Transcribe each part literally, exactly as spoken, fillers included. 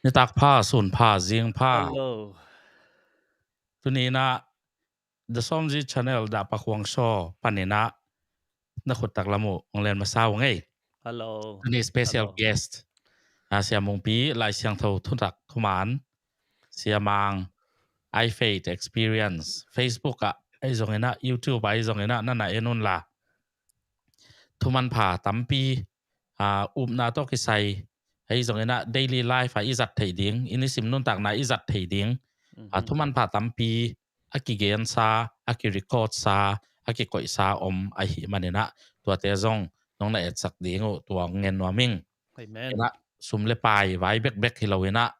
Nitak pha, sun pha, zing pha. Hello. Tuni inah The Somzi Channel Dah Pakhuang Show paninah na khut taklam uh hong len masa uh ngei. Hello. Tuni special Hello. guest, ah, Sia Mungpi, Lai Siangtho thutak thuman, Sia Mang, I Faith Experience, Facebook ah ahi zonginah, YouTube ah ahi zonginah na na en unla, thuman pha tampi, ah, upna tawh kisai ahi zonginah, daily life ah i zat theih ding, i nisim nuntakna i zat theih ding, ah, thuman pha tampi a kigensa, a kirecordsa, a kikoihsa om ahi maninah, tuate zong nong na etsak ding uh tua ngen nuam ing. Amen. Inah sum le pai vai bekbek hi lo inah,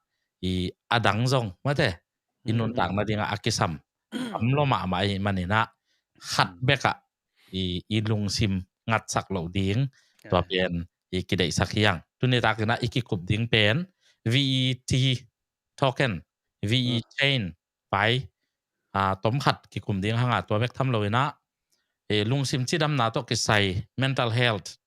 i a dang zong mate, i nuntakna dingah a kisam tam lo mahmah ahi maninah, khat bekah i, i lungsim ngatsak loh ding, tua pen i kideihsak hiang. Tuni takinah i kikup ding pen V E T token, V E chain pai, ah, tom khat kikum ding hanga, tua bek tham lo inah, eh, lungsim cidamna tawh kisai, mental health,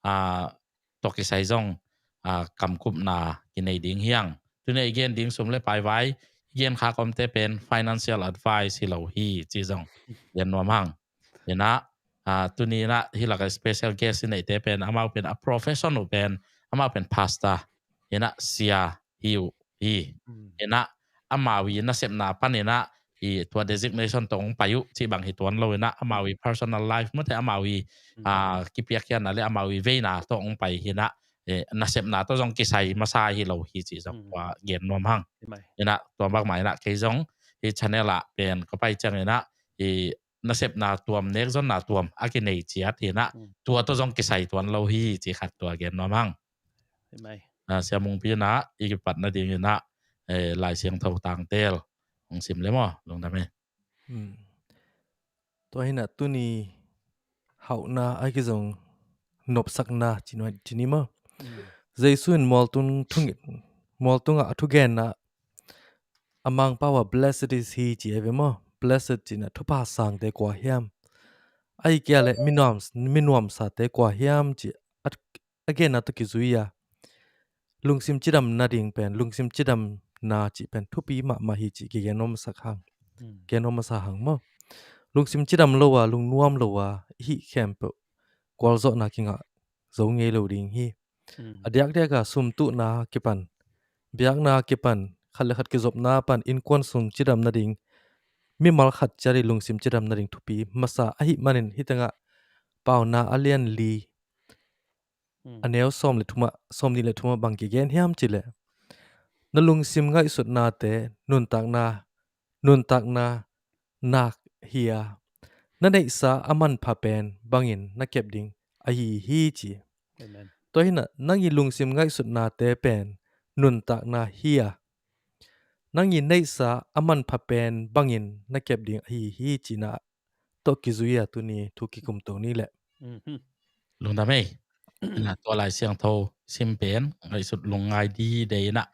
ah, tawh kisai zong, ah, kamkupna kinei ding hiang. Tuni i gen ding sum le pai vai i gen khak omte pen financial advice hi lo hi ci zong gen nuam hang. Inah, ah, tuni inah hi lakah special guest i neihte pen, amau pen a profession uh pen, amau pen pastor, inah sia hi uh hi. Inah amau i nasepna paninah i tua designation tawh hong pai uh cih bang hi tuan lo inah, amau i personal life mate, amau i, ah, kipiakkhiatna le amau i veina tawh hong pai hinah, eh, nasepna tawh zong kisai masa hi lo hi cih zong tua gen nuam hang. Inah tua bakmah inah kei zong hi channel ah pen ka pai cianginah i nasepna tuam, nekzonna tuam a kinei ciat hinah, tua tawh zong kisai tuan lo hi cih khat tua gen nuam hang. Ah, Sia Mungpi inah i kipatna dinginah, eh, Lai Siangtho tangtel hong sim le maw, lungdam e. Tua hinah tuni hauhna a kizong nopsakna cini maw. Jesu in mualtung thungit, mualtungah a thugenna a Mangpau ah blessed is he ci a ve maw. Blessed cina thupha sangte kua hiam, a hi kia le minuam, minuamsate kua hiam ci a, a genna tawh kizui a, lungsim cidam nading pen, lungsim cidamna cih pen thupi mahmah hi cih kigen om sak hang. Gen om masa hang maw. Lungsim cidam lo a, lungnuam lo a i hih khempeuh gualzawhna kingah zo ngei lo ding hi. A diakdiak a sumtuhna kipan, biakna kipan, khat le khat kizopna pan innkuan sung cidam nading, mimal khat ciat i lungsim cidam nading thupi masa ahi manin, hih tengah Pauna a lian li, a neu sawm le thumah, sawm nih le thumah bang kigen hiam cileh, na lungsim ngaihsutnate nuntakna, nuntakna nak hi a, na neihsa a manpha pen bangin na kep ding ahi hi ci. Tua hinah nang i lungsim ngaihsutnate pen nuntakna hi a, nang i neihsa a manpha pen bangin na kep ding ahi hi cina tawh kizui a tuni thu kikum to ni leh. Lungdam ei. Tua Lai Siangtho sim pen ngaihsut lungngai dide inah,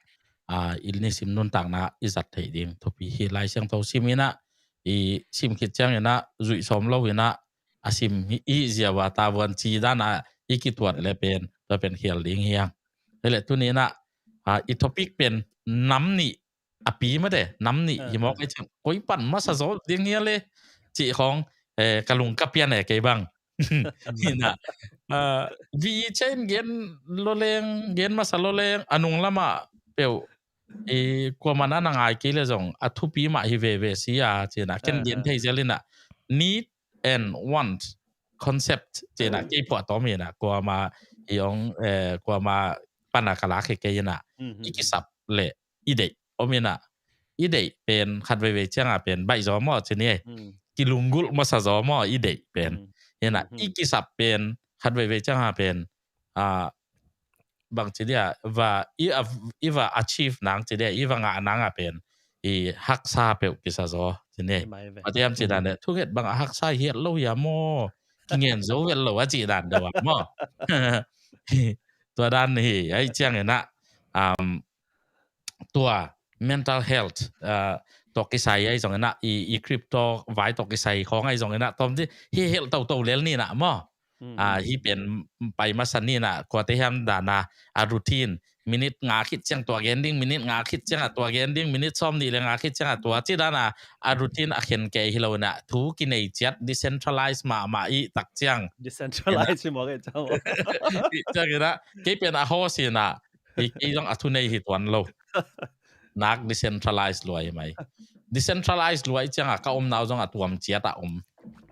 ah, i nisim nuntakna i zat theih ding thupi hi. Lai Siangtho sim inah, i sim khit ciang inah zuih sawm lo inah a sim i ziau a tavuan ci dan a i kituat le pen tua pen khial ding hiang. Hi leh tuni inah, ah, i topic pen nam nih a pi mate, nam nih hi mawk ei ciang koi pan masa zaw ding hia le cih khawng, eh, ka lung ka pian e kei bang. Hinah, ah, V E chain gen loleng, gen masa loleng, a nung lamah peuh, eh, kuaman a na ngai kei le zong a thupi mah hi veve si a cinah ken gen thei zel inah need and want concept cinah kei phuah tawm inah kuama i ong, eh, kuama pana ka lak hi kei inah i kisap le i deih om inah, i deih pen khat veivei cianga pen baih zaw maw cini ei. Kilunggulh masa zaw maw i deih pen. Inah i kisap pen khat veivei cianga pen, ah, bang ci dia, va, i, a, i va achieve nang ci dia, i va ngah nanga pen i haksa peuh kisa zaw cini ei. Matiam ci dan deh, thunget bang a haksa hiat lo hia maw, kingen zo vet lo a ci dan deh wa maw. Tua dan hi, ahi ciang inah, um, tua mental health, uh, tawh kisai ahi zong inah, i, i crypto vai tawh kisai khawng ahi zong inah, tawm di hi helh toto lel ni inah maw. Ah, hi pen pai masa ni inah, kuate hiam dana a routine minute nga khit ciang tua gen ding, minute nga khit ciang a tua gen ding, minute sawm nih le nga khit ciang a tua, ci dan a, a routine a khen kei hi lo in a, thu kinei ciat, decentralize mahmah i tak ciang. Decentralize hi mawk e ciang. I ciang in a, kei pen a host hi in a, i kei zong a thu nei hi tuan lo. Nak decentralize lua hi mai. Decentralize lua i ciang a, ka omna uh zong a tuam ciat a om.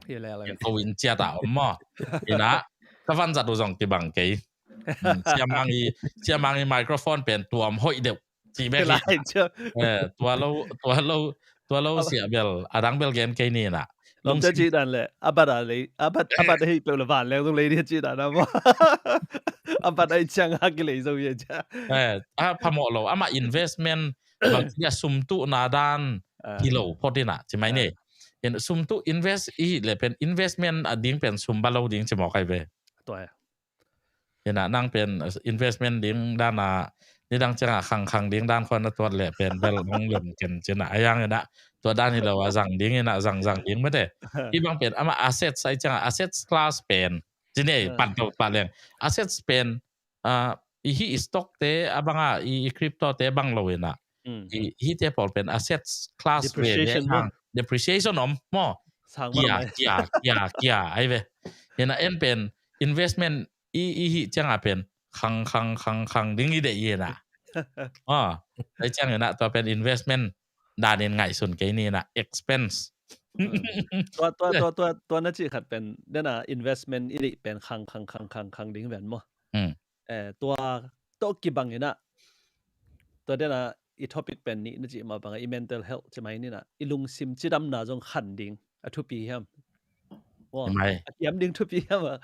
Hi le le. Ko in ciat a om maw. In a, ka vanzat uh zong kibang kei. Hmm, siamang i, siamang i microphone pen tuam hoih deuh. Ci bek hi. Lai cia. Eh, tua lo, tua lo, tua lo sia bel, a dang bel gen kei ni na. Lom cia ci dan le, a bat a lei, a bat, a bat a hei peuh le van leng zong lei dia ci dan a maw. A bat a i ciang a ki lei zo ye cia. Eh, a phamawh lo, ama investment, bang cia sum tuh na dan, hi lo, phot in a, ci mai ni. In sum tuh invest i le pen, investment a ding pen sum ba lo ding ci mawk ai ve. Tua ya. Ina nang pen investment ding dan a, nidang ciang a khang khang ding dan khon a tuat leh pen bel hong lem ken cin a, a yang ina tua dan hi lo a zang ding ina zang zang ding mate. Hi bang pen ama assets ai ciang a assets class pen cin ei pan to pa leng assets pen a i hi i stock te a bang a i crypto te bang lo ina i hi te pawl pen assets class ve depreciation om mo. Kia kia kia kia ai ve. Ina en pen investment i, i hi ciang a pen khang khang khang khang ding i deih hi na. Ah, ai ciang ina tua pen investment dan in ngaihsun kei ni na expense. Tua tua tua tua tua na ci khat pen dena investment i deih pen khang khang khang khang khang ding ven mo. Eh, tua to kibang ina tua dena i topic pen ni na ci ma bang i mental health ci mai ni na i lungsim cidamna zong khan ding a thupi hiam? Wow. A kiam ding thupi hiam a,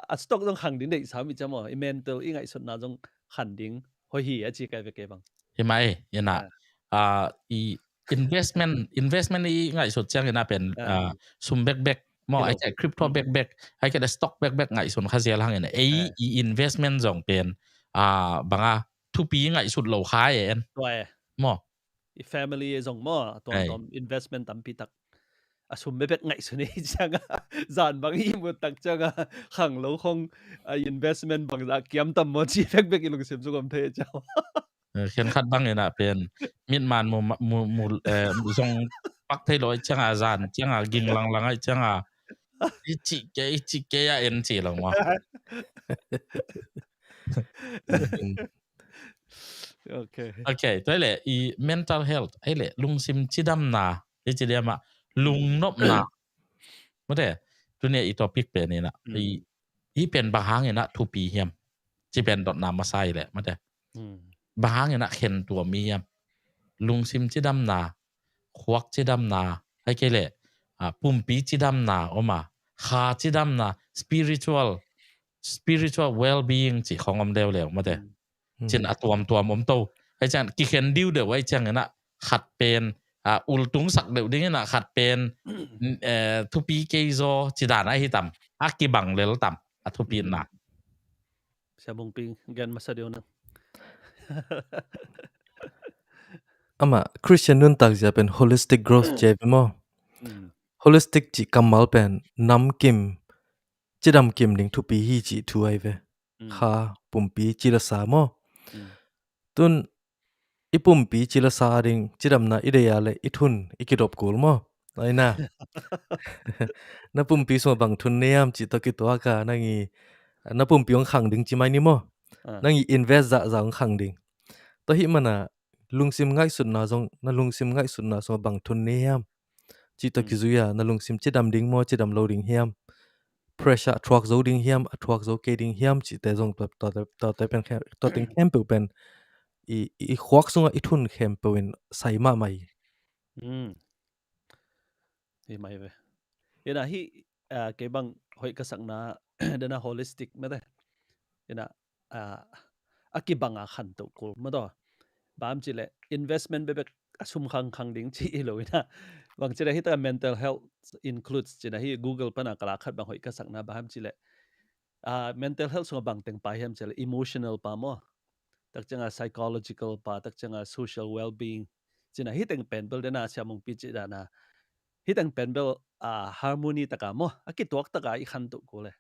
a stock zong khang ding deih sam i cam aw, i mental i ngaihsutna zong khan ding hoi hi a ci kai ve kei bang. Hi mai ina a i investment investment i ngaihsut ciang ina pen a sum bekbek maw, ai ke crypto bekbek, ai ke stock bekbek ngaihsun kha zial hang ina ei i investment zong pen a banga thupi ngaihsut lo kha e en. Tua e. Maw. I family e zong maw, tuamtuam investment tampi tak a sum bekbek ngaihsun e ciang a zan bang i mut tak ciang a khang lo khong a investment bang za kiam tam maw ci bekbek i lungsim sung om thei ciang. Khen khat bang ina pen mit man mu mu mu zong pak thei lo ai ciang a zan ciang a ging lang lang ai ciang a i ci ke i ci ke a en ci lo maw. Okay. Okay, tua le i mental health ai le lungsim cidamna i ci liam a lungnopna. Mate, tunia i topic pen ina i i pen bang hang ina thupi hiam? Ci pen dotna masa i le mate. Bang hang ina khen tua mi hiam? Lungsim cidamna, khuak cidamna, ai ke le pumpi cidamna oma, kha cidamna, spiritual spiritual well-being ci khong om deu leu mate. Cin a tuamtuam om to ai ciang kikhen diu deuh ai ciang ina khat pen a ultung sak deuh ding ina khat pen thupi kei zaw ci dan a hi tam a kibang lel tam a thupi na. Sia Bungpi gen masa deuh na. Ama Christian nuntak zia pen holistic growth ci ve maw. Holistic ci kammal pen namkim cidam kim ding thupi hi ci thu ai ve. Kha pumpi ci la sa maw. Tun i pumpi ci la sa ding cidamna i deih a le i thun i kidop kul maw. Ai na na pumpi sung bang thun niam ci to kituak a nang i na pumpi ong khang ding ci mai ni maw. Nang i invest zah zah ong khang ding. To hi mana lungsim ngaihsutna zong na lungsim ngaihsutna sung bang thun niam ci to kizui a na lungsim cidam ding maw cidam lo ding hiam. Pressure a thuak zo ding hiam a thuak zo kei ding hiam cite zong tua tua tua tua pen khe tua teng khempeuh pen i i khuak sungah i thun khempeuh in sai mahmah hi. Hi mai ve. Ina hi kei bang hoih ka sakna dena holistic mate. Ina a kibang a khan to kul ma to. Bang ci le investment bebek a sum khang khang ding ci i lo ina. Bang ci le hi ta mental health includes ci na hi Google pana kala khat bang hoih ka sakna bang ci le a mental health sunga bang teng pa hiam ci le emotional pa maw. Tak cianga psychological pa tak cianga social well-being. Ci na hi teng pen bel dena sia mong pi ci dana hi teng pen bel a harmony taka maw a kituak taka i khan to kul le.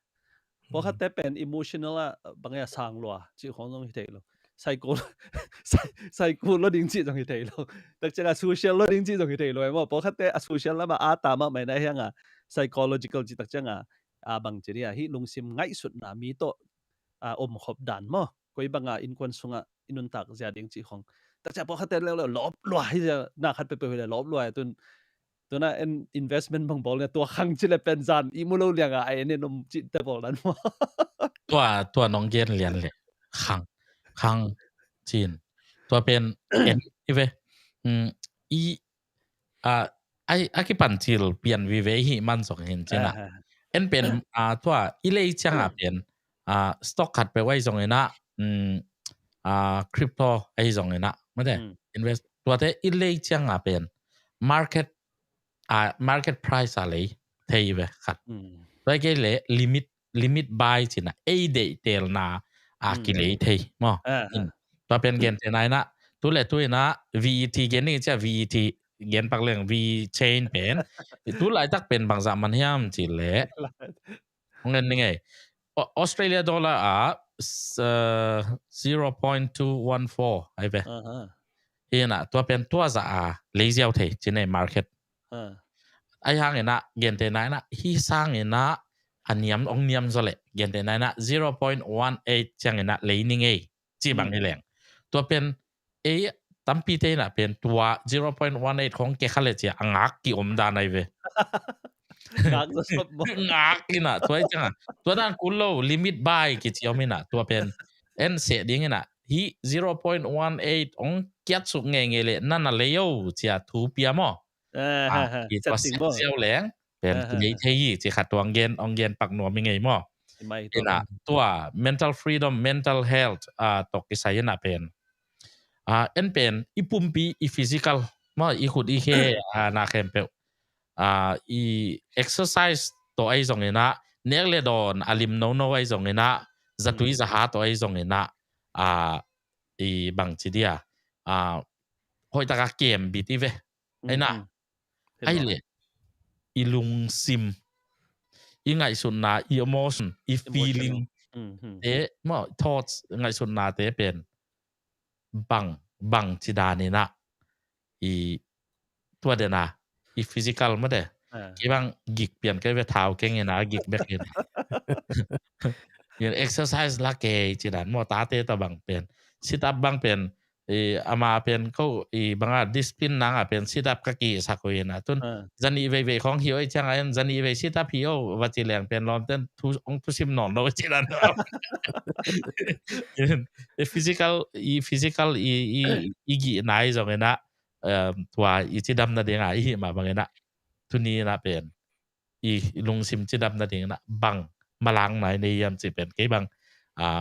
Pawlkhatte pen emotional a bang a sang lua ci khong zong hi thei lo. psycho psycho lo ding cih zong hi thei lo. Tak ciang a social lo ding cih zong hi thei lo e maw. Pawlkhatte a social lamah a ta mahmah ina hiang a psychological cih tak ciang a a bang ci dia hi lungsim ngaihsutna mi tawh a omkhop dan maw. Koi banga innkuan sungah i nuntak zia ding cih khong. Tak ciang pawlkhatte leuleu lawp lua hi zia na khat peuhpeuh hi le lawp lua tun tuna en investment bang bawl nia tua khang ci le pen zan i mu lo lianga a en en om cih te bawl dan maw. Tua tua nong gen lian le khang khang cin tua pen en i ve. I a ai a kipan cil pian vive hi man zong hin cina. En pen a tua i lei cianga pen a stock khat pe wai zong ina a crypto ai zong ina mate invest tuate i lei cianga pen market a market price a lei thei ve khat. Tua ke le limit limit buy cina ei deih telna a kilei thei maw. Tua pen gen te naina tu le tu ina V E T gen ni cia V E T gen pak leng V chain pen tu laitak pen bangzah man hiam ci le hong en ni ngei. Australia dollar a zero point two one four ai ve. Hina tua pen tua za a lei ziau thei cine market. Ai hang ina gen te naina hi sang ina a niam ong niam zo le gen te naina zero point one eight ciang ina lei ni ngei ci bang hi leng. Tua pen ei tampi te ina pen tua zero point one eight khong ke kha le cia a ngak ki om dan ai ve. Ngak ina tua i cianga tua dan kul lo limit buy ki ci om ina tua pen en se ding ina hi zero point one eight ong kiat suk ngei ngei le nana lei o cia thu pia maw. Ziau leng pen kilei thei hi ci khat tua ong gen ong gen pak nuam i ngei maw. Ina tua mental freedom mental health a tok kisai ina pen a en pen i pumpi i physical maw i khut i khe a na khempeuh a i exercise tawh ai zong ina nek le dawn a lim nono ai zong ina zatui zaha tawh ai zong ina a i bang ci dia a hoihtaka kem bit i ve. Aina ai le i lungsim i ngaihsutna i emotion i feeling te maw thoughts ngaihsutna te pen bang bang ci dan ina i tua dena i physical mate kei bang gik pian kei ve thau keng ina gik bek ina exercise la kei ci dan maw tate ta bang pen sit up bang pen ama pen ko i banga discipline nanga pen sit up ka ki sak hui ina tun zani vei vei khong hi oi cianga en zani vei sit up hi o va ci leng pen lawm ten thu ong thusim nawn lo ci dan physical i physical i i i gi nai zong ina tua i cidam na dinga i hi ma bang ina tuni ina pen i lungsim cidam na ding ina bang malang nai nei yam ci pen kei bang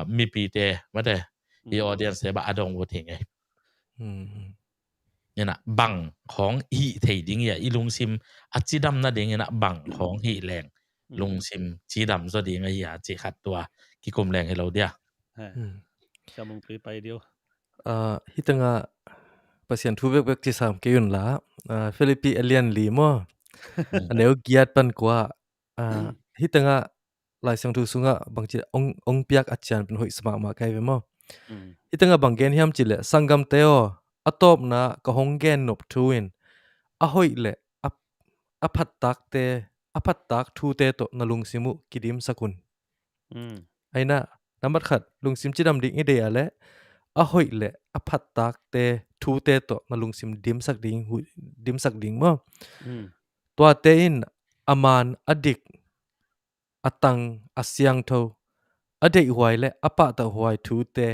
mipi te mate i audience te ba adong ut hi ngei. Ina bang khong hi thei ding ia i lungsim a cidam na ding ina bang khong hi leng lungsim cidam zo ding a ia ci khat tua kikum leng hi lo dia. Kamung tui pai dio. Hitanga Pasian thu bekbek ci sam kei un la Philippi a lian li maw a neu giat pan kua hitanga Lai Siangtho sungah bangci ong piak a cian pen hoih sa mahmah kai ve maw. Hitanga bang gen hiam ci le sanggamte aw a tawpna ka hong gen nop thu in a hoih le a phattakte a phattak thute tawh na lungsim uh kidimsak un. Aina nambat khat lungsim cidam ding i dei a le a hoih le a phattakte thute tawh na lungsim dimsak ding dimsak ding maw. Tuate in a man a dik a tang a siangtho a deihhuai le a pahtauhuai thute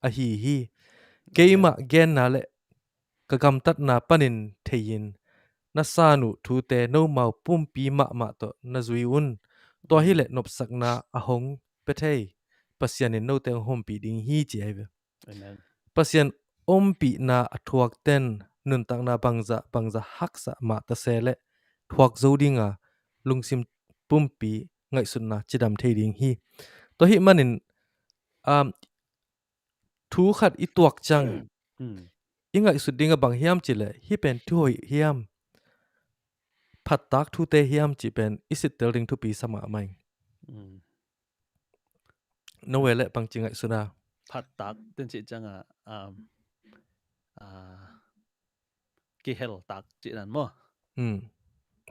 ahi hi. Keimah genna le ka gamtatna panin thei-in na san uh thute nomau pumpi mahmah tawh na zui un. Tua hileh nopsakna a hong pia thei Pasian in note hong hompih ding hi ci ahi ve. Pasian ompihna a thuakten nuntakna bangzah bangzah haksa mah tase le thuak zo dinga lungsim pumpi ngaihsutna cidam thei ding hi. Tua hih manin um, thu khat i tuak ciang i ngaihsut ding a bang hiam cileh hih pen thu hoih hiam, phattak thute hiam cih pen i sittel ding thupi sa mahmah ing. No we le bangci ngaihsut a? phat tak ten cih ciangah, um, ah, kihel tak cih dan maw? Hmm.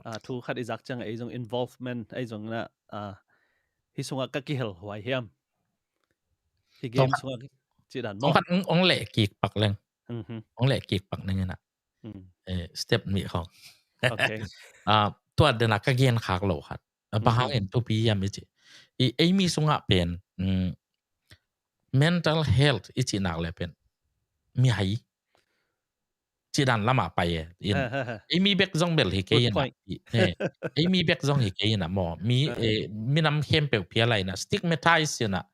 Ah, thu khat i zak ciangah ei zong involvement, ei zong na, ah, hi sungah ka kihel huai hiam? Hi game sungah cih dan maw? Ong khat ong, ong leh kik pak leng. Mhm. Ong leh kik pak neng ina. Hmm. Eh, step nih khong. Okay. Ah, tua dena ka gen khak lo khat. Ah, bang hangin thupi hiam i ci. I, ei mi sungah pen, mm, mental health i ci nak le pen mi hai. Ci dan lama pai e. In, ei mi bek zong bel hi kei ina. Good point. I, eh, ei mi bek zong hi kei ina maw. Mi, eh, minam khempeuh pia lai ina. Stigmatize ina.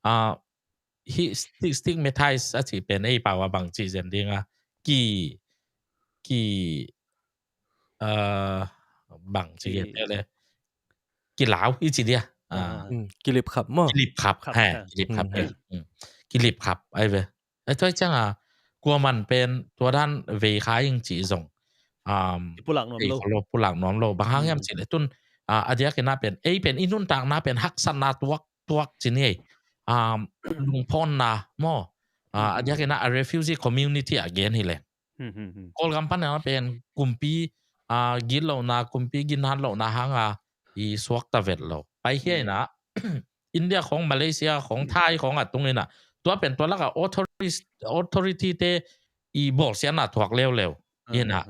Ah, hi sti-, stigmatize a ci pen ei pau a bang ci zen ding a. Ki, ki, ah, bang ci ki gen le. Kilau i ci dia. Ah. Mm, kilip khap maw? Kilip khap. Khap, he, ha. Kilip khap, mm, he. Mm. Kilip khap, ai ve. Ai, tua ciang a, kua man pen tua dan vei kha ing ci zong. Um, pulak nuam lo. Pulak nuam lo. Bang hang hiam ci le tun, ah, a diak ina pen, ei pen i nuntakna pen haksatna tuak, tuak ci ni ei. Um, lungphonna maw. Ah, a diak ina a refugee community a gen hi le. Hmm, hmm, hmm. Kawlgam pan ina pen kumpi, ah, gitlohna, kumpi ginat lohna hang a i suakta vet lo. Pai hi ina, India khong, Malaysia khong, Thai khong a tung ina. Tua pen tua laka authority, authority te i bawlsiatna thuak leuleu. Ina,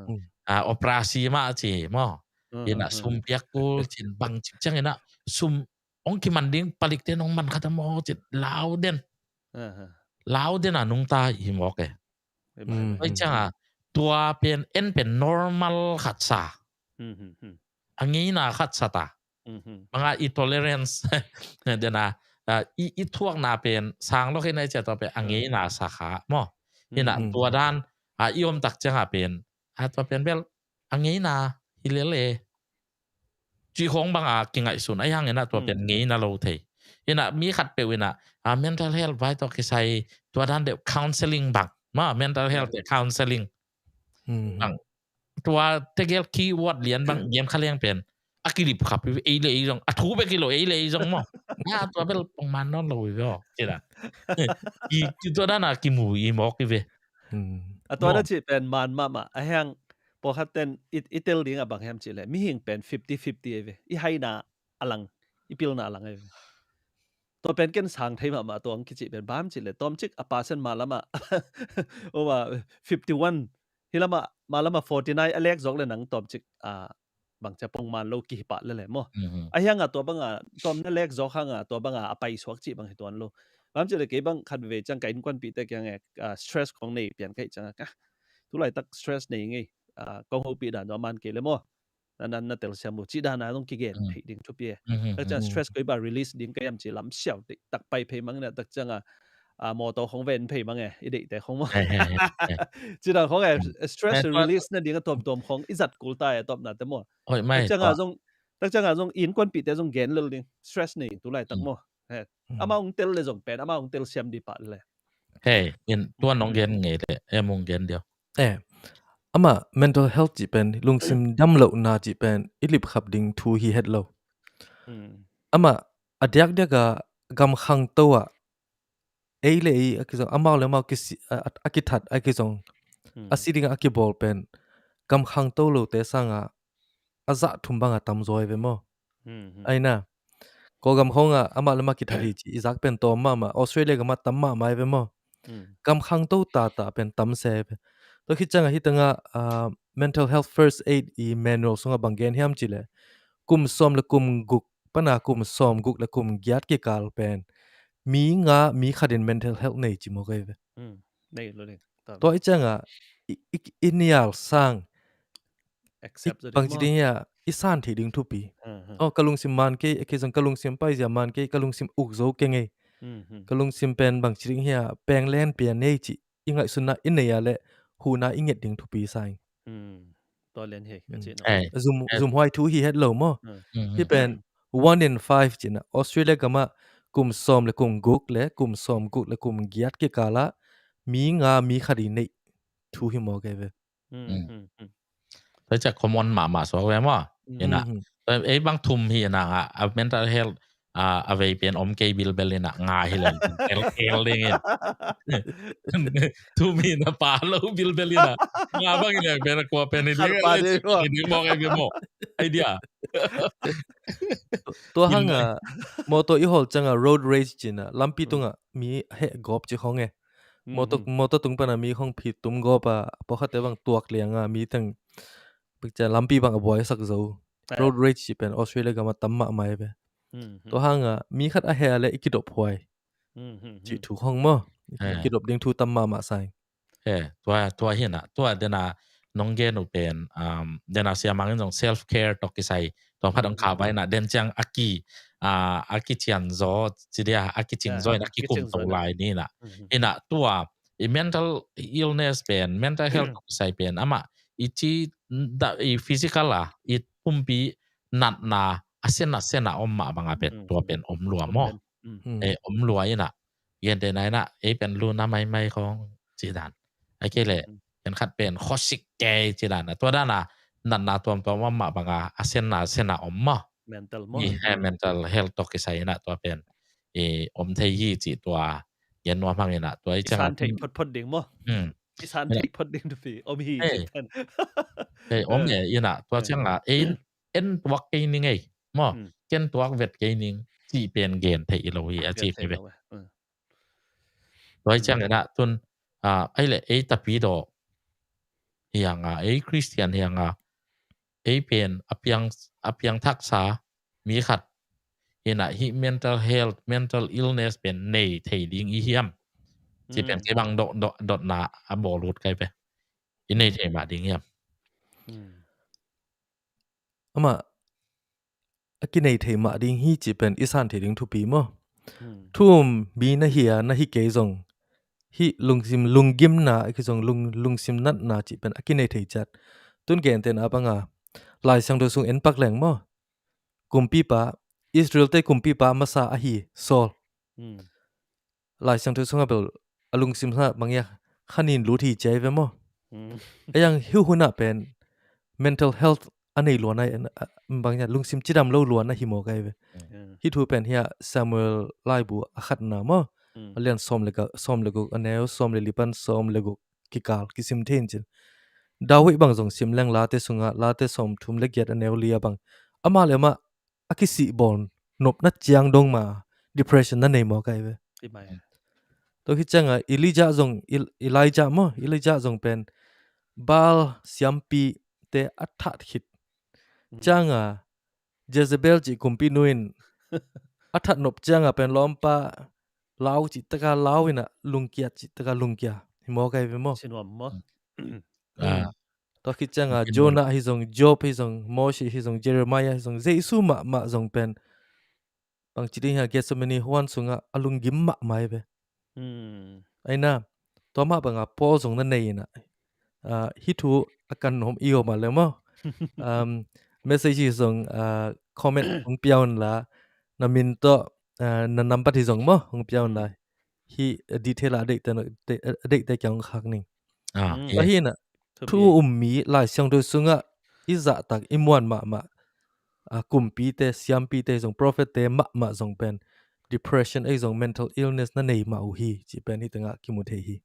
ah, operasi mah ci maw. Ina, sum piak kul cin bang cik ciang ina, sum ong kiman ding palik te nong man khat a maw cin lau den. Lau den a nungta i mawk e. Tua ciang a, tua pen en pen normal khat sa. A ngeina khat sa ta. Banga i tolerance dena, ah, i, i thuakna pen sang lo khin ai cia tua pen a ngeina sa kha maw. Ina tua dan, ah, i om tak ciang a pen, ah, tua pen bel a ngeina hi lel e. Ci khong bang a kingaihsun ai hang ina tua pen ngeina lo thei. Ina mi khat peuh ina, ah, mental health vai tawh kisai tua dan deuh counseling bang. Ma mental health te counseling. Bang. Tua tegel keyword lian bang game kha leng pen. A kilip khap ei le ei zong. A thu bek hi lo ei le ei zong maw. Na tua bel pong man non lo i ve aw. Ci dan. I, i tua dan a kimu i mawk i ve. A tua na ci pen man mahmah. A hiang pawlkhat ten i, i tel ding a bang hiam ci le. Mihing pen fifty fifty ei ve. I haina a lang. I pilna a lang ei ve. Tua pen ken sang thei mahmah tua ang kici pen bam ci le. Tawm cik a percent ma lama. Oma fifty one. Hi lama, ma lama forty nine a lek zawk le nang tawm cik a bang cia pong man lo kihi pah le le maw. A hiang a tua bang a tawm na lek zawk hang a tua bang a a pai suak cih bang hi tuan lo. Bang cih le kei bang khat vei ciang ka innkuanpihte kiang e, ah, stress kong nei pian ka hih ciang a ka. Tulaitak stress nei ngei, ah, kong hopih dan tua man kei le maw. Na, na, na telsiam uh cih dan a zong kigen theih ding thupi e. Tak ciang stress koi ba release ding ka hiam ci lam siau tak pai phei mang na tak ciang a, a, mawtaw khong ven phei mang e, i deihte khong maw. Ci dan khong e, stress release na ding a tuamtuam khong i zat kul ta e, tawpna te maw. Tak ciang a zong, tak ciang a zong innkuanpihte zong gen lel ding, stress nei tulaitak maw. Ama hong tel le zong pen, ama hong tel siam di pah le. Hei, in tuan hong gen ngei le, em hong gen diau. Eh, ama mental health cih pen, lungsim damlohna cih pen, i lipkhap ding thu hi het lo. Ama a diakdiak a gam khangto ah, ei le ei a kizong, amau le amau kisi, a, a, a kithat a kizong, a si ding a kibawl pen, gam khangto lote sangah, a zah thum bang a tam zaw hi ve maw. Aina, Kawlgam khawngah amah le amah kithat hi ci, i zak pen tawm mahmah, Australia gamah tam mahmah hi ve maw. Gam khangto tata pen tam se hi ve. Tua khit ciangah hih tangah, ah, mental health first aid i manual sungah bang gen hiam ci le, kum sawm le kum guk pana kum sawm guk le kum giat kikal pen mi nga mi khatin mental health nei ci mawk ahi ve. Tua i ciangah i, i, i nial sang bangci ding hia i san theih ding thupi. Aw, ka lungsim man kei, a kei zong ka lungsim paizia man kei, ka lungsim uk zo kei ngei. Ka lungsim pen bangci ding hia peng len pia nei cih i ngaihsunna i nei a le huhna i nget ding thupi sa ing. Tua lian hi ka cihna. Zum, zumhuai thu hi het lo maw. Hi pen one in five cihna Australia gamah kum sawm le kum guk le kum sawm guk le kum giat kikalah mi nga mi khat i neih thu hi maw kei ve. Tua ciah common mahmah suak ve maw. Ina ei bang thum hi ina a mental health a vei pen om kei bilbel ina nga hi leng tel tel ding in. Tumi na pa lo bilbel ina nga bang ina pen kua pen hi ding pa ding hi ding mo ngai bi mo. Idea. Tua hanga motor i hol changa road rage cina lampi tunga mi he gop ci khong e. Motor motor tung pana mi khong phi tum gop a pawkhate bang tuak lianga mi teng lampi bang a buai sak zo. Road rage ci pen Australia gama tam mahmah e ve. Tua hanga mi khat a he a le i kidop huai. Ci thu khong maw. I kidop ding thu tam mahmah sai. He, tua tua hina tua dena nong gen uh pen dena siamang in zong self care tok kisai tua phat ong kha vai na den ciang aki aki cian zo ci dia aki cing zo in aki kum to lai ni na. Ina tua i mental illness pen mental health tok kisai pen ama i ci da i physical a i pumpi natna a sena sena om mah banga pen tua pen om lua maw. E om lua ina gente na ina ei pen lu na mai mai khong ci dan a ke le pen khat pen khosik ke ci dan a tua dan a natna tuam tuam om mah banga a sena sena om maw. Mental maw. I he mental health tok kisai ina tua pen i om thei hi ci tua gen nuam hang ina tua i chang isan thei phot phot ding maw. Isan thei phot ding tu pi om hi ci pen. Ei om e ina tua chang a ei en tuak kei ning ei maw ken tuak vet kei ning ci pen gen thei i lo hi a ci thei ve. Tua i chang ina tun ai le ei tapi do hianga ei Christian hianga ei pen a piang a piang thaksa mi khat ina hi mental health mental illness pen nei thei ding i hiam ci pen kei bang dot dot dotna a bawl ut kai pe i nei thei mah ding hiam. Ama a kinei thei mah ding hi ci pen i san thei ding thupi maw. Thum mi na hi a na hi kei zong hi lungsim lunggimna a ki zong lung lungsim natna ci pen a kinei thei cat tun gen ten a banga Lai Siangtho sung en pak leng maw. Kumpipa Israel te kumpipa masa ahi Saul. Lai Siangtho sunga bel a lungsim sa bang ia khanin lut hi ciai ve maw. A yang hiu huna pen mental health a nei luana bang ia lungsim cidam lo luana hi maw kai ve. Hi thu pen hia Samuel laibu a khatna maw. A lian sawm le guk a neu sawm le lipan sawm le guk kikal kisim thein cin. David bang zong sim leng Late sunga Late sawm thum le giat a neu lia bang ama le ama a kisih bawl nopna ciang dong ma depression na nei maw kai ve. Tua hi cianga Elijah zong Elijah maw Elijah zong pen Baal siampi te a that khit cianga Jezebel cih kumpi nu in a that nop cianga pen lawmpa lau cih taka lau ina lungkia cih taka lungkia hi maw kai ve maw. Tua khit cianga Jonah hi zong Job hi zong Moshe hi zong Jeremiah hi zong Jesu mahmah zong pen bangci ding hia Gethsemane huan sunga a lunggim mahmah hi ve. Aina tua mah banga Paul zong na nei ina hi thu a kan hom i om a le maw. Message hi zong comment hong piaun la na min tawh na nambat hi zong maw hong piaun la hi detail a deihte kiang hong khak ning. Tua hi ina thu um mi Lai Siangtho sunga i zahtak i muan mahmah kumpite siampite zong prophette mahmah zong pen depression ei zong mental illness na nei mah uh hi ci pen hi tengah kimu thei hi.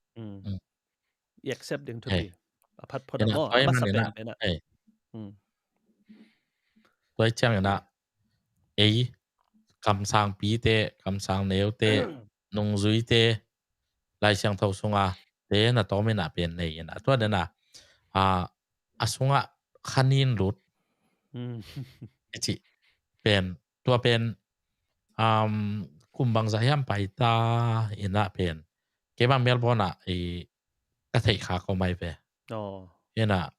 I accept ding thupi a phatphot a maw a masa pen pen a. Tua ciang ina ei kamsangpite kamsang neute nungzuite Lai Siangtho sunga te na tawm ina pen nei ina tua dena a a sunga khanin lut i cih pen tua pen um, kum bangzah hiam paita ina pen kei bang Melbourne ah i ka theih kha ko mai ve. Ina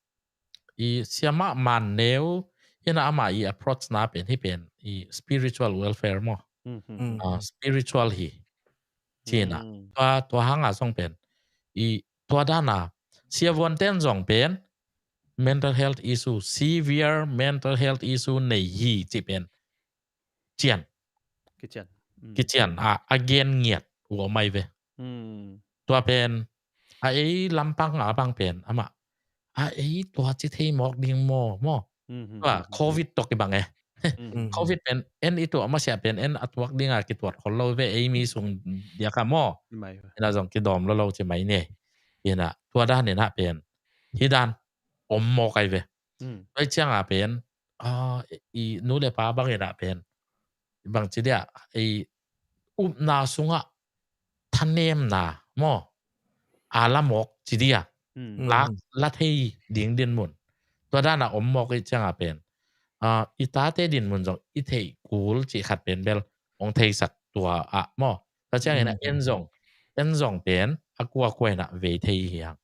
i siama man neu ina ama i approach na pen hi pen i spiritual welfare maw. Spiritual hi cina tua tua hanga zong pen i tua dana siavuan ten zong pen mental health issue severe mental health issue nei hi ci pen cian kician a a gen ngiat uh a mai ve. Tua pen a ei lampang a bang pen ama a ei tua ci thei mawk ding maw maw tua covid tok i bang e. Covid pen en i tuah masiah pen en a tuak dinga kituat khol lo ve, ei mi sung diaka maw. Ina zong kidawm lo lo ci mai ni. Ina tua dan ina pen hi dan om mawk ai ve. Tua cianga pen i nu le pa bang ina pen bang ci dia, i upna sungah thanemna maw, a la mawk ci dia, la thei ding dinmun. Tua dana om mawk i cianga pen i tate dinmun zong i theih kul cih khat pen bel hong theisak tua ah maw. Tua ciangin a en zong, en zong pen a kuakua ina vei thei hi hang.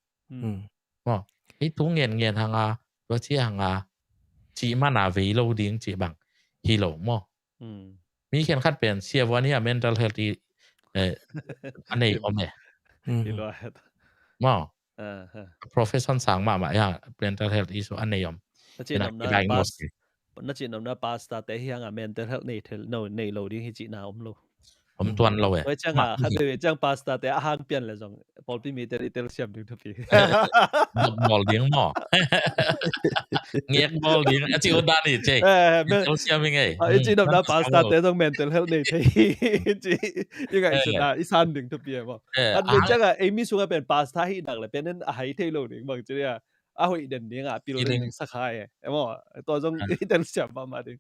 Maw, ei thu ngen ngen hanga, tua ci hanga, cih mana vei lo ding cih bang hi lo maw. Mi khen khat pen siavuan hi a mental health i a nei om e. Maw, profession sang mahmah ya mental health issue a nei om. Na cih nopna pastor te hi hanga mental health nei lo ding hi cihna om lo. Om tuan lo e. Tua cianga khat veve ciang pastor te a hang pian le zong pawlpi mite i telsiam ding thupi. Dok bawl ding maw. Ngek bawl ding a ci ut dan i ci. Telsiam i ngei. I ci nopna pastor te zong mental health nei thei. Ci i ngaihsutna i san ding thupi e maw. Khat veve cianga ei mi sunga pen pastor hi dak le pen en a hai thei lo ding bang ci dia. A hoih den dinga pil ding sak hai e maw. Tua zong i telsiam mahmah ding.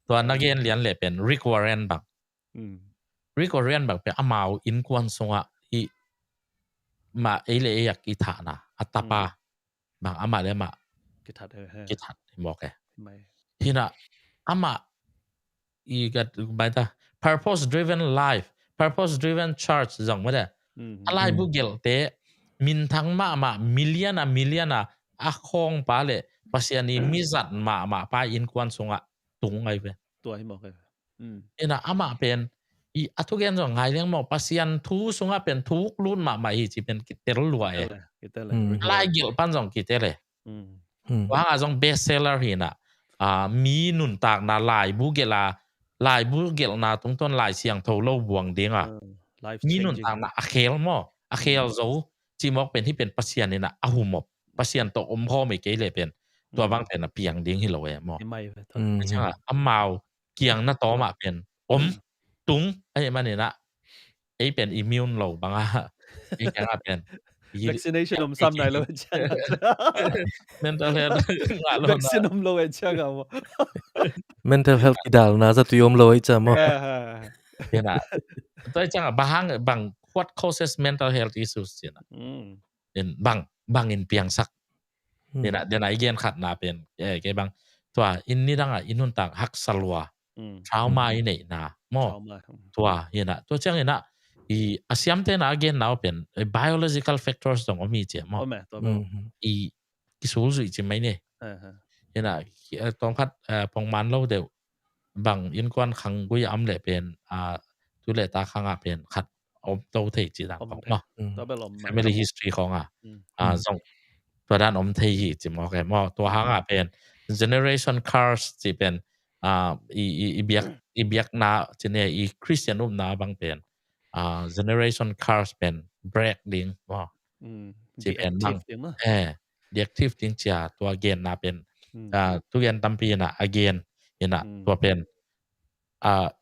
Tua na gen lian le pen Rick Warren bang. Rick Warren bang pen amau innkuan sungah i mah ei le ei a kithahna a tapa bang amah le amah kithat hi mawk e. Hina amah i gat baita purpose driven life, purpose driven church zong mawte. A laibu gelhte minthang mahmah, million a million a a khawngpa le Pasian i mizat mahmah pa innkuan sungah tung ngai ve. Tua hi mawk e. Ina amah pen i a thugen zong ngai leng maw, Pasian thu sungah pen thuk lut mahmah hi ci pen kitel lua e. Lai gelh pan zong kitel e. Tua hanga zong best seller hi ina mi nuntakna laibu gelh a, laibu gelhna tungtawn Lai Siangtho lo buang dinga mi nuntakna a khel maw, a khel zo ci mawk pen hi pen Pasian ina a humop, Pasian tawh om khawm i kei le pen tua bang pen a piang ding hi lo e maw. Amau kiang na tawmah pen om tung ahi maninah ei pen immune lo banga ei kiangah pen vaccination om sam nai lo e ciang mental health ngah lo vaccine om lo e ciang a maw. Mental health kidalna zatui om lo e ciang maw. Ina tua ciang a bang hang bang what causes mental health issues cina in bang bang in piangsak. Dena dena i gen khatna pen kei bang tua in nidanga i nuntak haksa lua trauma i neihna maw. Tua hina tua ciang hina i a siamtena a genna uh pen biological factors dong om hi cia maw. I kisul zuih ci mai ni. Hina tawmkhat pongman lo deuh bang innkuan khang gui a om leh pen a tu le ta khangah pen khat om to thei ci dang kong maw. Family history khong a zong tua dan om thei hi ci maw. Kei maw tua hangah pen generation curse ci pen i biak i biakna ci ne i Christian upna bang pen generation curse pen break ding maw. Ci pen bang eh diaktif ding cia tua genna pen tu gen tampi ina a gen ina tua pen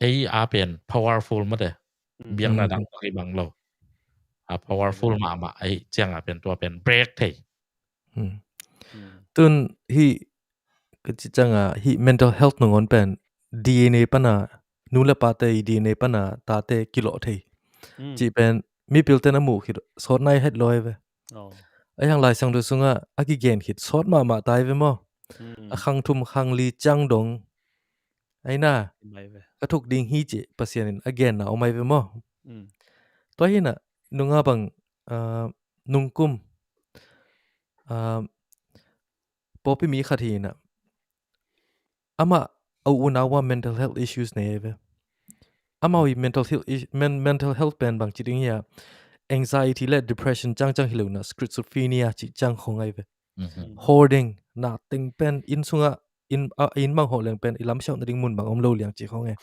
ei a pen powerful mate biakna dang tua kei bang lo a powerful mahmah ei cianga pen tua pen break thei. Tun hi ka ci cianga hi mental health nangawn pen D N A pana nu le pate i D N A pana tate kilawh thei. Ci pen mipilte na muh khit sawt nai het lawi ve. Ei hang Lai Siangtho sungah a kigen khit sawt mahmah tai ve maw. A khang thum khang li ciang dong aina ka thuk ding hi ci Pasian in a genna om ai ve maw. Tua hina nunga bang nungkum pawpi mi khat hina amah a unau a mental health issues nei ve. Amau i mental health mental health pen bang ci ding hia anxiety le depression cangcang hi lo na schizophrenia ci cang khong ai ve. Hoarding na teng pen inn sunga in mang hoh leng pen i lamsiauh na ding mun bang om lo liang ci khong e.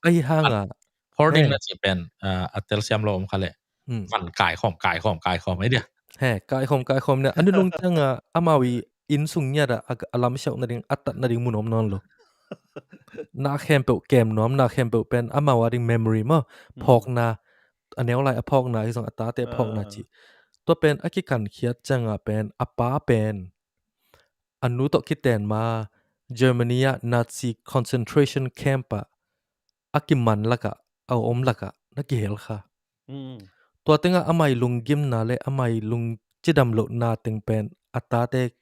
Ahi hanga hoarding na ci pen a telsiam lo om kha le van kai khawm kai khawm kai khawm ai dia. He kai khawm kai khawm ne a nunung cianga amau i inn sung ngiat ah a, a lamsiauh nading, a tat nading mun om nawn lo. Na khempeuh kem nuam, na khempeuh pen amau a ding memory maw, phawkna, a neu lai a phawkna hi zong a tate phawkna ci. Tua pen a kikankhiat ciangah pen a pa pen a nu tawh kiten ma Germany ah Nazi concentration camp ah a kiman lakah, a om lakah na kihel kha. Tua tengah amai lunggimna le amai lungcidam lohna teng pen a tate,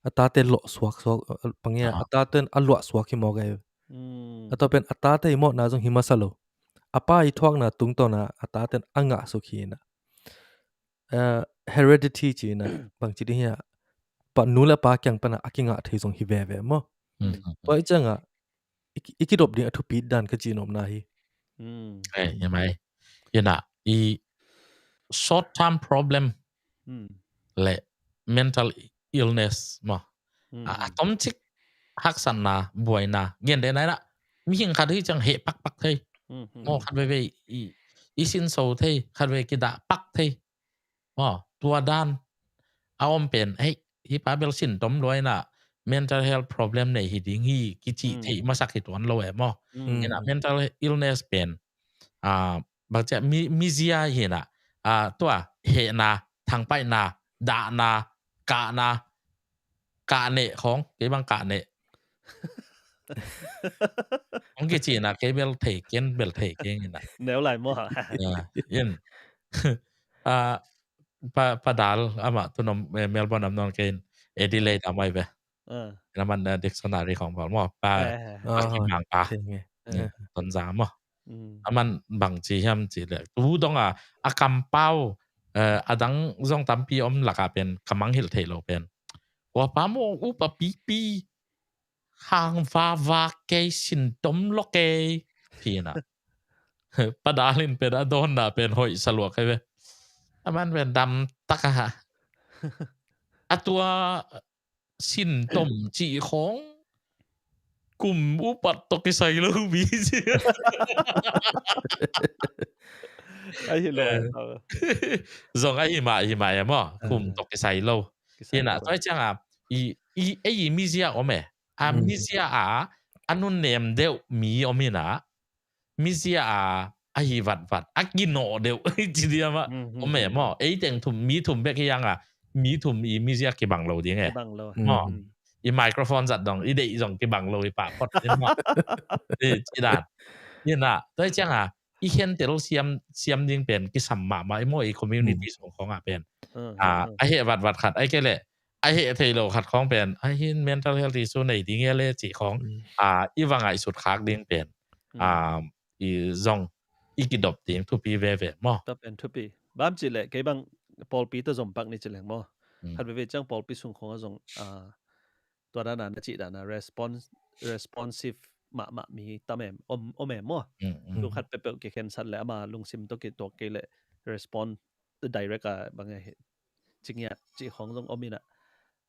a tate luah suak suak, a, a, pangia, a taten a luah suak hi mawk ai. A tua pen a tate i mawhna zong hi masa lo. A pa i thuakna tungtawna a taten a ngah suk hi na. Eh, heredity ci na, bangci ding hi a, pa, nu le pa kiang pana a kingah thei zong hi veve maw. Tua i ciangah i ki, i kidop ding a thupi dan ka ci nopna hi. Ei, hi mai. Ina, i short term problem le mental illness maw. A, a tomcik haksatna, buaina, gentehna ina, mihing khat hi ciang heh pakpak thei. Maw, khat veve i, i sinso thei, khat veve kidah pak thei. Maw, tua dan a om pen, hei, hi pa bel sin tom luaina, mental health problem nei hi ding hi, kici thei masak hi tuan lo e maw. Ina mental illness pen, a, bangcia mi, mizia hi na, a, tua, hehna, thangpaihna, dahna, kahna, kahneh khawng, kei bang kahneh. Hong kici na, kei bel thei ken, bel thei ken ina. Neu lai maw. Ya, in. A, pa, pa Dal, ama tunom, eh, Melbourne am nawn kei in, Adelaide am ai ve. Ina man, eh, dictionary khawng bawl maw, pa, pa kimang pa. Tonza maw. Aman bangci hiam ci le, tu donga, a kampau, eh, a dang zong tampi om laka pen ka mangngilh theih lo pen, kua pa maw, upa pipi, hang vava kei, sin tom lo kei, ci na. Pa Dal in pen a dawnna pen hoih sa lua kei ve. Aman pen dam taka ha. A tua sin tom cih khawng kum upat tawh kisai lo mi ci. Ahi lo. Zong ahi mah, ahi mah e maw. Kum tawh kisai lo. Ina, tua cianga, i, i, ei i mizia om e. A mizia a, a nunnem deuh mi om ina, mizia a, a hi vatvat, a kinawh deuh, ci diam ah, om e maw. Ei teng thum, mi thum bek hi ang a, mi thum i mizia kibang lo ding e. Kibang lo. Maw. I microphone zat dong, i deih zong kibang lo, i pah phot ding maw. Ci dan. Ina, tua cianga, i khentel siam, siam ding pen kisam mahmah, i maw, i community sung khawng ah pen. A, a heh vatvat khat, ai kei leh, a heh thei lo khat khawng pen, a hin mental health issue nei ding e le cih khawng, a, i va ngaihsut khak ding pen, a, i zong, i kidop ding thupi veve maw. Tua pen thupi. Bang ci leh, kei bang pawlpi tawh zom pak ni ci leng maw. Khat veve ciang pawlpi sung khawng a zong, a, tua dana na cih dana response, responsive mahmah mi tam em, om, om em maw. Tu khat peuhpeuh kikhensat leh ama lungsim tawh kituak kei leh respond direct a bang e hi. Cingiat cih khawng zong om ina.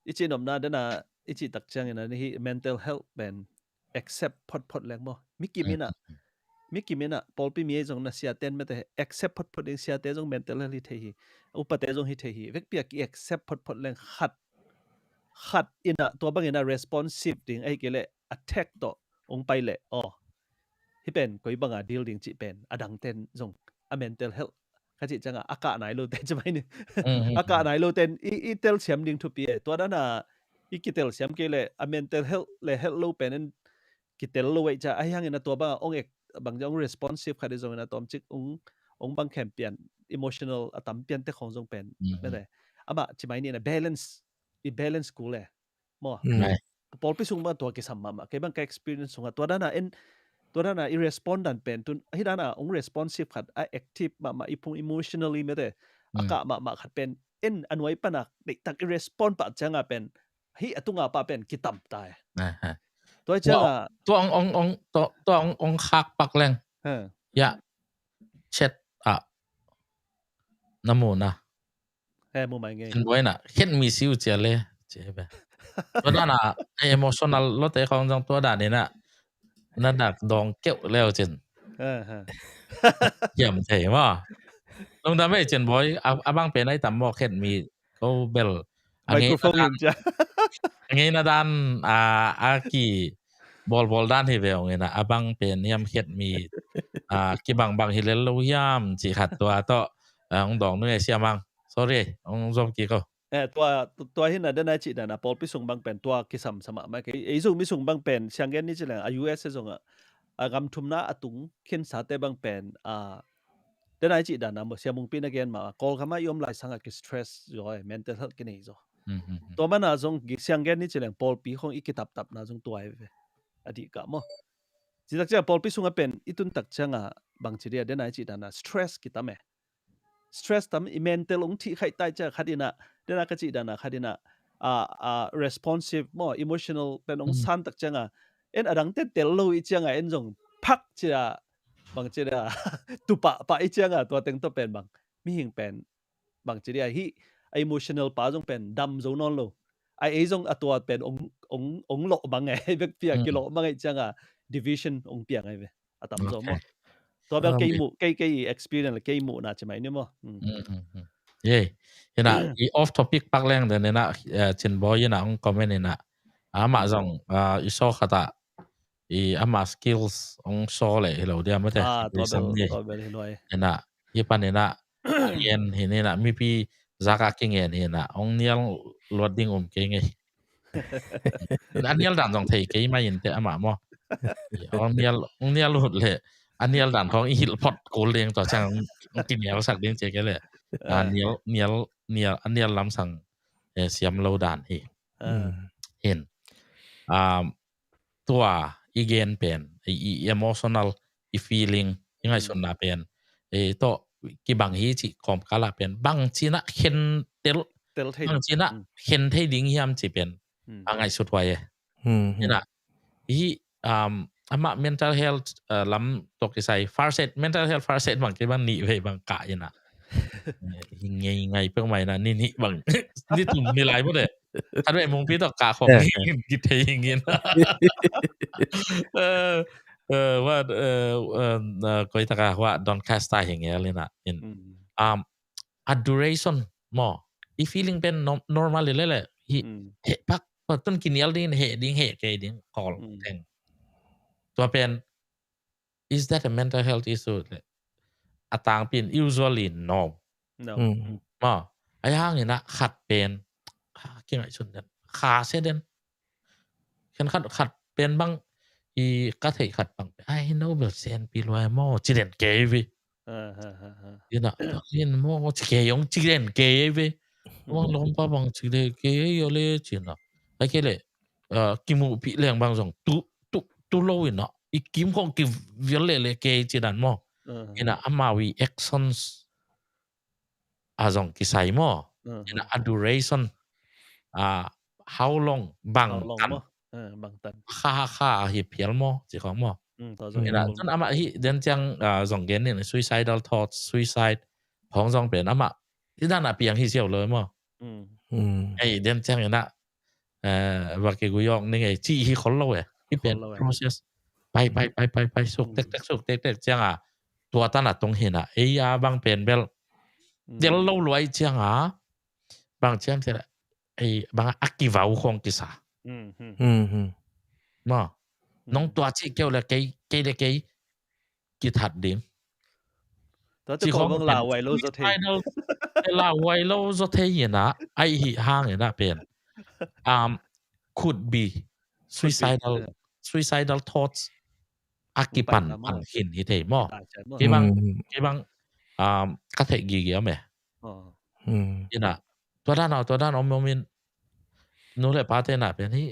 I cih nopna dana, i cih tak ciangina, hi mental health pen accept photphot leng maw. Mi kim ina, mi kim ina, pawlpi mi ei zong na siate mete accept photphot ding, siate zong mental health hi thei hi. Upate zong hi thei hi. Vekpi a ki accept photphot leng khat, khat ina, tua bang ina responsive ding, ahi kei leh attack tawh ong pai leh. Aw. Hi pen, koi banga deal ding cih pen, a dangten zong, a mental health, ka cih cianga, a kah nai lote ci mai ni. A kah nai loten, i, i telsiam ding thupi e. Tua dana, i kitelsiam kei leh, a mental health le health lo pen en kitel lo e cia, ahi hangina tua banga, ong ek, bang cia ong responsive khat i zongina tomcik, ong, ong bang khempian, emotional, a tampian te khawng zong pen. Mete. Ama, ci mai nina, balance, i balance kul e. Maw. Pawlpi sung bang tua kisam mahmah. Kei bang ka experience sunga tua dana en, tua dana i respond dan pen tun, hi dana ong responsive khat, a active mahmah, i phung emotionally mete, a kah mahmah khat pen, en a nuai pana deihtak i respond pah cianga pen, hi a tunga pah pen kitam ta e. Tua cianga, tua ong, ong, ong, tua, tua ong, ong khak pak leng. Ya, chat a, na mu na. He, mu mai ngei. Ken buai na, khen mi siu cia le, cia be. Tua dana, emotional lote khawng zong tua danina, na dak dong keuh leu cin. Hiam thei maw. Lungdam e cin buai, a, a bang pen ai tam maw khen mi, ko bel. A ngei microphone in cia. Ngeina dan a, a ki bawlbawl dan hi ve ong ina, a bang pen hiam khet mi a, kibangbang hi lel lo hiam cih khat tua tawh a, ong dawng nung e siamang. Sorry, ong zom kik o. Eh, tua, tu-, tua hi na, den ai cih dan a pawlpi sung bang pen tua kisam sa mahmah kei. Ei zong mi sung bang pen siang gen ni ci leng a U S A zong a, a gam thumna a tung khinsate bang pen a, den ai cih dan a maw, siamungpi na gen mah a, Kawlgam a i om lai sang a ki stress zaw e, mental health kinei zaw. Tua man a zong siang gen ni ci leng pawlpi khong i kitaptapna zong tua hi ve. A dih kah maw. Citak ciang pawlpi sung a pen i tun tak ciang a bang ci dia, den ai cih dan a stress kitam e. Stress tam, i mental ong thih khaih tai ciang khat ina, den a ka cih dan a khat ina, a, a, responsive maw, emotional pen ong san tak ciang a, en a dangte tel lo i ciang a, en zong phak ci a, bang ci dia, tu pahpah i ciang a, tua teng tawh pen bang, mihing pen, bang ci dia, hih, a emotional pa zong pen, dam zo nawn lo. A ei zong a tua pen, ong, ong, ong lawh bang e, hei bekpi a kilawh bang e i ciang a, division ong piang e ve. A tam zaw maw. Tua bel kei muh, kei, kei experience le kei muhna ci mai ni maw. Ye, ina, i off topic pak leng den ina, eh, Cin Bawi ina ong comment ina. Amah zong, ah, i saw khat ah, i amah skills ong saw le hi lo dia mate. Ah, tua bel, tua bel hi nuai. Ina, hi pan ina, ngen hi ina, mipi zak a kingen hi ina, ong nial luat ding um kei ngei. A nial dan zong thei kei mai in te amah maw. Ong nial, ong nial lut le a nial dan khong i hilh phot kul ding tua ciang ong kinial sak ding ci kei le. A nial, nial, nial, a nial lam sang, eh, siam lo dan hi. Hin. Um, tua i gen pen, i, i emotional, i feeling, i ngaihsutna pen, eh, tawh kibang hi cih kawmkal ah pen bang ci na khen tel, bang ci na khen thei ding hiam cih pen a ngaihsut huai e. Ina, hi, um, amah mental health, uh, lam tawh kisai first aid, mental health first aid bang kei bang nih vei bang kah ina. Hi ngei ngai pek mai na, ni nih bang, ni tum ni lai mawte. Khat vei mungpi tawh kah khong, eh, ni kithei hi ngin. Eh, eh, what, eh, eh, eh, koi taka hua Doncaster hi ngel ina in. Um, a duration maw, i feeling pen normal le le hi, heh pak, patun kinial ding, heh ding, heh kei ding, kol teng. Tua pen, is that a mental health issue? Le, a tangpi in usually no. Maw, a hang ina khat pen, ah, kingaihsun den, kha se den. Khen khat, khat pen bang, i ka theih khat bang pen, ai no bel senpi luai maw, ci den kei ve. Ina, in maw, ci kei ong ci den kei ve. Maw lawmpa bang ci den kei a le ci ina. Ai kei le, ah, kimuhpih leng bang zong tu, tu, tu lo ina. I kim khong kivial le le kei ci dan maw. Ina amau i actions a zong kisai maw. Ina a duration, a how long, bang tan. Kha kha hi phial maw, ci khong maw. Ina tun amah hi den ciang, a, zong gen nin suicidal thoughts, suicide khong zong pen amah hi dan a piang hi siau lo maw. Ei den ciang ina, eh, va kigui awk ning ei ci hi khol lo e. Hi pen process. Pai, pai, pai, pai, pai, suk tek tek, suk tek tek ciang a, tua tan a tung hi na. Ei a bang pen bel del lo luai ciang a, bang ciam ciam, ei, bang a kivau khong kisa. Maw, nong tua ci keu le kei, kei le kei kithat ding. Tua te ci khong bang pen lauhuai lo zaw thei. Suicidal, lauhuai lo zaw thei ina, ai hi hang ina pen. Um, could be suicidal, suicidal thoughts a kipan pan khin hi thei maw. Kei bang, kei bang, um, ka theih gige om e. Ina, tua dan a, tua dan om om in, nu le pa te na pen hi,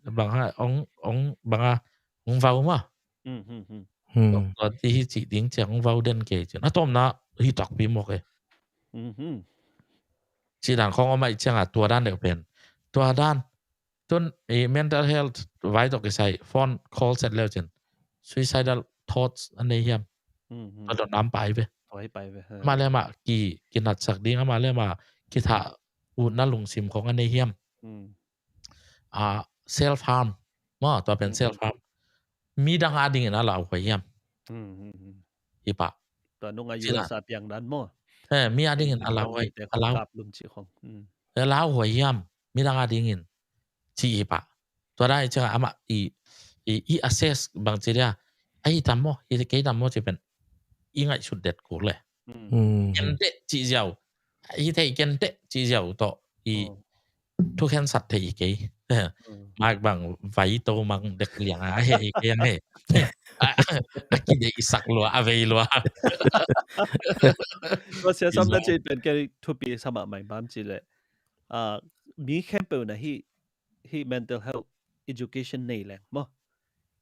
bang a, ong, ong, bang a, ong vau maw. Tua ti hi ci ding ciang ong vau den kei cin. A tomna hi takpi mawk e. Ci dan khong om ai ciang a tua dan deuh pen. Tua dan, tun i mental health vai tawh kisai phone call set leu cin suicidal thoughts a nei hiam. Tua dot nam pai ve. Pai ve. Mah le mah ki, kinatsak ding, amah le mah kithah utna lungsim khong a nei hiam. A, self harm. Maw, tua pen self harm. Mi dang a dingin a lauhuai hiam. Hi pah. Tua nung a U S a piang dan maw. Eh, mi a dingin a lauhuai, a lau, a lauhuai hiam. midang a dingin ci hi pah. Tua dan i ciang amah i i assess bang ci dia, a hi tam maw, hi kei tam maw ci pen i ngaihsut det kul le. Ken deh ci ziau, hi thei ken deh ci ziau tawh i thukhensat thei hi kei. Mak bang vai to mang dek liang a he hi kei ang he. A kideih sak lua, a vei lua. Tua sia sam na ci pen kei thupi sa mahmah bang ci leh, mi khempeuh na hi hi mental health education nei leng maw,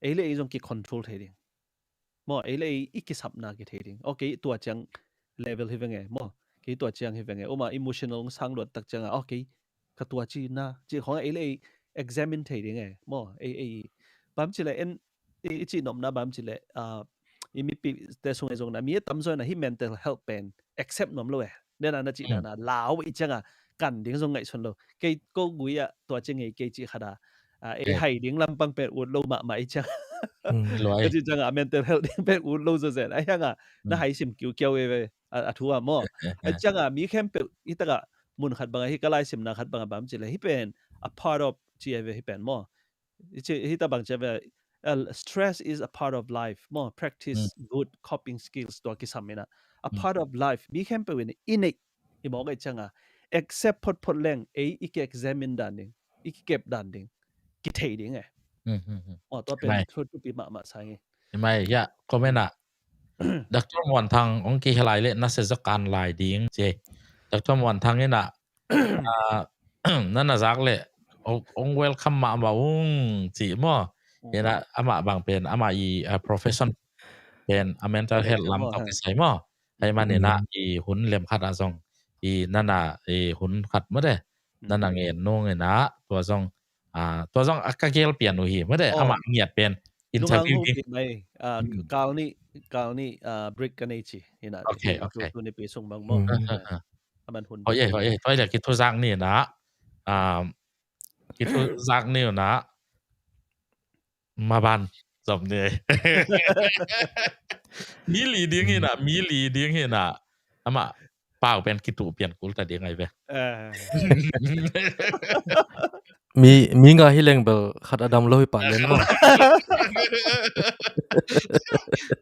ei le ei zong ki control thei ding maw, ei le ei i kisapna kithei ding. Okay, tua ciang level hi venge maw, kei tua ciang hi venge, uma emotional sang luat tak cianga okay, ka tua ci na ci khong ei le ei examine thei ding e maw. Ei ei bang ci le en i ci nopna bang ci le i mipi te sung e zong na mi tam zoi na hi mental health pen accept nuam lo e. Nena na ci na na lau i cianga kan ding zong ngaihsun lo. Kei ko gui ah tua ci ngei kei ci khada ei hai ding lampang pen ut lo mahmah i cianga. Ka ci cianga mental health ding pen ut lo zazen a hianga na hai sim kiukiau e ve a thu a maw. A cianga mi khempeuh hi taka mun khat banga hi ka lai simna khat banga bam ci le hi pen a part of ci e ve hi pen maw. Hi ta bang ci a ve, stress is a part of life maw, practice good coping skills tua kisam ina a part of life mi khempeuh in i neih i mawk ei cianga accept photphot leng ei i ki examine dan ding, i ki kep dan ding, ki thei ding e. Tua pen thupi mahmah sa hi. Mai ya comment ah Doctor Muan Thang ong ki helai le na se zok an lai ding ci. Doctor Muan Thang ina na na zak le ong welcome mahmah ung ci maw. Ina amah bang pen amah i profession pen a mental health lam tawh kisai maw. Hei man ina i hun lem khat a zong i nana i hun khat maw de nana ngen nung ina tua zong tua zong a ka gel pian uh hi maw de amah ngiat pen interview hi. Kal ni kal ni break ka nei ci ina. Okay, okay. Tu ni pi sung bang maw. Aman hun. Hoi hoi hoi le kithu zak ni na. Kithu zak ni na. Maban zom ni. Mi li ding hi na, mi li ding hi na. Amah pau pen kitu pian kul ta ding ai ve. Mi mi nga hi leng bel khat adam lo hi pa len maw.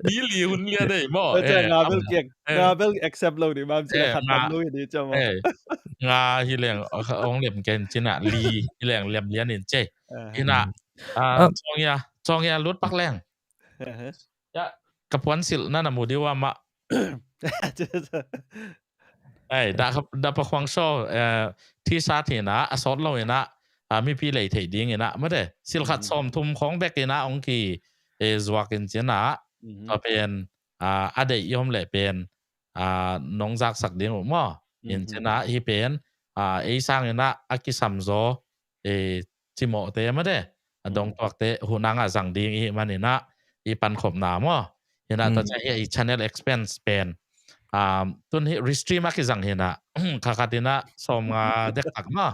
Mi li hun lia dei maw. Nga bel kiak nga bel accept lo ni mam ci khat adam lo hi ni cha maw. Nga hi leng ong lem ken cina li hi leng lem lian in che. Hi na. Chong ya chong ya lut pak leng. Ya ka puan silh na na mu diu amah. Ai da da pa khuang so thi sa thi na a sawt lo ina mipi lei thei ding ina mate silh khat sawm thum khong bek ina ong ki zuak in cina. Tua pen a deih i om leh pen nong zaksak ding uh maw. In cina hi pen ei sang ina a kisam zaw cimawhte mate a dongtuakte hunang a zang ding i hih man ina i pankhopna maw. Hina tua cia hi i channel expense pen tun hi restream a kizang hina kha khat ina sawm nga dektak maw.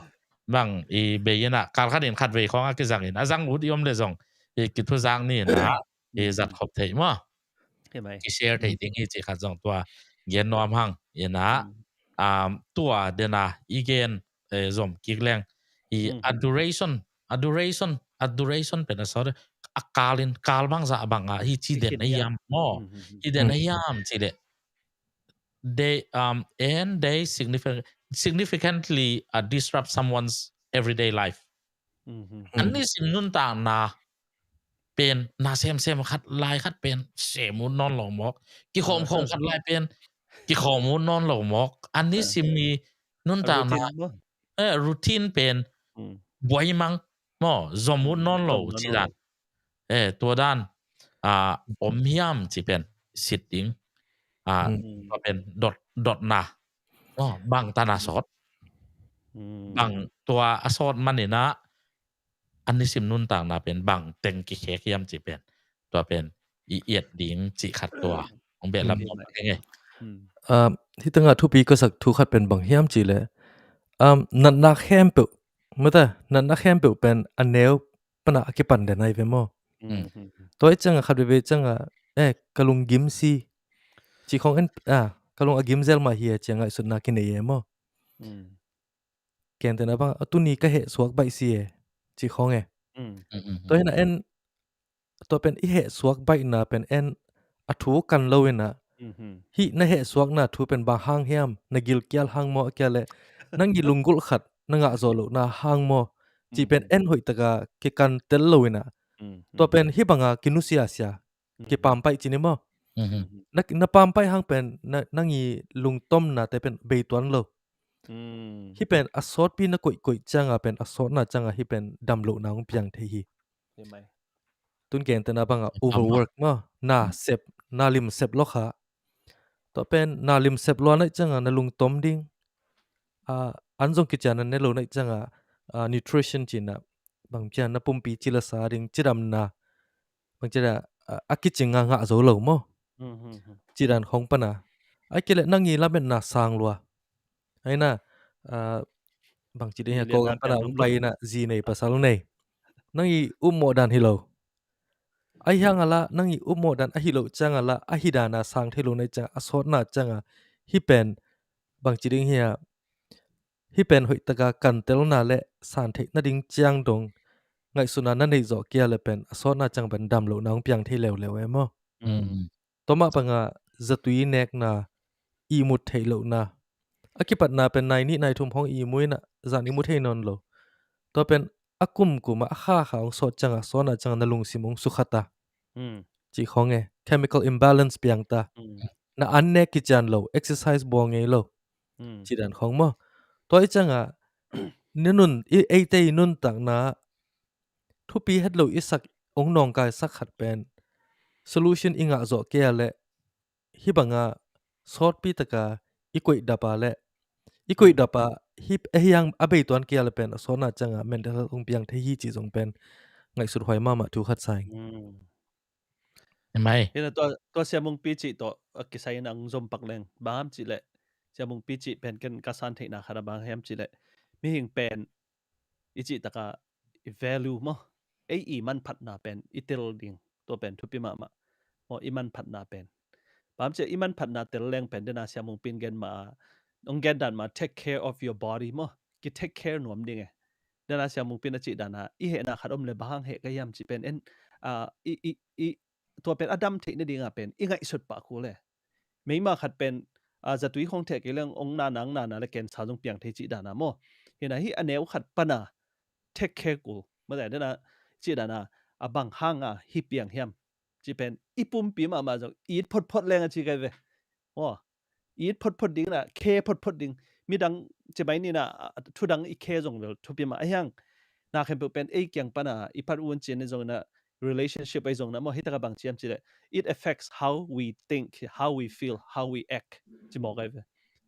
Bang i bei ina kal khat in khat vei khawng a kizang in a zang ut i om le zong i kithuzak ni ina i zat khop theih maw. I share theih ding hi cih khat zong tua gen nuam hang ina tua dena i gen zom kik leng i a duration a duration a duration pen a sawt a kalin kal bangzah banga hi ci den a hiam maw. Hi den a hiam ci leh they um and they significant significantly uh, disrupt someone's everyday life. An nisim nuntakna pen na semsem khat lai khat pen sem ut nawn lo mawk. Kikhawmkhawm khat lai pen kikhawm ut nawn lo mawk. An nisim i nuntakna routine pen buaimang maw zom ut nawn lo ci dan. Tua dan om hiam ci pen sit ding. Tua pen dot dotna bang tana sawt bang tua a sawt manina an nisim nuntakna pen bang teng kikhek hiam ci pen tua pen i iat ding ci khat tua ong beh lam nge. Hitanga thupi ka sak thu khat pen bang hiam ci le natna khempeuh mata natna khempeuh pen a neu pana a kipan den ai ve maw. Tua i cianga khat veve cianga eh ka lung gim si ci khong en a ka lung a gim zel mah hi a cianga i sutna kinei e maw. Kentena bang a tuni ka heh suak baih si e, ci khong e. Tua hina en, tua pen i heh suak baihna pen en a thu kan lo ina. Hih na heh suakna thu pen bang hang hiam, na gilkial hang maw a kia le nang i lunggulh khat na ngah zawh lohna hang maw, ci pen en hoih taka kikan tel lo ina. Tua pen hih banga kinusia sia, kipaampaih ci ni maw. Na, na paampaih hang pen na, nang i lungtomna te pen beituan lo. Hih pen a sawtpi na koihkoih cianga pen a sawtna cianga hih pen dam lohna hong piang thei hi. Tun kentena banga overwork maw, na sep, na lim sep lo kha. Tua pen na lim sep lua naih cianga na lungtom ding. An zong kician na ne lo naih cianga nutrition cina bang cian na pumpi cila sa ding, cidamna bang cina a kicinga ngah zo lo maw. Cidan khong pana ai kile nang i lametna sang lua. Aina bang ci ding hia, ko gam pana hong pai ina zi nei pasal nei. Nang i upmawh dan hi lo. Ahi hang ala nang i upmawh dan ahi lo ciang ala ahi dana sang thei lo naih cianga a sawtna cianga hih pen bang ci ding hia, hih pen hoih taka kantelna le san theih nading ciang dong ngaihsutna na neih zawh kia le pen a sawtna ciang pen dam lohna hong piang thei leuleu e maw. Tua mah banga zatui nekna, ihmut theih lohna, a kipatna pen nai nih nai thum hong ihmu ina zan ihmu thei nawn lo. Tua pen a kumkuma a khakha hong sawt cianga sawtna cianga na lungsim hong sukhata. Ci khong e, chemical imbalance piangta. Na an nek kician lo, exercise bawl ngei lo. Cidan khong maw. Tua i cianga ni nun, i eite i nuntakna thupi het lo i sak, hong nawngkai sak khat pen solution i ngah zawh kei a le hih banga sawtpi taka i koihdapa le i koihdapa hih ahiang a beituan kei a le pen a sawtna cianga mental health hong piang thei hi ci zong pen ngaihsut huai mahmah thu khat sa ing. Mai. Hina tua, tua siamungpi cih tawh a kisai in ang zom pak leng bang ham cih leh siamungpi cih pen ken ka san theihna khat a bang hiam cih leh mihing pen i cih taka i value maw, ei i manphatna pen i tel ding, tua pen thupi mahmah maw, i manphatna pen. Bang ham cih leh i manphatna tel leng pen dena siamungpi in gen ma a, hong gen dan ma take care of your body maw, ki take care nuam ding e. Dena siamungpi in a cih dana i hehna khat om le bang hang heh ka hiam cih pen en, i, i, i, tua pen a dam theih nadinga pen i ngaihsut pah kul e. Meima khat pen zatui khong theh kei leng ong nana ong nana le cancer zong piang thei cih dana maw. Hina hih a neu khat pana take care kul mate dena cih dana a bang hanga hih piang hiam cih pen i pumpi mahmah zong it photphot leng a ci kai ve. Maw, it photphot ding na khe photphot ding. Midang cimai nina thudang i khe zong vel thupi mah a hiang. Na khempeuh pen ei kiang pana i phat un cin i zong na relationship ei zong na maw, hitaka bang ciam cileh it affects how we think, how we feel, how we act ci mawk ai ve.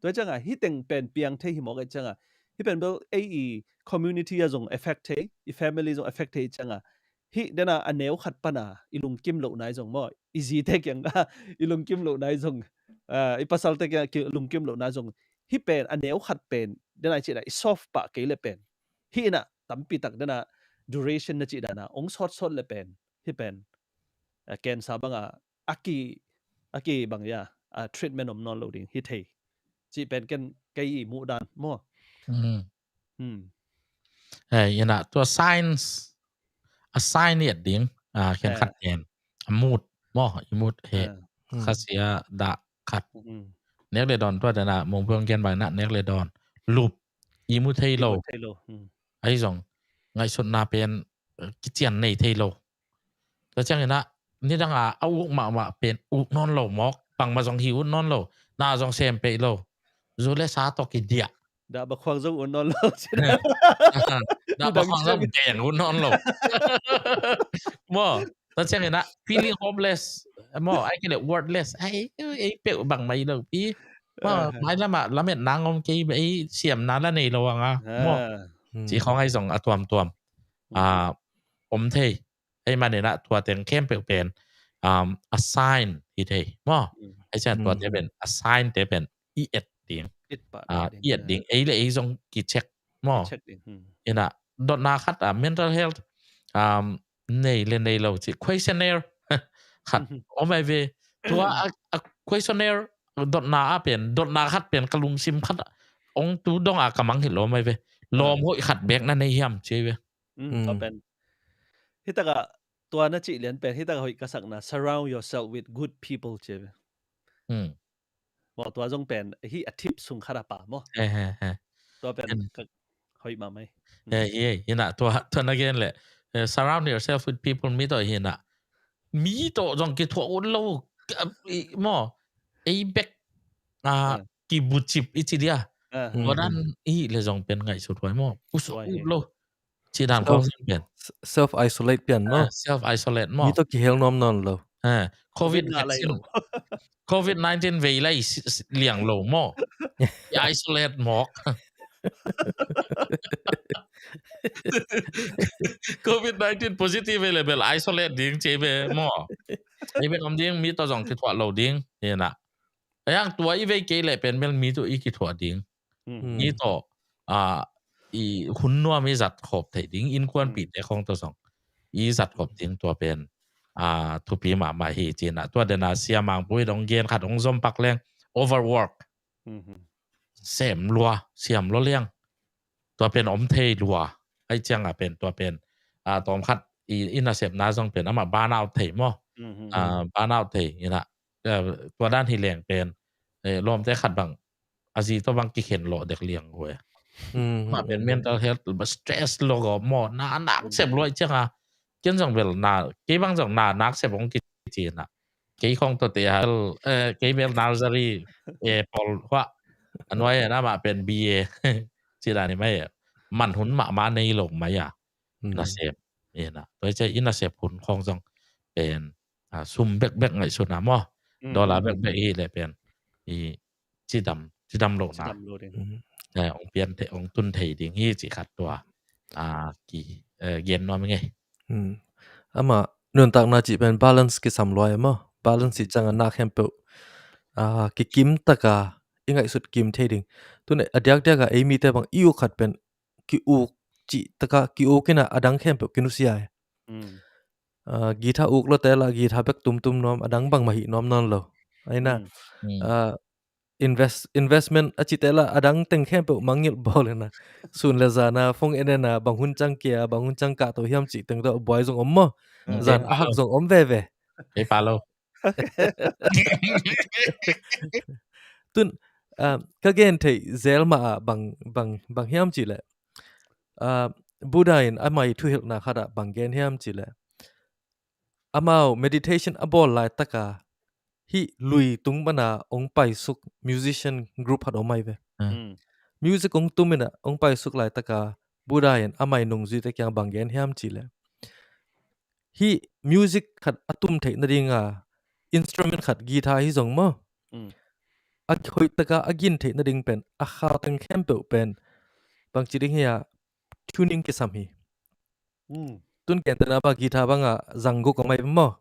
Tua cianga hiteng pen piang thei hi mawk ai cianga hi pen bel ei i community a zong affect thei, i family zong affect thei cianga hih dena a neu khat pana i lungkim loh nai zong maw, i zite kianga i lungkim loh nai zong, i pasalte kianga lungkim loh nai zong hih pen a neu khat pen dena i cihna i solve pah kei le pen hih ina tampi tak dena duration na cih dana ong sawtsawt le pen hih pen cancer banga a ki, a ki bang ya treatment om nawn lo ding hi thei cih pen ken kei i muh dan maw. Ina tua science a sign i et ding, khenkhat ken a mut maw, i mut he khasia dah khat. Nek le dawn tua dana mongpong gen bang na nek le dawn lup i mu thei lo. Ahi zong ngaihsutna pen kician nei thei lo. Tua ciang ina nidanga a uk mahmah pen uk nawn lo mawk, bangmah zong hi ut nawn lo, na zong sem peih lo, zu le sa tawh kidiah. Dah bakhuang zong ut nawn lo. Dah bakhuang zong beng ut nawn lo. Maw, tua ciang ina feeling hopeless maw, ai kei le worthless, ai ei peuh bangmah i lo pi. Maw, mai lama lamet nang om kei, ei siamna la nei lo anga maw. Ci khong ai zong a tuamtuam om thei. Ei manina tua teng khempeuh pen a sign hi thei maw. Ei cian tua te pen a sign te pen i et ding, i et ding, ei le ei zong ki check maw. Ina dotna khat a mental health nei le nei lo ci questionnaire khat om ai ve. Tua a questionnaire dotna a pen, dotna khat pen ka lungsim khat ong tu donga ka mang hi lo om ai ve. Lawm hoih khat bek na nei hiam ci ve. Tua pen hitakah tua na cih lian pen hitakah hoih ka sakna, surround yourself with good people ci ve. Maw, tua zong pen hi a tip sung khat a pa maw. Tua pen hoih mahmah hi. Hi hi hi na tua tua na gen leh, surround yourself with people, mi tawh hi na. Mi tawh zong kithuah ut lo maw. Ei bek kibucip i ci dia. Tua dan i le zong pen ngaihsut huai maw. Usuk ut lo. Ci dan kong zong pen self isolate pian maw. Self isolate maw. Mi tawh kihel nuam nawn lo. Covid vaccine, covid nineteen vei lai liang lo maw. I isolate mawk. Covid nineteen positive vei le bel isolate ding ci ve maw. Ei bel om ding, mi tawh zong kithuah lo ding hi na. Ayang tua i vei kei le pen bel mi tawh i kithuah ding. Hi tawh i hun nuam i zat khop thei ding, innkuanpihte khong tawh zong i zat khop ding, tua pen thupi mahmah hi ci na. Tua dena siamangpu i dong gen khat hong zom pak leng, overwork. Sem lua, siam lua liang. Tua pen om thei lua. Ai cianga pen tua pen tawm khat i nasepna zong pen amah burnout thei maw. Burnout thei hi na. Tua dan hi leng pen lawmte khat bang a zi tawh bang kikhen lawh dek liang uh e. Mah pen mental health, stress lo go maw, na nak sep luai cianga. Ken zong bel na, kei bang zong na nak sep hong kici na. Kei khong tawh te a, kei bel nursery, e, pawl hua a nuai na mah pen B A ci dan hi mai. Man hun mahmah nei lo mai a. Nasep. E na. Tua i cia i nasep hun khong zong pen sum bekbek ngaihsutna maw. Dollar bekbek i le pen i cidam, cidam lohna. Cidam lo ding. Ong pian thei, ong tun thei ding hi ci khat tua. Ki gen nuam i ngei. Ama nuntakna cih pen balance kisam luai maw. Balance cih cianga na khempeuh kikim taka i ngaihsut kim thei ding. Tun a diakdiaka ei mite bang i uk khat pen ki-uk cih taka ki-uk ina a dang khempeuh kinusia e. Guitar uk lote la guitar bek tumtum nuam, a dang bangmah hih nuam nawn lo. Aina invest, investment a cite la a dang teng khempeuh mangngilh bawl ina. Sun le zana phone en ena bang hun ciang kia, bang hun ciang kah to hiam cih teng tawh buai zong om maw. Zan a hak zong om veve. Ei pa lo. Tun ka gen theih zel mah ah bang, bang, bang hiam cih leh, Buddha in amah i thuhilhna khat ah bang gen hiam cih leh, amau meditation a bawl laitaka hih lui tung pana ong paisuk musician group khat om ai ve. Music ong tum ina ong paisuk laitaka Buddha in amah i nungzuite kiang bang gen hiam cih leh, hih music khat a tum theih nadinga instrument khat guitar hi zong maw, a hoihtaka a gin theih nading pen a khau teng khempeuh pen bangci ding hi a, tuning kisam hi. Tun kentena pa guitar banga zangguk a mai maw.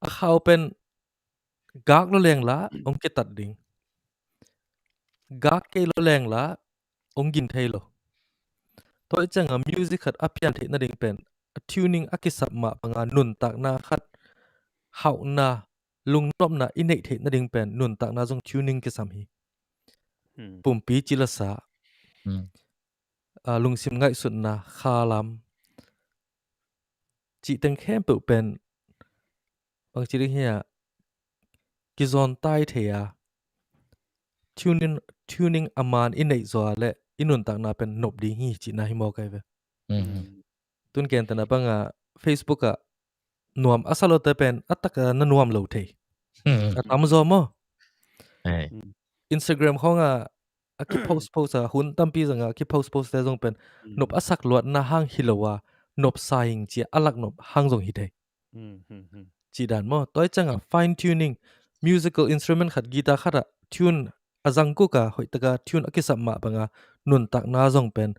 A khau pen gak lo leng la ong kitat ding, gak kei lo leng la ong gin thei lo. Tua i cianga music khat a pian theih nading pen a tuning a kisap mah banga nuntakna khat hauhna, lungnopna i neih theih nading pen nuntakna zong tuning kisam hi. Pumpi cilasa, lungsim ngaihsutna, khalam cih teng khempeuh pen bangci ding hi a, kizawn tai thei a, tuning, tuning a man i neih zaw le i nuntakna pen nop ding hi cihna hi maw kai ve. Tun kentena banga Facebook ah nuam a sa lote pen a taka na nuam lo thei. A tam zaw maw. Instagram khawngah a kipost post a, hun tampi zanga a kipost post te zong pen nop a sak luatna hang hi lo a, nop sa ing cia a lak nop hang zong hi thei. Cih dan maw. Tua i cianga fine tuning, musical instrument khat, guitar khat ah tune a zangkuk a, hoihtaka tune a kisap mah banga nuntakna zong pen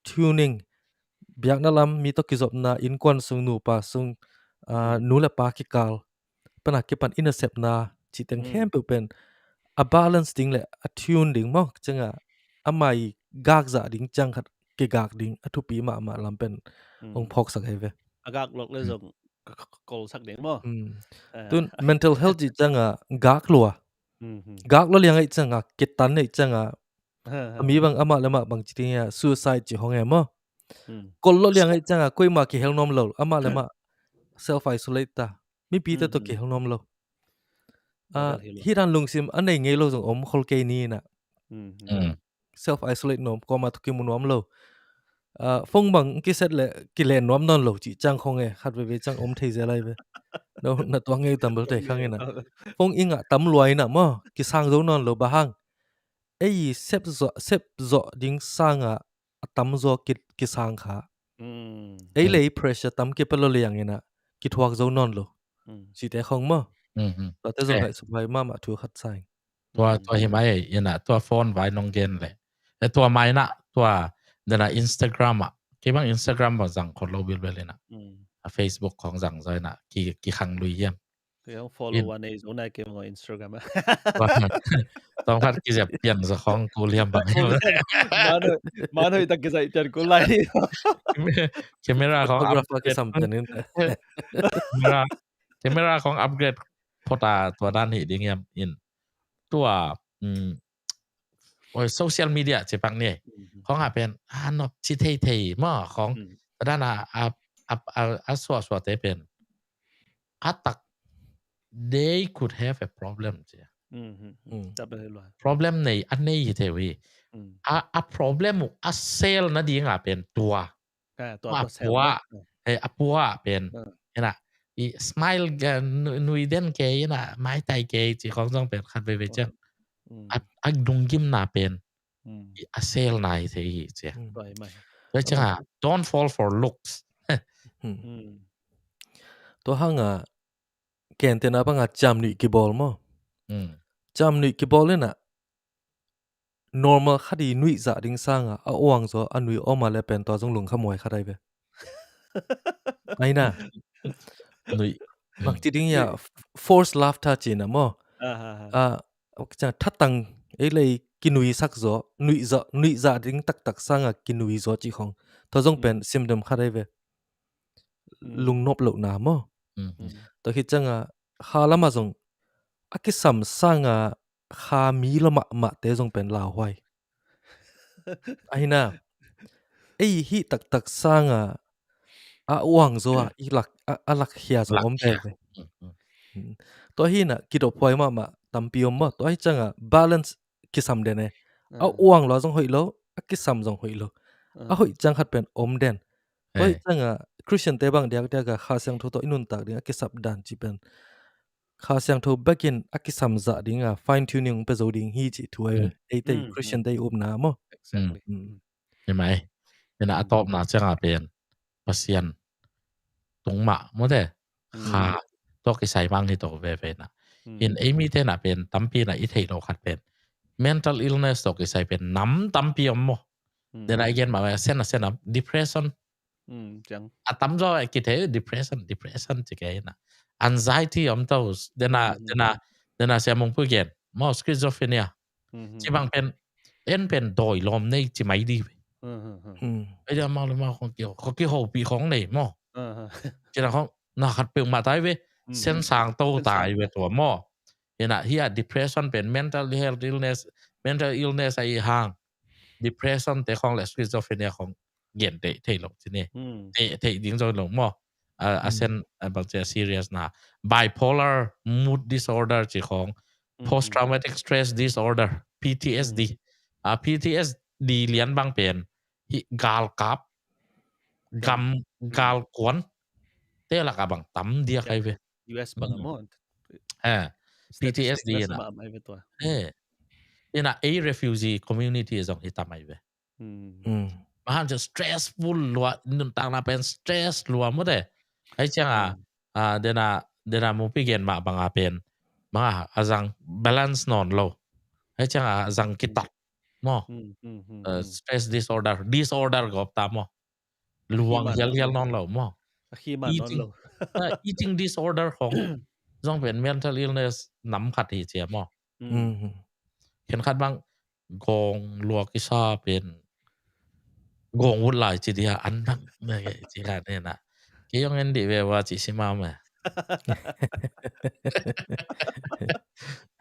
tuning, biakna lam, mi tawh kizopna, innkuan sung, nupa sung, nu le pa kikal pana kipan i nasepna cih teng khempeuh pen a balance ding le a tune ding maw, cianga amah i gak zah ding ciang khat kigak ding a thupi mahmah lam pen hong phawksak hi ve. A gak lok le zong kolsak ding maw. Tun mental health cih cianga gak lua, gak lua liang aih cianga kitan aih cianga A mi bang amah le mah bang ci ding a suicide ci hong e maw. Kol lo liang ei cianga koima kihel nuam lo, amah le mah self isolate ta. Mipi te to kihel nuam lo. Hi dan lungsim a nei ngei lo zong om khol kei ni na. Self isolate nuam, koma to kimu nuam lo. Phone bang kiset le kilen nuam nawn lo ci ciang khong e, khat veve ciang om thei zel ai ve. No na tuang ngei tam bel te khang ina. Phone i ngah tam luai na maw, kisang zo nawn lo ba hang. Ei sep zo, sep zo ding sanga a tam zo ki, kisang kha. Ei lei pressure tam ki palo liang ina kithuak zo nawn lo. Site khong maw. Tate zong hai suphai mama thu khat sai. Tua, tua hi mai ina, tua phone vai nong gen le. E tua mai na, tua dena Instagram a. Kei bang Instagram bang zang khol lo bilbel ina. A Facebook khong zang zo ina, ki, ki khang lui hiam. Kei ang follow wan ei zo na kei mo Instagram a. Tong khat ki zep pian zo khong kul hiam bang hiam. Manoi, manoi tak ki zep pian kul lai. Camera khong photographer ki sam pian in. Camera, camera khong upgrade phota tua dan hi ding hiam in. Tua, oi social media ci pak ni. Khong a pen a nop ci thei thei maw khong. Tua dan a, a, a, a sua sua te pen. A tak they could have a problem ci. Problem nei, a nei hi thei wi. A, a problem uh a sel na ding a pen tua. A pua, a pua pen ina i smile ga nui den ke ina maitai ke ci khong zong pen khat veve ciang a, a dunggimna pen a sel nai thei hi ci. Tua ciang a don't fall for looks. Tua hang a kentena bang a ciam nuih kibawl maw. Ciam nuih kibawl ina normal khat i nuih zah ding sanga a uang zaw a nuih om a le pen tua zong lungkhamuai khat ai ve. Aina nuih bang ci ding ia force laughter cina maw. A thatang ei lei kinuisak zaw, nuih zah, nuih zah ding taktak sanga kinui zaw ci khong tua zong pen symptom khat ai ve. Lungnop lohna maw. Tua khit cianga kha lama zong a kisam sanga kha mi lo mahmahte zong pen lauhuai. Ahina ei hih taktak sanga a uang zaw a i lak, a, a lak hia zong om veve. Tua hina kidophuai mahmah tampi om maw. Tua hi cianga balance kisam den e. A uang lo a zong hoih lo, a kisam zong hoih lo. A hoih ciang khat pen om den. Tua hi cianga Christian te bang diakdiak a Kha Siangtho tawh i nuntak ding a kisap dan ci pen Kha Siangtho bekin a kisam zah ding a fine tuning pe zo ding hi ci thu ai. Eite Christian te i upna maw. Hi mai. Ina a tawpna cianga pen Pasian tung mah mawte. Kha tawh kisai mang hi to veve na. In ei mite na pen tampi na i theih lo khat pen mental illness tawh kisai pen nam tampi om maw. Dena i gen mah a sen a sen a depression. A tamzaw a kithei depression, depression ci kei na. Anxiety om to dena, dena, dena sia mungpui gen maw schizophrenia. Ci bang pen en pen dawi lawm nei ci mai di ve. Ei dia mau le mau khong kiho, khong kiho pi khong nei maw. Ci na khong na khat peuh mah tai ve. Sen sang to tai ve tua maw. Ina hi a depression pen mental health illness, mental illness a i hang. Depression te khong le schizophrenia khong gen te thei lo ci ni. Te thei ding zo lo maw. A sen a bang ci a serious na bipolar mood disorder ci khong, post traumatic stress disorder, P T S D. A P T S D lian bang pen hi galkap gam galkuan te laka bang tam diak ai ve. U S bang maw. P T S D ina. Ina ei refugee community zong hi tam ai ve. Mahan cu stressful lua, nuntakna pen stress lua mawte. Hei cianga dena, dena mupi gen mah banga pen banga a zang balance nawn lo. Hei cianga a zang kitat maw. Stress disorder, disorder gawp ta maw. Luang hialhial nawn lo maw. Eating disorder khong zong pen mental illness nam khat hi cia maw. Khen khat bang gawng lua kisa pen gawng ut lai ci dia an dang ci khat nena. Kei yong en dih ve ua ci si mau me.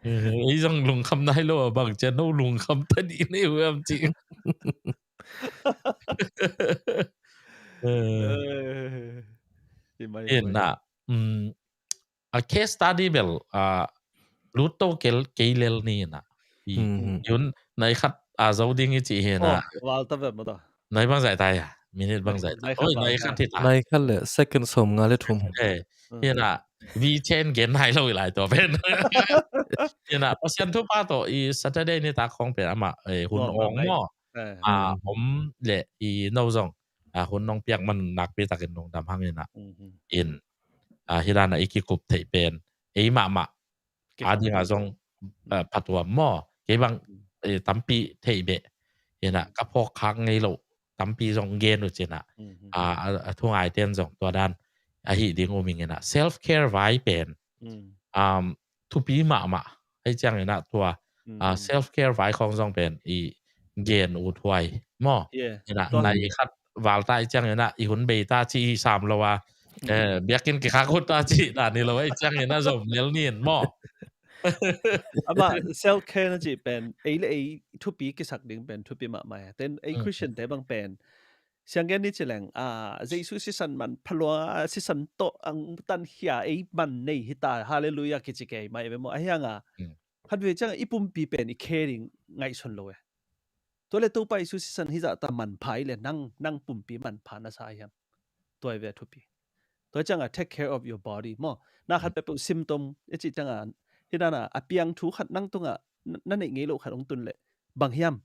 Ei zong lungkham nai lo a bang cian no lungkham ta dih nei uh am ci. Hi mai, hi mai. Ina, um, a case study bel, a, lut to kel, kei lel ni ina. I, hmm, yun, nai khat a zo ding i ci hi ina. Oh, val ta ve ma ta. Nai bang zai ta ya. Minute bang zai ta. Nai khat oi, val nai ta. Khat hi ta. Nai khat le second som nga le thum. Eh, hmm, ina, vi chen gen nai lo i lai to pen. Ina, Pasian thupha to i Saturday ni ta khong pen ama, eh, hun ong mo. Eh. A, hmm, om le i no zong. A, hun nong piak man nakpi takin nong dam hang ina. Mhm. In, a, hi dan a i kikup theih pen. Ei mahmah. A ding a zong, a, phatuam maw. Kei bang, eh, tampi thei beh. Ina, ka phawk khak ngei lo. Tampi zong gen uh cina. A, a, a thu ngai ten zong tua dan. A hi ding um ing ina. Self care vai pen. Um, thupi mahmah. Hei ciang ina tua. A, self care vai khong zong pen. I gen uh thuai. Maw. Ina, nai khat val ta i ciang ina. I hun bei ta ci i sam lo a. Eh, biakin kikhak uh ta ci. Ta ni lo a i ciang ina zom lel nin maw. Ama self care na ci pen, ei le ei thupi kisak ding pen, thupi mahmah. Ten ei Christian te bang pen. Siang gen ni ci leng, a, Jesu sisan man phalua, sisan to ang tan hia, ei man nei hita, hallelujah kici kei, mai be mo, a hiang a. Khat ve ciang, i pumpi pen, i care ding, ngaihsun lo e. Tua le Topa Jesu sisan hi zah ta man pha i le nang, nang pumpi man pha na sa hiam. Tua i ve thupi. Tua ciang a take care of your body. Maw, na khat pepeu symptom, e ci ciang a, hi dan a, a piang thu khat nang tung a, na, na neih ngei lo khat ong tun le, bang hiam.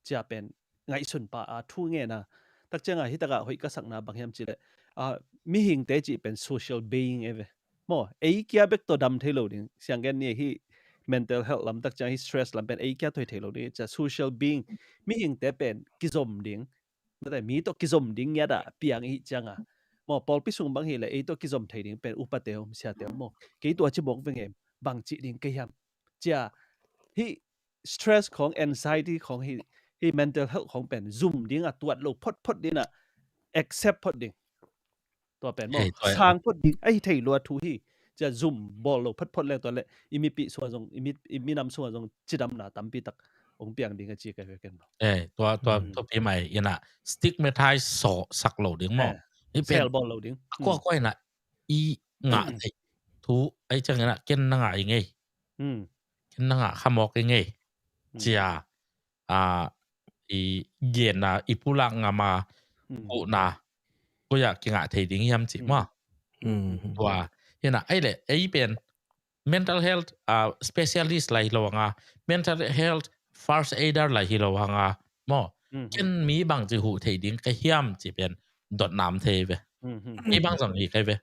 Cia pen, ngaihsun pa a, thu nge na. Tak ciang a, hi tak a, hoih ka sakna, bang hiam ci le. A, mihing te ci pen social being e ve. Maw, ei kia bek to dam thei lo ding. Siang gen ni hi mental health lam tak ciang hi stress lam pen ei kia toi thei lo ding. Cia social being. Mihing te pen kizom ding. Mate mi to kizom ding ngiat a piang i hi ciang a. Maw, pawlpi sung bang hi le ei to kizom thei ding pen upa te om sia te om maw. Kei tua ci mawk veng em. Bang ci ding kei hiam. Cia hi stress khong, anxiety khong hi, hi mental health khong pen zum ding a tuat lo phot phot ding a accept phot ding. Tua pen maw, sang phot ding, ai thei lua thu hi. Cia zum bawl lo phot phot le tua le, i mipi sung a zong, i mi, i minam sung a zong, cidamna tampi tak, ong piang ding a ci ka ve ken maw. Eh, tua, tua, tua pi mai, ina, stigmatize so sak lo ding maw. Eh, i pen, sel bawl lo ding. Kua, kua ina, i ngah thei, thu, ai ciang ina, ken na ngah i ngei. Ken na ngah kha mawk i ngei. Cia, a, i genna, i pulak ngam a, kuhna, kuya kingah thei ding hiam ci maw. Tua, hina, ei le, ei pen, mental health, a, specialist lai hi lo hanga, mental health first aider lai hi lo hanga, maw. Ken mi bang ci huh thei ding ka hiam ci pen, dot nam thei ve. I bang zong hi kai ve.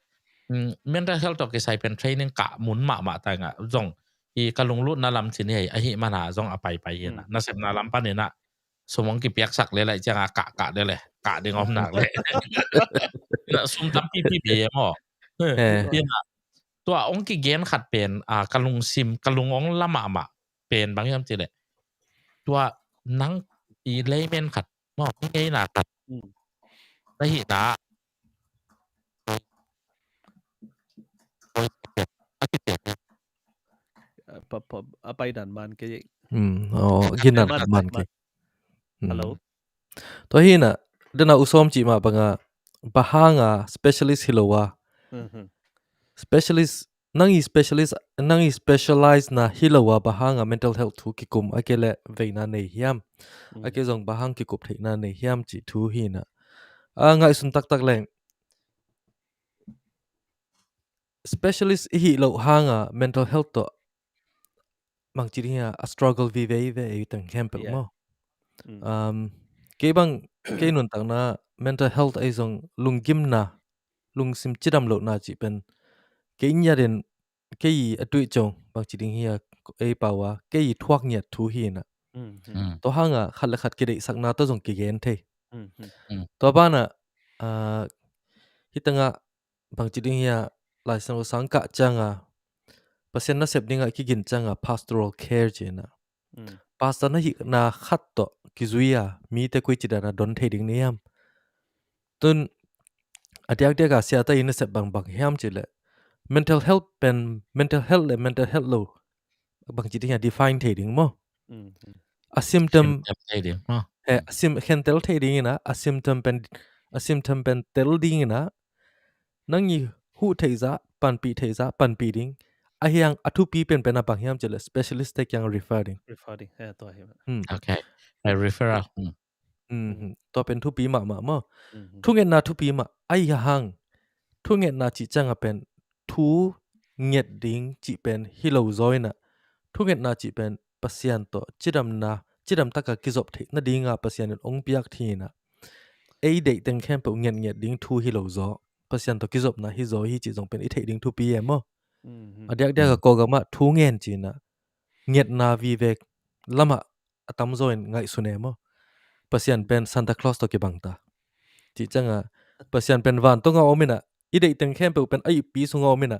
Mental health tawh kisai pen training kah mun mahmah tai ngah zong. I ka lunglutna lam cin hi a hi mana zong a paipai hi na. Nasepna lam pan ina sum hong kipiaksak le lai cianga kah kah de le. Kah ding om nak le. Ina sum tampipi be e maw. Ina tua hong kigen khat pen a ka lungsim, ka lung hong la mahmah pen bang hiam ci le. Tua nang i layman khat maw, hong ngeina khat. Na hihna. A paidan man kei. Ginan khat man kei. Hello. Tua hina, dena u sawm cih mah banga, bang hanga specialist hi lo a. Specialist nang i specialist, nang i specialize na hi lo a bang hanga mental health thu kikum a ke le veina nei hiam. A ke zong bang hang kikup theihna nei hiam cih thu hi na. A ngaihsun taktak leng. Specialist i hi lo hanga mental health tawh. Mang ci ding hia a struggle vive i ve ei teng khempeuh maw. Kei bang, kei nuntakna mental health ei zong lunggimna, lungsim cidam lohna cih pen. Kei ngiatin, kei a tuih cong, bang ci ding hia ei pau a, kei thuak ngiat thu hi na. Tua hanga khat le khat kideihsakna tawh zong kigen thei. Tua bana, hitanga bang ci ding hia laisang lo sang kah cianga, Pasian nasep dinga kigin cianga pastoral care cina. Pastor na hihna khat tawh kizui a, mite koi ci dana don thei ding ni hiam. Tun a diakdiaka siata i nasep bangbang hiam ci le. mental health pen mental health le mental health lo bangci ding a define thei ding maw? A symptom Khentel thei ding maw? He, a sim khentel thei ding ina, a symptom pen a symptom pen tel ding ina, nang i huh thei za, panpih thei za, panpih ding. A hiang a thupi pen pen a bang hiam cile specialist te kiang refer ding. Refer ding. He, tua hi. Hmm. Okay. A referral. Hmm. Hmm. Tua pen thupi mah mah maw. Thungetna thupi mah. Ai hang thungetna cih ciang a pen thu nget ding cih pen hi lo zaw ina. Thungetna cih pen Pasian tawh cidamna, cidam taka kizop theih nadinga Pasian in ong piak thina. Ei deih teng khempeuh ngetnget ding thu hi lo zaw. Pasian tawh kizopna hi zaw hi cih zong pen i theih ding thupi e maw? A diakdiak a Kawlgam ah thu ngen cina. Ngetna vive lamah a tamzaw in ngaihsun e maw? Pasian pen Santa Claus tawh kibang ta. Cih cianga Pasian pen vantung a om ina, i deih teng khempeuh pen a ippi sungah om ina,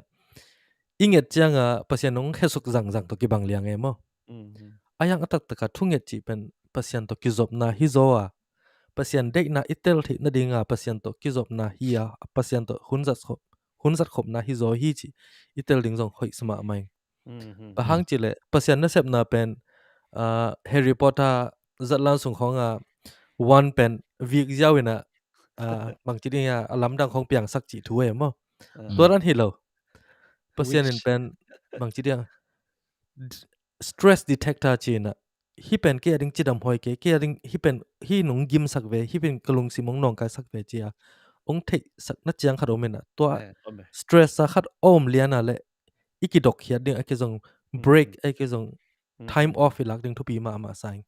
i nget cianga Pasian ong khesuk zangzang tawh kibang liang e maw? A yang a taktaka thunget cih pen Pasian tawh kizopna hi zaw a, Pasian deihna i tel theih nadinga Pasian tawh kizopna hi a, Pasian tawh hun zat khop, hun zat khopna hi zaw hi cih i tel ding zong hoih sa mahmah ing. A hang cile Pasian nasepna pen, ah, Harry Potter zatlan sung khonga wand pen vik ziau ina, ah, bangci ding a, a lamdang khong piangsak cih thu e maw? Tua dan hi lo. Pasian in pen bangci ding a, d- stress detector cina, hi pen kei a ding cidam hoi kei, kei a ding hi pen hi nong gimsak ve, hi pen ka lungsim ong nawngkaisak ve cia ong theihsak na ciang khat om ina, tua stress a khat om liana le i kidok hiat ding a kizong, break a kizong, time off i lak ding thupi mahmah sa ing.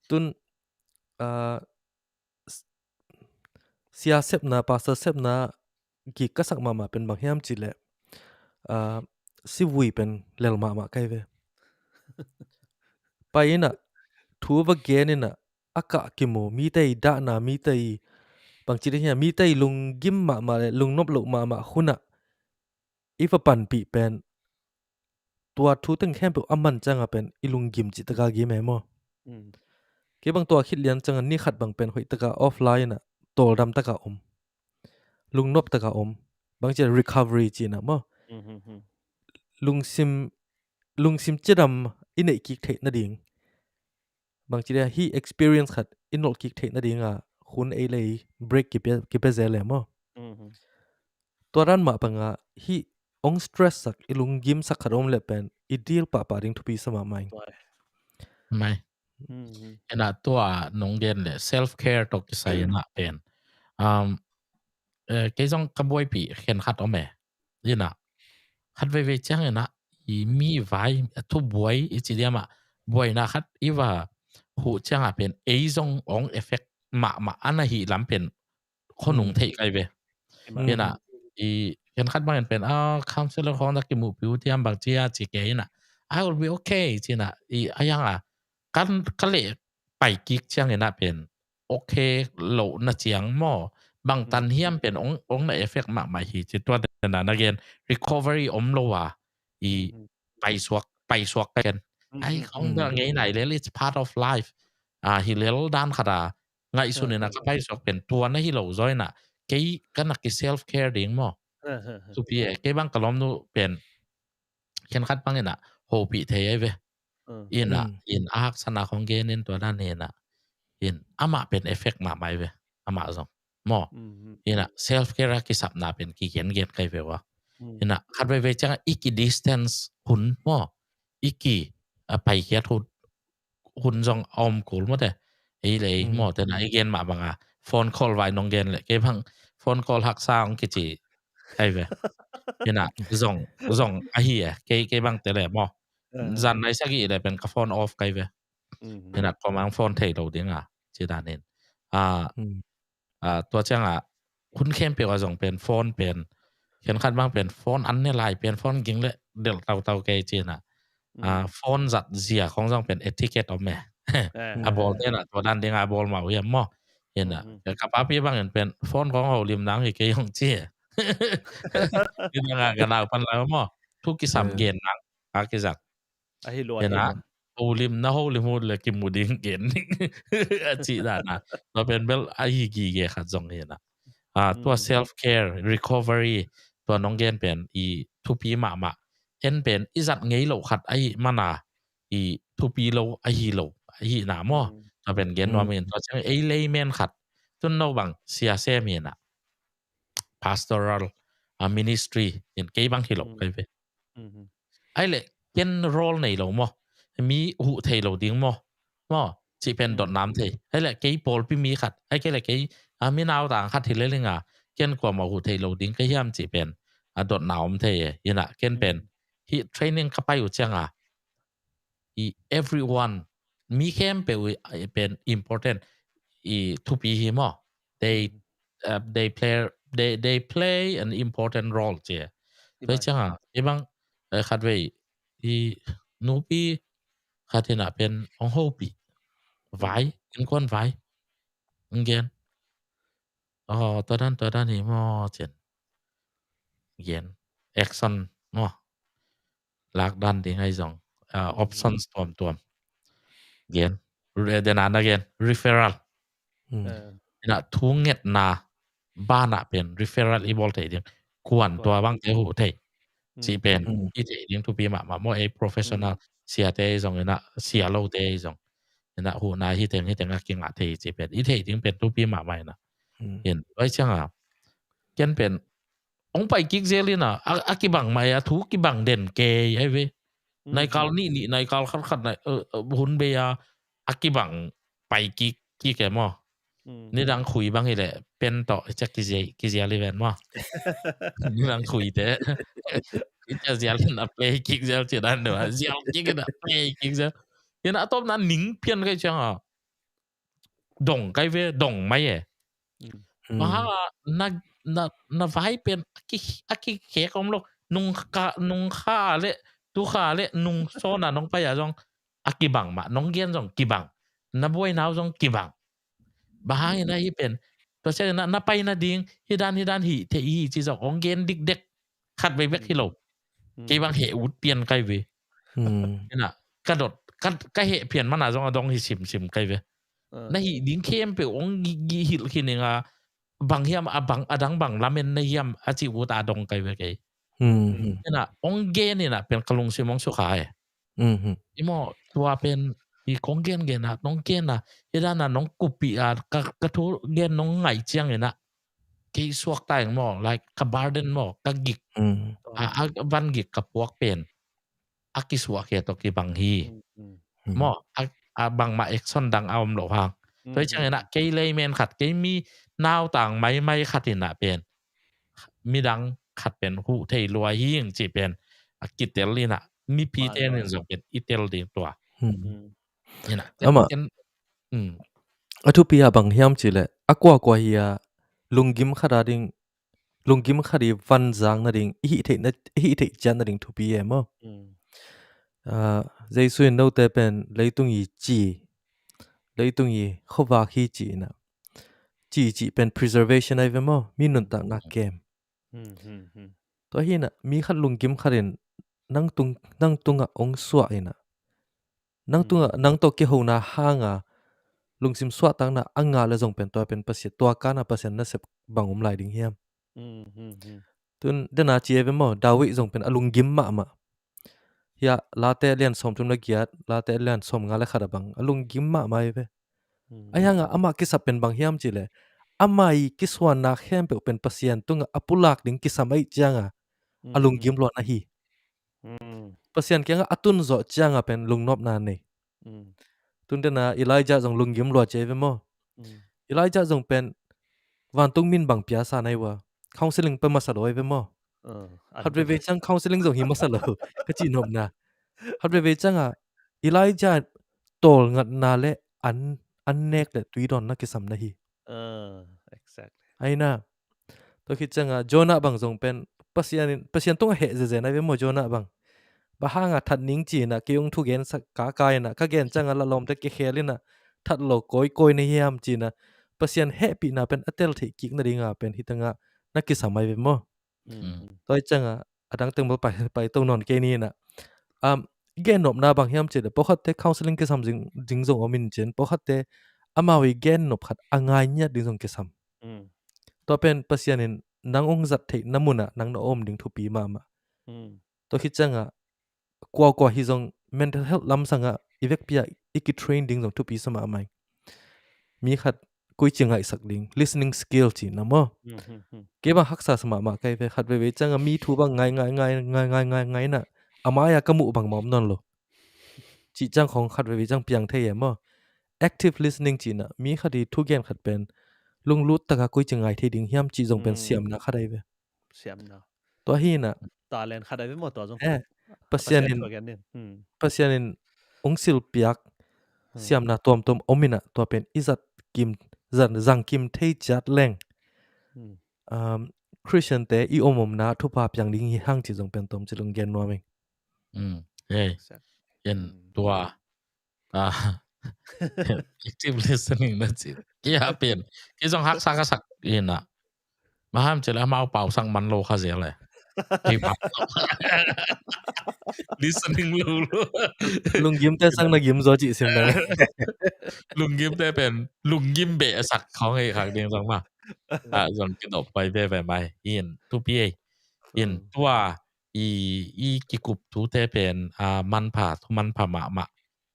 Tun, ah, s- sia sepna, pastor sepna gik ka sak mahmah pen bang hiam cih leh, ah, sivui pen lel mahmah kai ve. Pai ina, thu va gen ina, a kah kimu, mite i dahna, mite i bangci ding hiam, mite i lunggim mahmah le lungnop loh mahmah hunah i va panpih pen tua thu teng khempeuh a man cianga pen i lunggim cih taka gim e maw? Kei bang tua khit lian cianga ni khat bang pen hoih taka offline a tawldam taka om, lungnop taka om, bangci recovery cina maw? Lungsim, lungsim cidam i neih kik theih nading, bangci dia hi experience khat i nolh kik theih nadinga hun ei lei break kipia, kipia zel e maw? Tua dan mah banga hi ong stress sak, i lunggim sak khat om le pen i deal pahpah ding thupi sa mahmah ing. Mai. Ina tua nong gen le self care tawh kisai ina pen, um, eh, kei zong ka buaipih khen khat om e. Ina khat veivei ciang ina i mi vai a thu buai i ci diama buaina khat i va huh cianga pen ei zong ong effect mahmah ana hi lam pen khonung theih kai ve. Ina i khen khat bangin pen, ah, counselor khong na kimuhpi uh tiam bang cia ci kei ina, I will be okay cina, i a yanga kan ka leh pai kik ciang ina pen okay lo na ciang maw, bang tan hiam pen ong, ong na effect mahmah hi ci. Tua dena na gen recovery om lo a i paisuak, paisuak ka gen. Ai, ong na ngei nai lel, it's part of life. Ah, hi lel dan khat a ngaihsun ina ka paisuak pen tua na hi lo zaw ina kei ka na ki self care ding maw? Thupi e, kei bang ka lawmnu pen khen khat bang ina hopih thei ai ve. Ina in a haksana khong gen in tua dan ina in amah pen effect mahmah ai ve, amah zong maw? Ina self care a kisapna pen kigen gen kai ve ua. Ina khat veivei cianga i ki distance hun maw, i ki a paikhiat hun, hun zong a om kul maw te. Ei lei maw te na i gen mah banga phone call vai nong gen le kei bang phone call haksa ong kici ai ve. Ina zong, zong ahi e, kei, kei bang te le maw, zan nai sagih le pen ka phone off kai ve. Ina komang phone thei lo dinga ci danin. Ah, ah, tua cianga hun khempeuh a zong pen phone pen khen khat bang pen phone an ne lai pen phone ging le del tautau kei cina. Ah, phone zat zia khong zong pen etiquette om e. A bawl tena tua dan dinga a bawl mau hiam maw? Ina ka papi bangin pen phone khong holim nang hi kei hong ci e. Ina nga ka nau pan lai maw, thu kisam gen nang a kizat. Ahi lua ina holim na holim hut le kimu ding gen ding a ci dana. Tua pen bel ahi gige khat zong ina. Ah, tua self care, recovery, tua nong gen pen i thupi mahmah. En pen i zat ngei lo khat ahi mana i thupi lo ahi lo ahi na maw. Tua pen gen nuam in, tua ciang ei layman khat, tun no bang sia sem hi na, pastoral, ah, ministry in, kei bang hi lo kai ve. Ai le ken role nei lo maw, mi huh thei lo ding maw, maw, ci pen dot nam thei. Ai le kei pawlpi mi khat, ai kei le kei, ah, mi nau tang khat hi le linga, ken kuamah huh thei lo ding ka hiam ci pen a dot na om thei e. Ina ken pen hi training ka pai uh cianga i everyone, mi khempeuh i pen important i thupi hi maw. They, uh, they play, they, they play an important role ci. Tua cianga i bang, eh, khat vei i nupi khat ina pen ong hopi vai, innkuan vai, ong gen, oh, tua dan tua dan hi maw cin, gen action maw, lak dan ding ai zong, ah, options tuamtuam gen. Dena na gen referral. Ina thu ngetna bana pen referral i bawl thei ding, kuan tua bang te huh thei ci pen i thei ding thupi mahmah maw. Ei professional siate i zong ina, sia lote i zong ina, huhna hi teng hi teng a kingah thei ci pen i thei ding pen thupi mahmah ina. In tua cianga ken pen ong pai kik zel ina, a, a kibang mai a, thu kibang den kei ai ve. Naikal nih nih, naikal khat khat, nai, uh, uh, hun bei a, a kibang pai kik kik e maw. Nidang khui bang hi le pen tawh i ciak kizia, kizia li ven maw. Nidang khui te i ciak zial in a play kik zel ci dan deuh a, zial kik in a play kik zel. Ina a tawpna ning pian kai cianga dong kai ve, dong mai e. Bang hanga na, na, na vai pen a ki, a kikhek om lo. Nung kha, nung kha le, tu kha le, nung sawna nong pai a zong a kibang mah, nong gen zong kibang, na buai nau zong kibang. Bang hangin ahi pen tua ciangin na, na pai nading hi dan hi dan hi thei hi ci zong ong gen dikdek khat vei bek hi lo. Kei bang heh ut pian kai ve. Ina ka dot ka, ka heh pian mana zong a dong hi simsim kai ve. Na hih ding khempeuh ong gi, gi hilh khin inga, bang hiam a bang, a dang bang lamen na hiam a ci ut a dong kai ve kei. Ina ong gen ina pen ka lungsim ong sukha e. I maw, tua pen i kong gen gen a nong gen a, i dan a nong kupi a, ka, ka thu gen nong ngai ciang ina kei suak ta eng maw, like ka burden maw, ka gik, a, a van gik ka puak pen a kisuah khia tawh kibang hi. Maw, a, a bangmah action dang a om lo hang. Tua hi ciangin ah kei layman khat, kei mi nautang maimai khat in ah pen midang khat pen huh thei lua hi ing cih pen a kitel in ah mipi ten in zong pen i tel ding tua. Ina ama a thupi a bang hiam cih leh a kuakua hi a lunggim khat a ding, lunggim khat i vanzang nading, i hih theih na, i hih theih ciat nading thupi e maw? Jesu in note pen leitung i ci, leitung i khuavak hi ci ina, ci cih pen preservation ai ve maw? Mi nuntakna kem. Tua hi ina mi khat lunggim khat in nang tung, nang tungah ong suah ina nang tungah, nang tawh kihona hanga lungsim suahtakna a ngah le zong pen tua pen Pasian, tua kana Pasian nasep bang om lai ding hiam? Tun dena ci e ve maw, David zong pen a lunggim mahmah. Hiah Late lian sawm thum le giat, Late lian sawm nga le khat a bang a lunggim mahmah e ve. Ahi hanga amah kisap pen bang hiam cih leh ama i kisuanna khempeuh pen Pasian tungah a pulak ding kisam ahih cianga a lunggim luat na hi. Pasian kiangah a tun zawh cianga pen lungnopna nei. Tun dena Elijah zong lunggim lua ci e ve maw? Elijah zong pen vantung min bang piasa nai ua, counseling pe masa lo e ve maw? Hat veivei ciang counseling zong hi masa lo ka cihnopna. Hat veivei cianga Elijah tawlngatna le an, an nek le tuidawn na kisam na hi. Aina tua khit cianga Jonah bang zong pen Pasian in, Pasian tungah heh zeze na ve maw Jonah bang? Bang hanga that ning ci ina kei ung thugen sak kaka ina ka gen cianga lalawmte kikhel ina that lo kawikawi na hiam ci ina Pasian hehpihna pen a tel theih kik nadinga pen hitanga na kisam ai ve maw? Tua hi cianga a dang teng bel pai, pai to nawn kei ni ina. Gennopna bang hiam cih leh pawlkhatte counseling kisam zing, zing zong om in cin, pawlkhatte amau i gennop khat a ngai ngiat ding zong kisam. Tua pen Pasian in nang hong zat theihna munah nang na om ding thupi mahmah. Tua khit ciangah kuakua hi zong mental health lamsangah i vekpi ah i kitrain ding zong thupi sa mahmah ing. Mi khat koici ngaihsak ding, listening skill cihna maw. Kei bang haksa sa mahmah kei ve, khat veivei ciangah mi thu bang ngai ngai ngai ngai ngai ngai ngai na, a mai-ah ka muh bangmah om nawn lo. Cih ciang khong khat veivei ciang piang thei e maw. Active listening cihna, mi khat i thugen khat pen lunglut taka koici ngai thei ding hiam cih zong pen siamna khat ahi ve. Siamna. Tua hi na. Talent khat ahi ve maw tua zong. Eh, Pasian in, Pasian in ung silpiak siamna tuamtuam om ina, tua pen i zat kim, zat, zang kim thei ciat leng. Um, Christian te i om omna thupha piang ding hi hang ci zong pen tuam ci lung gen nuam ing. Hey, en tua, ah, active listening na ci. Kei a pen, kei zong haksa ka sak ina. Maham ci le amau pau sang man lo kha zel le. Kei pau. Listening lo lo. Lunggim te sang na gim zo ci sim na. Lunggim te pen lunggim be sak khong ei khak ding zong ma. A zong kidop pai be be mai. In thupi ei. In tua i, i kikup thu te pen a manpha, thu manpha mahmah.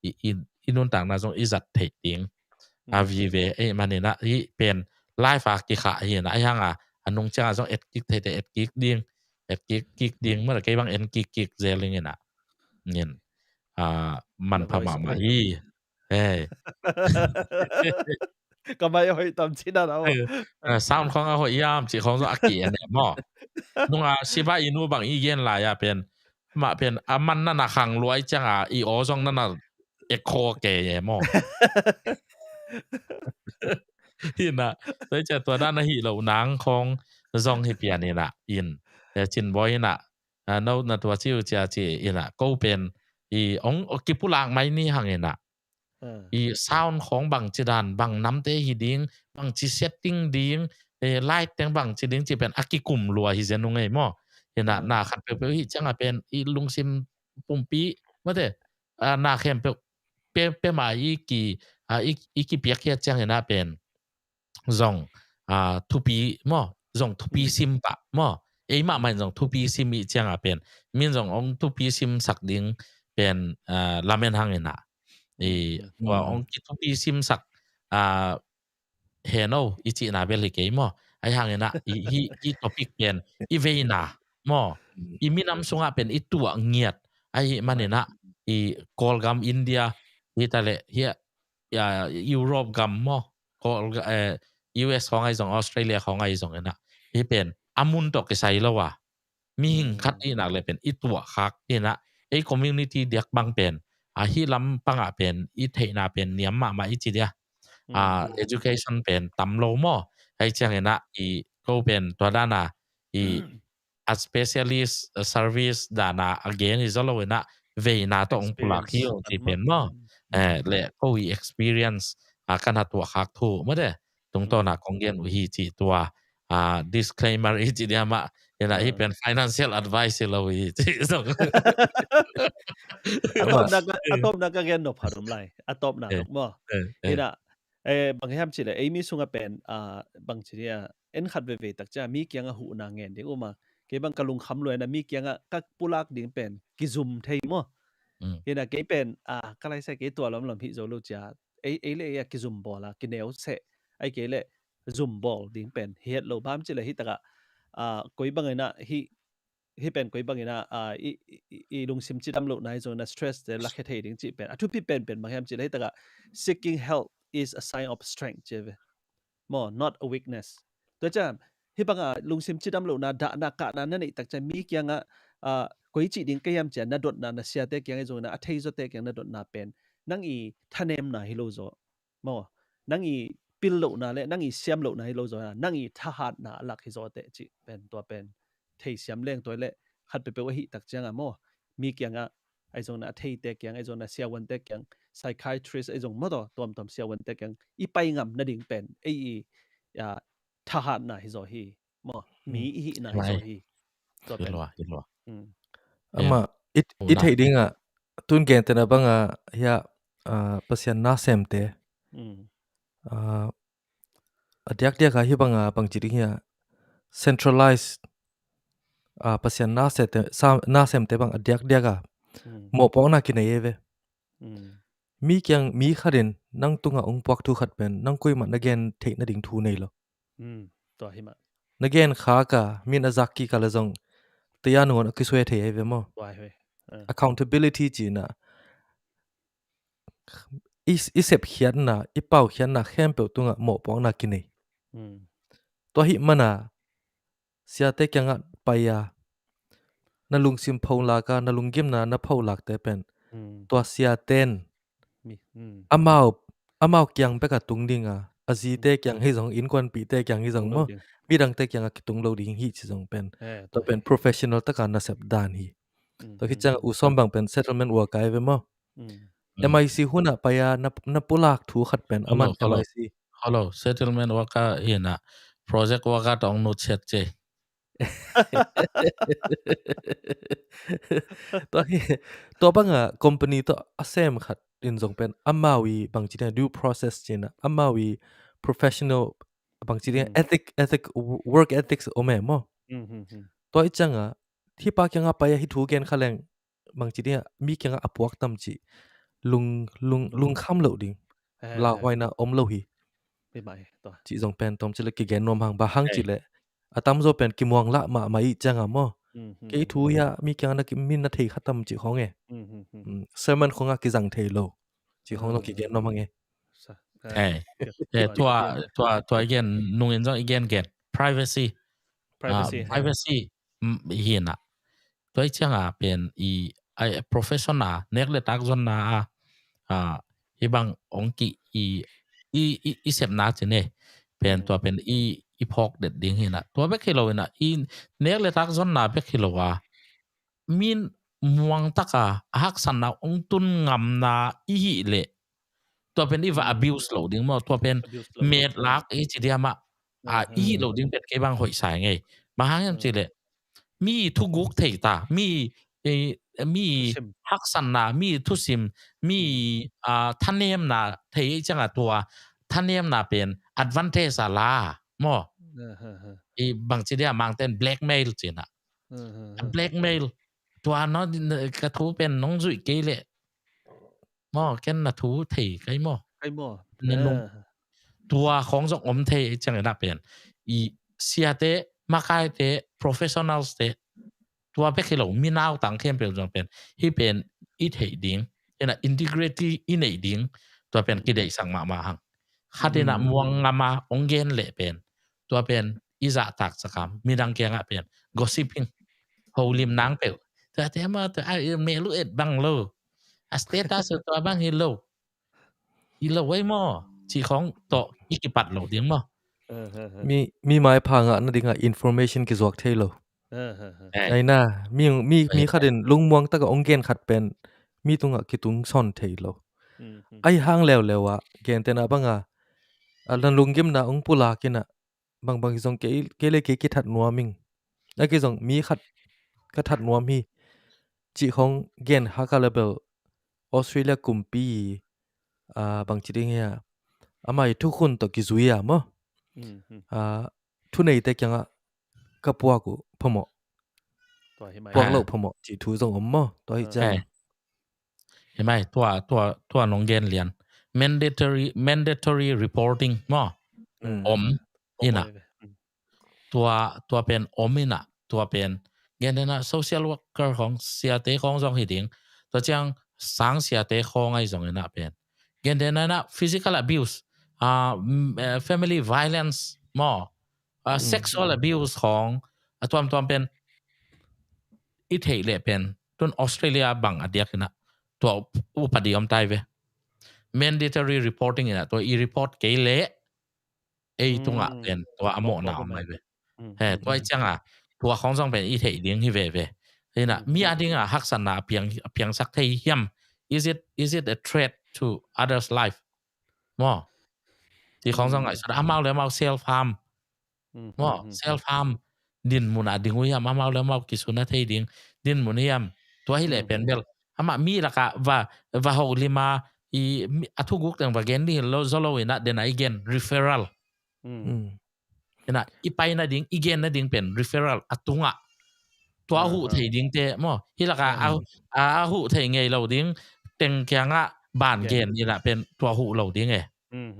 I, i, i nuntakna zong i zat theih ding. A vive ei manina i pen life a kikha hi na, ai hanga a nung cianga zong et kik theite et kik ding, et kik kik ding, mara kei bang en kik kik zel ing ina. Ngin a manpha mahmah hi. Hey. Ka mai a hoih tam ci dan a. Sound khong a hoih iam ci khong zong a ki en e maw. Nunga siva i nu bang i gen lai a pen, mah pen a man nana khang luai cianga i aw zong nana echo ke e maw. Hina, tua i cia tua dan a hih lo nang khong zong hi pian ina in. Cin bawi ina, no na tua ciu cia ci ina, ko pen i ong kipulak mai ni hang ina. I sound khong bang ci dan, bang namte hi ding, bang ci setting ding, light teng bang ci ding ci pen a kikum lua hi zen ung ei maw. Hina, na khat peuhpeuh hi cianga pen i lungsim pumpi mate, na khempeuh pe, pe ma i ki, a, i, i kipiak hiat ciang hina pen zong, a, thupi maw, zong thupi sim pah maw. Ei mahmah in zong thupi sim i cianga pen min zong ong thupi sim sak ding pen, a, lamen hang ina. I, tua ong kithupi sim sak, a, heno i cihna bel hi kei maw. Ai hang ina i, i, i topic pen i veina maw, i minam sungah pen i tuah ngiat. Ai hi manina i Kawlgam India hi ta le hi a, Europe gam maw, Kawl, eh, U S khong ai zong, Australia khong ai zong ina hi pen a mun tawh kisai lo a mihing khat i nak le pen i tuah khak ina, ei community diak bang pen a hi lam pangah pen i theihna pen niam mahmah i ci dia. A, education pen tam lo maw. Ai ciang ina i ko pen tua dana i a specialist, a service dana a gen hi zaw lo ina veina tawh ong pulak hi ong ci pen maw. Eh, le ko i experience a kan ha tuah khak thu maw de. Tungtawna kong gen uh hi ci tua, a, disclaimer i ci dia mah. Ina hi pen financial advice hi lo hi ci zong. A tawpna ka gen nop harum lai. A tawpna nop maw. Ina, eh, bang hiam ci le ei mi sunga pen, a, bang ci dia en khat veve tak cia mi kianga huhna ngen ding uma. Kei bang ka lungkham luaina mi kianga ka pulak ding pen kizum thei maw. Ina kei pen, a, ka laisai kei tua lomlom hi zo lo cia. Ei, ei le ei a kizum bawla kineu seh. Ai kei le zum bawl ding pen hi het lo bam ci le hi taka, a, koi bang ina hi, hi pen koi bang ina, a, i, i, i lungsim cidam lo nai zong na stress te lakhia thei ding ci pen a thupi pen pen bang hiam ci le hi taka seeking help is a sign of strength ci ve. Maw, not a weakness. Tua cia hi banga lungsim cidam lo na dahna kahna na neih tak cia mi kianga, a, koi ci ding ka hiam cia na dotna na siate kiang i zong na a thei zawte kiang na dotna pen nang i thanemna hi lo zaw. Maw, nang i pil lohna le nang i siam lohna hi lo zaw, nang i thahatna a lak hi zaw teh cih pen tua pen thei siam leng tua le khat peuhpeuh ahi tak cianga maw, mi kianga ai zong na a theite kiang, ai zong na siavuante kiang, psychiatrist ai zong maw taw tuamtuam siavuante kiang i pai ngam nading pen ei i, a, thahatna hi zaw hi. Maw, mi i hihna hi zaw hi. Tua pen. Amah i theih dingah tun gentehna banga hia, a, Pasian nasemte, a, a diakdiak a hih banga bangci ding hi a, centralized a Pasian nasemte, sa- nasemte bang a diakdiak a mawhpuakna kinei ei ve. Mi kiang, mi khatin nang tunga ong puak thu khat pen nang kuimah na gen theih nading thu nei lo. Tua hi mah. Na gen khak a, min a zak kik a le zong taya nungon a kisuai thei ei ve maw? Tua hi ve. Accountability cihna, i, i sepkhiatna, i paukhiatna khempeuh tungah mawhpuakna kinei. Tua hih mana siate kiangah pai a, na lungsim pholak a, na lunggimna na pholakte pen tua siaten amau, amau kiang bek a tung ding a, a zite kiang hi zong, innkuanpihte kiang hi zong maw, midangte kiangah kitung lo ding hi ci zong pen, tua pen professional taka nasep dan hi. Tua hi ciang U Sawm bang pen settlement worker ei ve maw? M I C hunah pai a na, na pulak thu khat pen aman M I C. Hello, settlement worker hi na, project worker tawh ong nutsiat ce. Tua hi, tua banga company tawh a sem khat in zong pen amau i bangci ding a due process cihna, amau i professional bangci ding a ethic, ethic, work ethics om e maw? Tua i cianga hih pa kianga pai a hih thu gen kha leng bangci ding a mi kiangah a puak tam cih lung, lung, lungkham loh ding, lauhuaina om lo hi. Cih zong pen tom cih le kigen nuam hang, bang hang cih le a tamzaw pen kimuang lah mahmah i cianga maw? Kei thu hi a mi kiangah na ki, min na thei kha tam cih khong e. Sermon khongah kizang thei lo cih khong zong kigen nuam hang e. Tua, tua, tua i gen nungin zong i gen gen privacy. Privacy hi na. Tua i cianga pen i, ai, profession a, nek le tak zonna a, a, hih bang ong ki i, i, i, i sepna cine pen tua pen i, i phawk det ding hi na. Tua bek hi lo hi na, i nek le tak zonna bek hi lo a, min muang taka a haksanna ong tun ngamna i hih leh tua pen i va abuse lo ding maw? Tua pen metlak i ci diam ah, a, i hih lo ding pen kei bang hoih sa ngei. Bang hang hiam cih leh mi thuguk thei ta, mi, eh, mi haksanna, mi thusim, mi, a, thanemna thei i cianga tua thanemna pen advantage a la maw? I bangci dia Mangten blackmail cina. Blackmail. Tua no, ka thu pen nong zuih kei leh maw, ken na thu thei kai maw? Kai maw? Tua khong zong om thei i ciang i na pen i siate, makaite, professionals te, tua bek hi lo, mi nautang khempeuh zong pen hih pen i theih ding, ina integrity i neih ding, tua pen kideihsak mahmah hang. Khat ina muang ngama ong gen leh pen tua pen i zahtak cakam, midang kiangah pen gossip hing, holim nang peuh. Tua te ma tua a melu et bang lo, a status tua bang hi lo, hi lo ei maw, ci khong tawh i kipat lo ding maw? Mi, mi maipha ngah nadingah information kizuak thei lo. Aina mi, mi, mi khatin lungmuang taka ong gen khat pen mi tungah kitung sawn thei lo. Ai hang leuleu ah gentena banga a, nan lunggimna ong pulak ina, bangbang hi zong kei, kei le kei kithat nuam ing. A kei zong mi khat ka that nuam hi, cih khong gen haka le bel Australia kumpi, a, bangci ding hia, amah i thukhun tawh kizui a maw? A, thuneite kiangah ka puak uh phamawh, puak loh phamawh cih thu zong om maw? Tua hi ciang hi mai, tua, tua, tua nong gen lian. Mandatory, mandatory reporting maw? Om ina. Tua, tua pen om ina. Tua pen gentena social worker khong, siate khong zong hi ding. Tua ciang sang siate khong ai zong ina pen gentena ina physical abuse, a, family violence maw? A, sexual abuse khong a tuamtuam pen i theih leh pen tun Australia bang a diak ina tua upadi om tai ve. Mandatory reporting ina tua i report kei leh ei tungah pen tua a mawhna om mai ve. He, tua i cianga tua khong zong pen i theih ding hi veve. Ina mi a dinga haksanna a piang, a piangsak thei hiam? Is it, is it a threat to others' life? Maw? Ti khong zong ngaihsut, amau le amau self harm. Maw, self harm. Dinmun a ding uh hiam, amau le amau kisuna thei ding dinmun hiam? Tua hi leh pen bel amah mi laka va, va holim a, i, a thuguk teng va gen ding hi lo, zo lo ina dena i gen referral. Mm. Ina, i pai nading, i gen nading pen referral a tungah tua huh thei dingte maw. Hi laka a, a, a huh thei ngei lo ding teng kiangah ban gen ina pen tua huh lo ding e.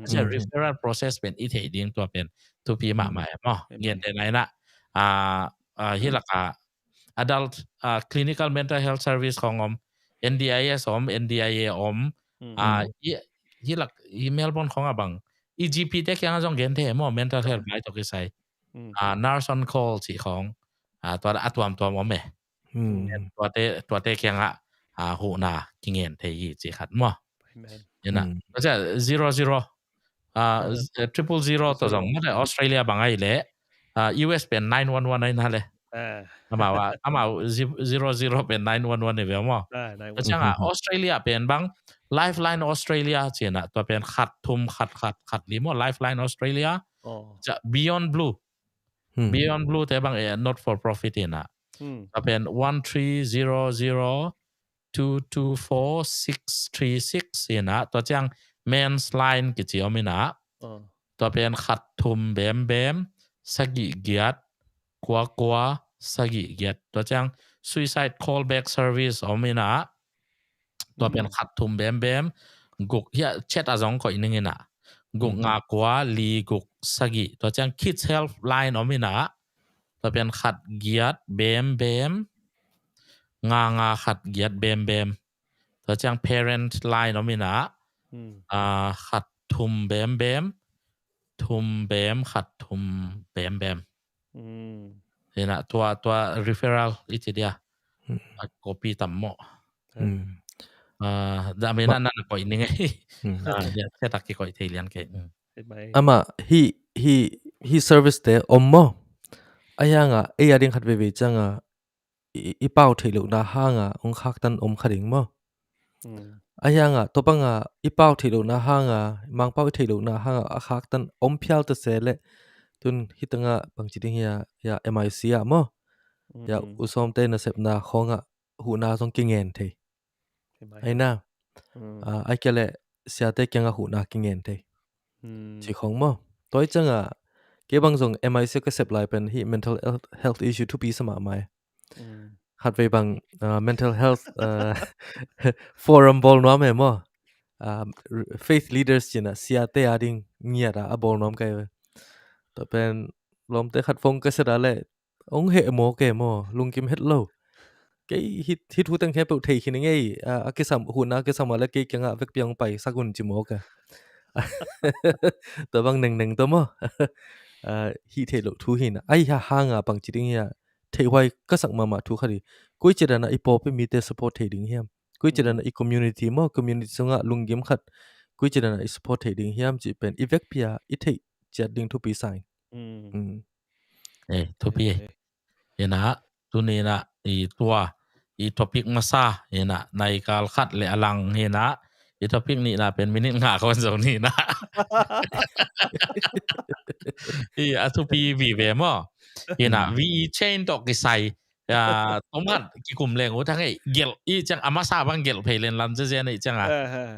Sia referral process pen i thei ding tua pen thupi mahmah e maw. Gen te na ina, a, a, hi laka adult, a, clinical mental health service khong om, N D I S om, N D I A om, a, hi, hi lak, hi Melbourne khong a bang i G P te kiangah zong gen thei maw, mental health lai tawh kisai. A, nurse on call cih khong, a, tua a tuamtuam om e. Tuate, tuate kiangah, a, huhna kingen thei hi cih khat maw. Ina, tua cia zero zero, a, triple zero tawh zong maw le Australia bang ai le, a, U S pen nine one one ai na le. Amau a, amau zero zero pen nine one one i ve maw. Tua ciangah Australia pen bang Lifeline Australia cina, tua pen khat thum khat khat khat li maw, Lifeline Australia. Cia Beyond Blue. Beyond Blue te bang e not for profit ina. Tua pen one three zero zero two two four six three six ina. Tua ciang Men's Line kici om ina. Tua pen khat thum bem bem sagih giat kua kua sagih giat. Tua ciang Suicide Callback Service om ina. Tua pen khat thum bem bem guk, hia chat a zong koih ning ina. Guk nga kua li guk sagih. Tua ciang Kids Helpline om ina. Tua pen khat giat bem bem nga nga khat giat bem bem. Tua ciang Parent Line om ina. A, khat thum bem bem thum bem khat thum bem bem. Ina tua, tua referral i ci dia. A, copy tam maw. A, da mena na koih ning e. A, dia, cia tak ki koih thei lian ke. Ama hi, hi, hi service te om maw. A hianga ei a ding khat veve cianga i, i pau theih lohna hanga hong khaktan om kha ding maw. A hianga tua banga i pau theih lohna hanga, Mangpau i theih lohna hanga a khaktan om phial ta se le tun hitanga bangci ding hia, hia M I C ah maw. Hia U Sawmte nasepna khonga huhna zong kingen thei. Aina, a, ai kia le siate kianga huhna kingen thei. Ci khong maw. Tua i cianga kei bang zong M I C ka sep lai pen hi mental health, health issue thupi sa mahmah e. Khatvei bang, a, mental health, a, forum bawl nuam e maw. A, faith leaders cina siate a ding ngiat a, a bawl nuam kai ve. Tua pen lawmte khat phone ka set a le ong heh maw ke maw, lungkim het lo. Kei hih, hih thu teng he peuh thei khin ngei, a, a kisam, huhna a kisam a le kei kiangah vekpi ong pai sak un ci maw ke. Tua bang nengneng tua maw. A, hih theih loh thu hi na. Ai ha hanga bangci ding hia, theihhuai ka sak mahmah thu kha di. Koi ci dana i pawlpi mite support thei ding hiam. Koi ci dana i community maw, community sungah lunggim khat. Koi ci dana i support thei ding hiam ci pen i vekpi a i theih ciat ding thupi sa ing. Eh, thupi eh. Ina, tuni na, i tua, i topic masa, ina, naikal khat le a lang, ina, i topic nihna pen minute nga kon zo nina. I, a thupi vive maw. Ina, vi chain tawh kisai. Ya, tomat kikum leng ut hang ei, gelh, i ciang a masa bang gelh phei len lam zezen ei ciang a.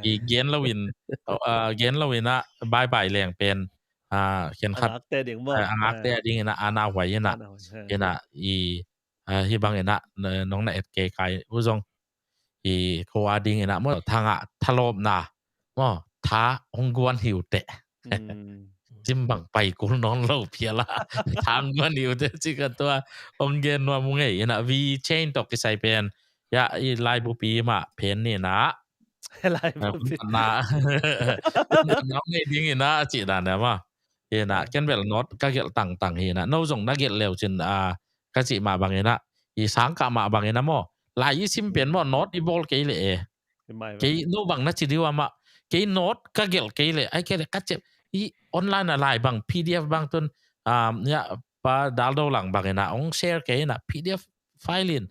I gen lo in, a, gen lo ina, bye bye leng pen. A, khen khat. A ngakte ding maw? A, a ngakte ding ina, a na huai ina. A na huai, he. Ina, i, a, hi bang ina, n-, nong na et kei kai u zong. I, ko a ding ina, maw, thanga, thalopna. Maw, tha, hong guan hiu te. Cim bang pai kul non lo phiala. Tha hong guan hiu te, ci ka tua, hong gen nuam u ngei, ina, vi chain tok kisai pen. Ya, i laibupi ma, pen ni na. Lai bupi. Na, na, na, nei ding ina, ci dan ne ma. Ina, ken bel not, ka gelh tangtang hi na. No zong na gelh leu cin, a, ka ci ma bang ina. I sang ka ma bang ina maw. Lai i sim pen maw, not i bawl kei le e. Kei no bang na ci diu a ma. Kei not, ka gelh kei le. Ai kei le, ka cep. I online a lai bang, P D F bang tun. Um, ya, pa dal do lang bang ina. Ong share kei ina, P D F file in.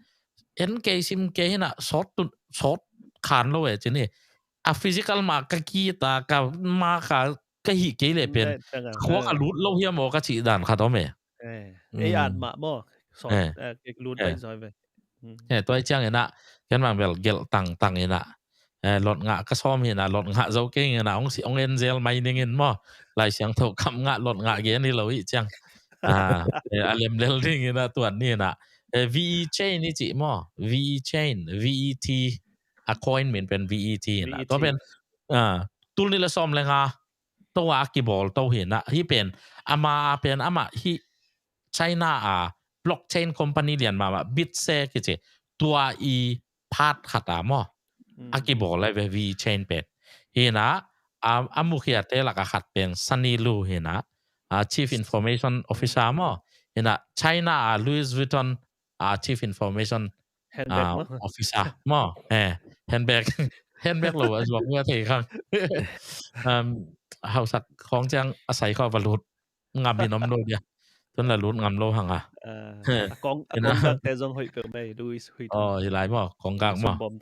En kei sim kei ina, sawt tun, sawt khan lo e, cin i. A physical ma ka ki ta, ka ma ka, ka hi kei le pen. Khua ka lut lo hiam aw ka ci dan khat om e. Eh, ei at ma maw. Sawt, eh, kei lut bai zoi ve. Eh, tua i ciang ina, ken bang bel gelh tangtang ina. Eh, lot ngah ka sawm hi na, lot ngah zo kei hi na, ong si, ong en zel mai ning in maw. Lai Siangtho kam ngah lot ngah gen hi lo hi ciang. Ah, eh, a lemlel ding hi na, tuan ni na. Eh, V E Chain i ci maw. V E Chain, V E T. A coin min pen V E T hi na. Tua pen, ah, tul nih le sawm le nga to a kibawl to hi na. Hi pen, ama a pen, ama hi China a blockchain company lian mahmah, Bitse kici. Tua i part khat a maw. A kibawl lai ve V E Chain pen. Hi na, a, a mukhiate lak a khat pen Sunny Lu hi na, a Chief Information Officer maw. Hi na, China a Louis Vuitton a Chief Information, ah, Officer maw. Eh, handbag. Handbag lo a zuak mi a thei khang. Um, hausak khawng ciang a sai khaw va lut ngam in om lo dia. Tun la lut ngam lo hang a. Ah, a kong, a kong gak te zong hoih peuh mai, Louis Vuitton. Oh, hi lai maw, kong gak maw. Som bom.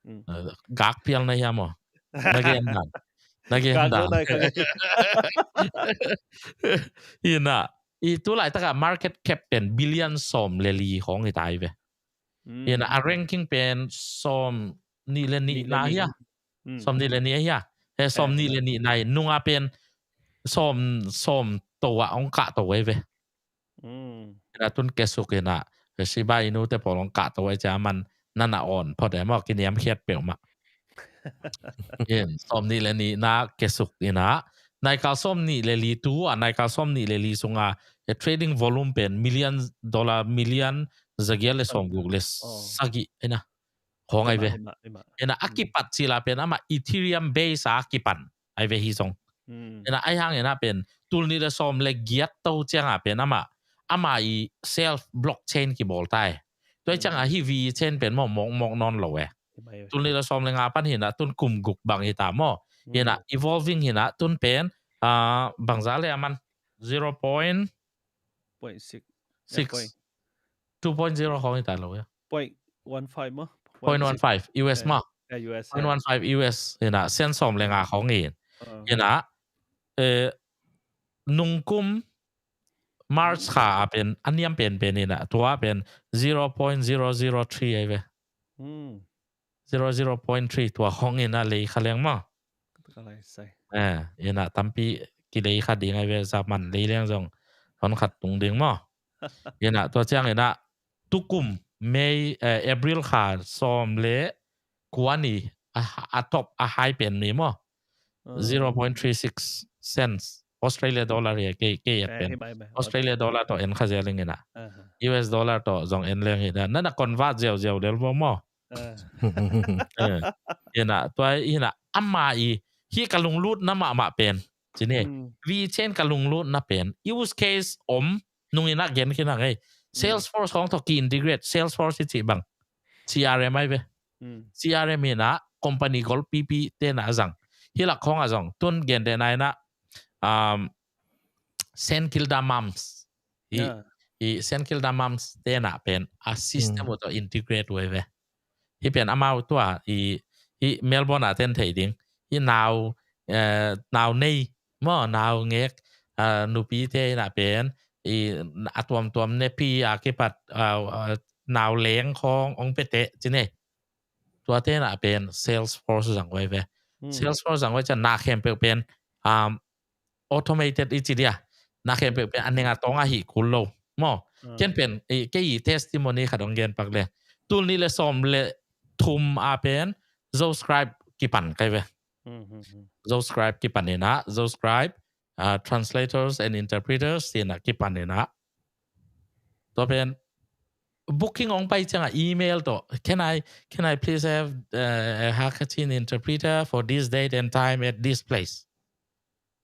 Mm. Eh, gak pial na hia maw. Na gen dan. Na gen dan. Hi na, i tu laitak a market cap pen billion sawm le li khawng hi tai ve. Hi na, a ranking pen sawm nih le nih na hia. Sawm nih le nih a hia. He sawm nih le nih na hi, nunga pen sawm, sawm to a ong kah to ei ve. Hi na, tun kesuk hi na, Shiba Inu te pawl ong kah to ei cia man nana on phot e maw, kiniam khiat peuhmah. Sawm nih le nih na kesuk hi na, naikal sawm nih le li tu a, naikal sawm nih le li sunga, eh, trading volume pen million dollar, million zagiat le sawm guk le sagih hi na. Khawng ai ve. Ena a kipat cila pen ama Ethereum base a kipan ai ve hi zong. Ena ai hang ena pen tul nih le sawm le giat to cianga pen ama, ama i self blockchain kibawl tai. Tua cianga hi V E Chain pen mawk mawk mawk nawn lo e. Tul nih le sawm le nga pan hina tun kum guk bang hita maw. Hina evolving hina tun pen, ah, bangza le aman zero point six. Two point zero khawng hita lo ya. Point one five maw? Point one five U S maw? Point one five U S hina, sen sawm le nga khawng hin. Hina, eh, nungkum March kha a pen a niam pen pen hina, tua pen zero point zero zero three ai ve. Zero, zero point three tua khawng hina lei kha leng maw? Eh, hina tampi kilei kha ding ai ve, zaman lei leng zong hon khat tung ding maw? Hina tua ciang hina tukum May, eh, April kha sawm le kua ni a, a top a high pen ni maw? Zero point three six cents Australia dollar hi kei, kei et pen. Australia dollar to en kha zel ing hina. U S dollar to zong en leng hina. Nana convert ziau ziau del bo maw? Hina, tua hina, ama i, hi ka lunglut na mahmah pen. Cine, V Chain ka lunglut na pen. Use case om, nung hina gen kina ngei. Salesforce khawng to ki integrate, Salesforce hi ci bang. C R M ai ve. C R M hina, company gol pipi tena zang. Hilak khawng a zong, tun gen de na hina, um, Saint Kilda Mums. I, i Saint Kilda Mums tena pen a system uto integrate uai ve. Hi pen amau tua i, i Melbourne a ten thei ding. I nau, eh, nau nei maw, nau ngek, ah, nupi te na pen i a tuam tuam nepi a kipat, ah, ah, nau leng khawng ong pete cine. Tua te na pen Salesforce zang uai ve. Salesforce zang uai cian na khempeuh pen, um, automated i ci dia. Na khempeuh pen a neng a tong a hi kul lo maw? Ken pen, eh, kei i testimony khat ong gen pak le. Tul nih le sawm le thum a pen Zoscribe kipan kai ve. Zoscribe kipan hina, Zoscribe, ah, translators and interpreters hina kipan hina. Tua pen booking ong pai cianga email to, can I, can I please have, uh, a Hakachin interpreter for this date and time at this place?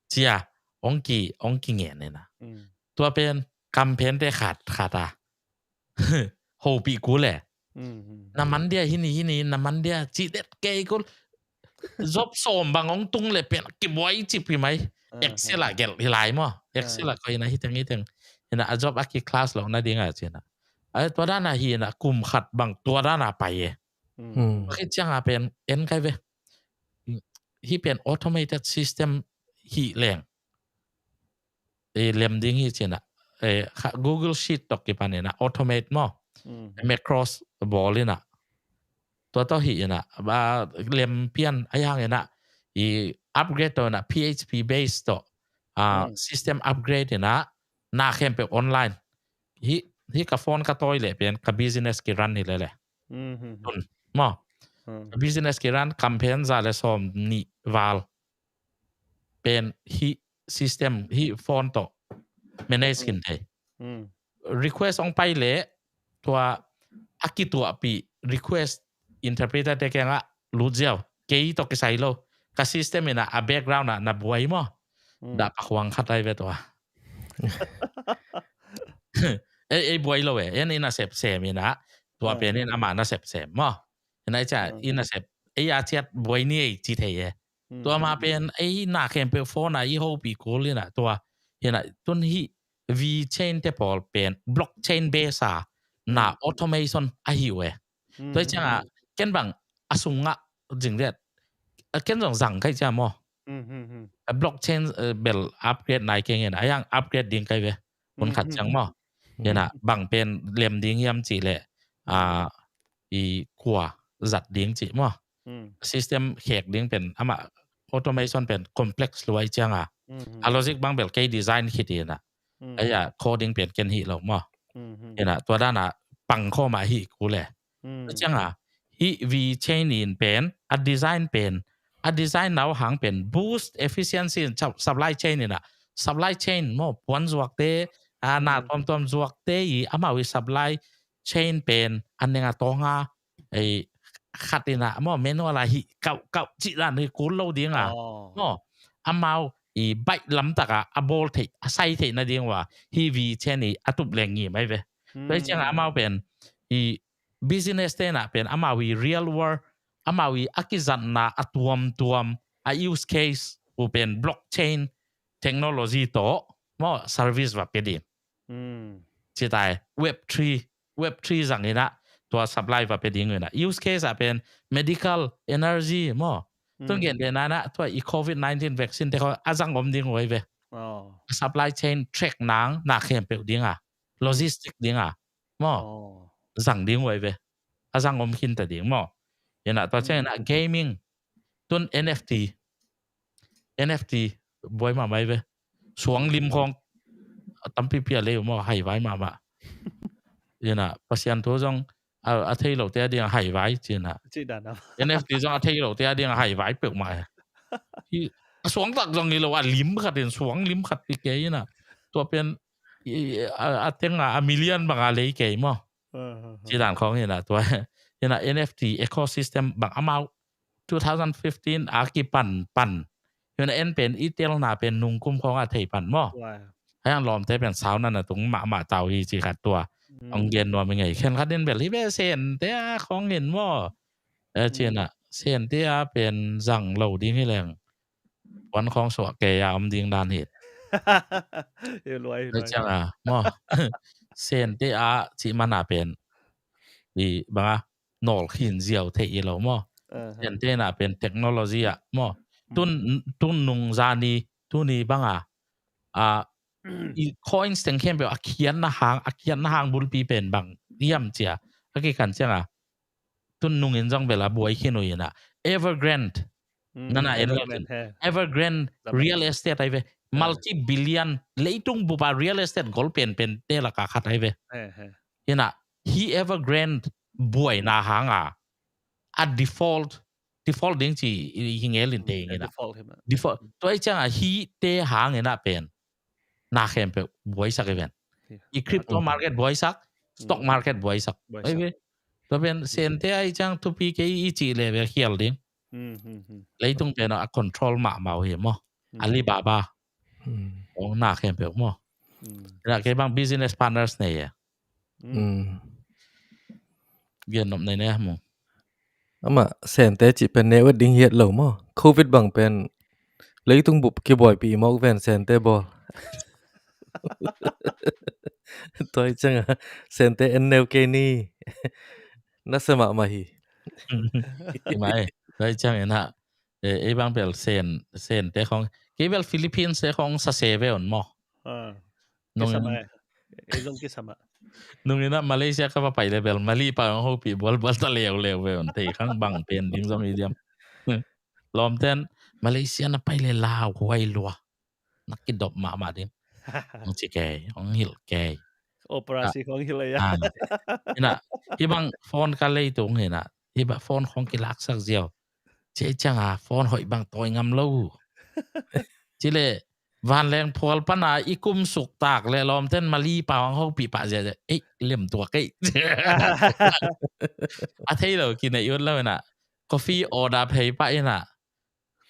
Cia, ong ki, ong ki ngen hina. Tua pen kam pen te khat khat a. Hopi kul e. Na man dia hini hini, na man dia ci det kei kul. Job sawm bang ong tung le pen kibuai cip hi mai. Excel a gel hi lai maw? Excel a koi na hiteng hiteng. Hina a job a ki class lo na dinga cina. A tua dana hina kum khat bang tua dana pai e. Pakit cianga pen en kai ve. Hi pen automated system hi leng. E lem ding hi cina. E, Google Sheet tok kipan hina automate maw? Macros bawl hina. Tua tawh hi inah, ba, lem pian a hi hang inah, i upgrade tawh inah P H P base tawh, ah, system upgrade inah, na khempeuh online. Hi, hi ka phone ka tawi leh pen ka business ki run hi lele. Tun, maw. Ka business ki run, campaign za le sawm nih val pen hi system, hi phone tawh manage khin thei. Request ong pai leh tua a kituahpih request interpreter te kiangah lut ziau, kei tawh kisai lo. Ka system inah a background ah na buai maw. Dah pakhuang khat ai ve tua. Ei, ei buai lo e, en ina sep sem inah, tua pen in amah na sep sem maw. Inah i cia ina sep, ei a ciat buai ni ei ci thei e. Tua ma pen ei na khempeuh phone a i hopih kul inah tua. Inah tun hi VeChain te pawl pen blockchain base a na automation a hi uh e. Tua i ciangah ken bang a sungah zing liat, ken zong zang kai cia maw. A blockchain bel upgrade nai keng inah, a yang upgrade ding kai ve. Hun khat ciang maw. Inah bang pen lem ding hiam cih leh, a, i kua zat ding cih maw. System khek ding pen amah automation pen complex luai cianga. A logic bang bel kei design khit inah. Aia coding pen ken hi lo maw. Inah tua dana pang khawma hi kul e. Cianga hi VeChain in pen a design pen, a design nau hang pen boost efficiency in supply chain inah, supply chain maw, puan zuakte, a, na tuamtuam zuakte i amau i supply chain pen a neng a tawnga ei khat inah maw, manual a hi kauh kauh cih dan hi kul lo dinga maw. Amau i baih lamtaka a bawl theih, a sai theih nading uh a hi VeChain i a tup leng ngim ai ve. Tua i cianga amau pen i business tenah pen amau i real world, amau i a kizatna a tuamtuam a use case uh pen blockchain technology tawh maw service va pia ding. Citai web three, web three zang inah tua supply va pia ding uh inah. Use case ah pen medical, energy maw. Tun gen dena inah tua i covid nineteen vaccine te khaw a zang om ding uh ai ve. Supply chain track nang na khempeuh dinga, logistic dinga maw. Zang ding uh ai ve. A zang om khinta ding maw. Inah tua ciang inah gaming, tun NFT, NFT buai mahmah ai ve. Suang lim khawng a tampipi a lei uh maw, haivai mahmah. Inah Pasian thu zong a, a thei lote a ding a haivai ci inah. Cih dan a. NFT zong a thei lote a ding a haivai peuhmah e. Hi, a suang tak zong hi lo, a lim khat in, suang lim khat pi kei inah. Tua pen i, a, a tenga a million banga lei kei maw. Ci dan khawng inah tua inah NFT ecosystem bang amau two thousand fifteen a kipan pan. Inah en pen i telna pen nungkum khawng a thei pan maw. Haiang lawmte pen sauna na tung mahmah tau hi ci khat tua. Ong gen nuam i ngei khen khat in bel hi ve, Sente a khawng in maw. E, ci inah Sente a pen zang lo ding hi leng puan khawng suah kei a om ding dan hi. Cianga maw, Sente a cih mana pen i banga nawl khin ziau thei i lo maw. Sente na pen technology ah maw, tun, tun nung zani tuni banga a, i coins teng khempeuh a khiatna hang, a khiatna hang bulpi pen bang hiam cia a kikan cianga tun nungin zong bel a buai khin uh inah Evergrande. Nana en lo cin. Evergrande real estate ai ve. Multi billion, leitung bupa real estate gol penpen te laka khat ai ve. Inah hi Evergrande buaina hanga a default, default ding ci hi ngel in te inah. Default. Tua i cianga hi te hang inah pen na khempeuh buaisak i ven. I crypto market buaisak, stock market buaisak. Tua pen Sente a i ciang thupi kei i cih leh bel khial ding. Leitung pen a control mahmah uh hi maw. Alibaba. Ong na khempeuh maw. Inah kei bang business partners nei e. Gen nop nei ne mu. Amah Sente cih pen neu et ding hiat lo maw. Covid bang pen leitung bup kibuaipih mawk ven Sente bawl. Tua i cianga Sente en neu kei ni. Nasa mahmah hi. Tua i ciang inah ei bang bel Sen, Sente khawng, kei bel Philippines te khawng sa se ve un maw. Nung kisama e. Ei zong kisama. Nung ina Malaysia ka va pai le bel Mali pa ang hopi bual bual ta leu leu ve on thei khang bang pen ding zong i diam. Lawmten Malaysia na pai le lau huai lua na kidop mahmah ding. Hong ci kei, hong hilh kei. Operasi khong hilh a. Ina, hi bang phone ka lei tung ina, hi bang phone khong kilaksak ziau. Ci cianga phone hoih bang tawi ngam lo. Ci le vanleng phual pana i kum suk tak le lawmten Mali pau ang hopi pah zia zia. Ei, lem tuak ei. A thei lo kinei ut lo ina. Coffee order phei pah ina.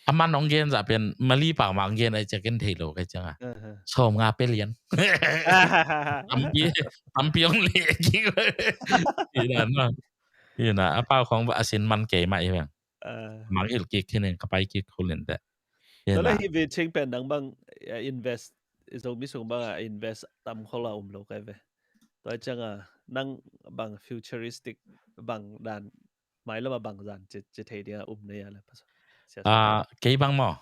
A man hong gen zah pen Mali pau ma hong gen ai ciakin thei lo kai cianga. Sawm nga pe lian. Tampi, tampi hong leh kik. Ina, a pau khong a sin man kei mah i veng. Mang hilh kik khin in ka pai kik khul in teh. Tua le hi ve ching pen nang bang invest, Zomi sung bang a invest tam khol a um lo kai ve. Tua cianga nang bang futuristic bang dan mailam a bang zan ci thei dinga um na ia le. Kei bang maw?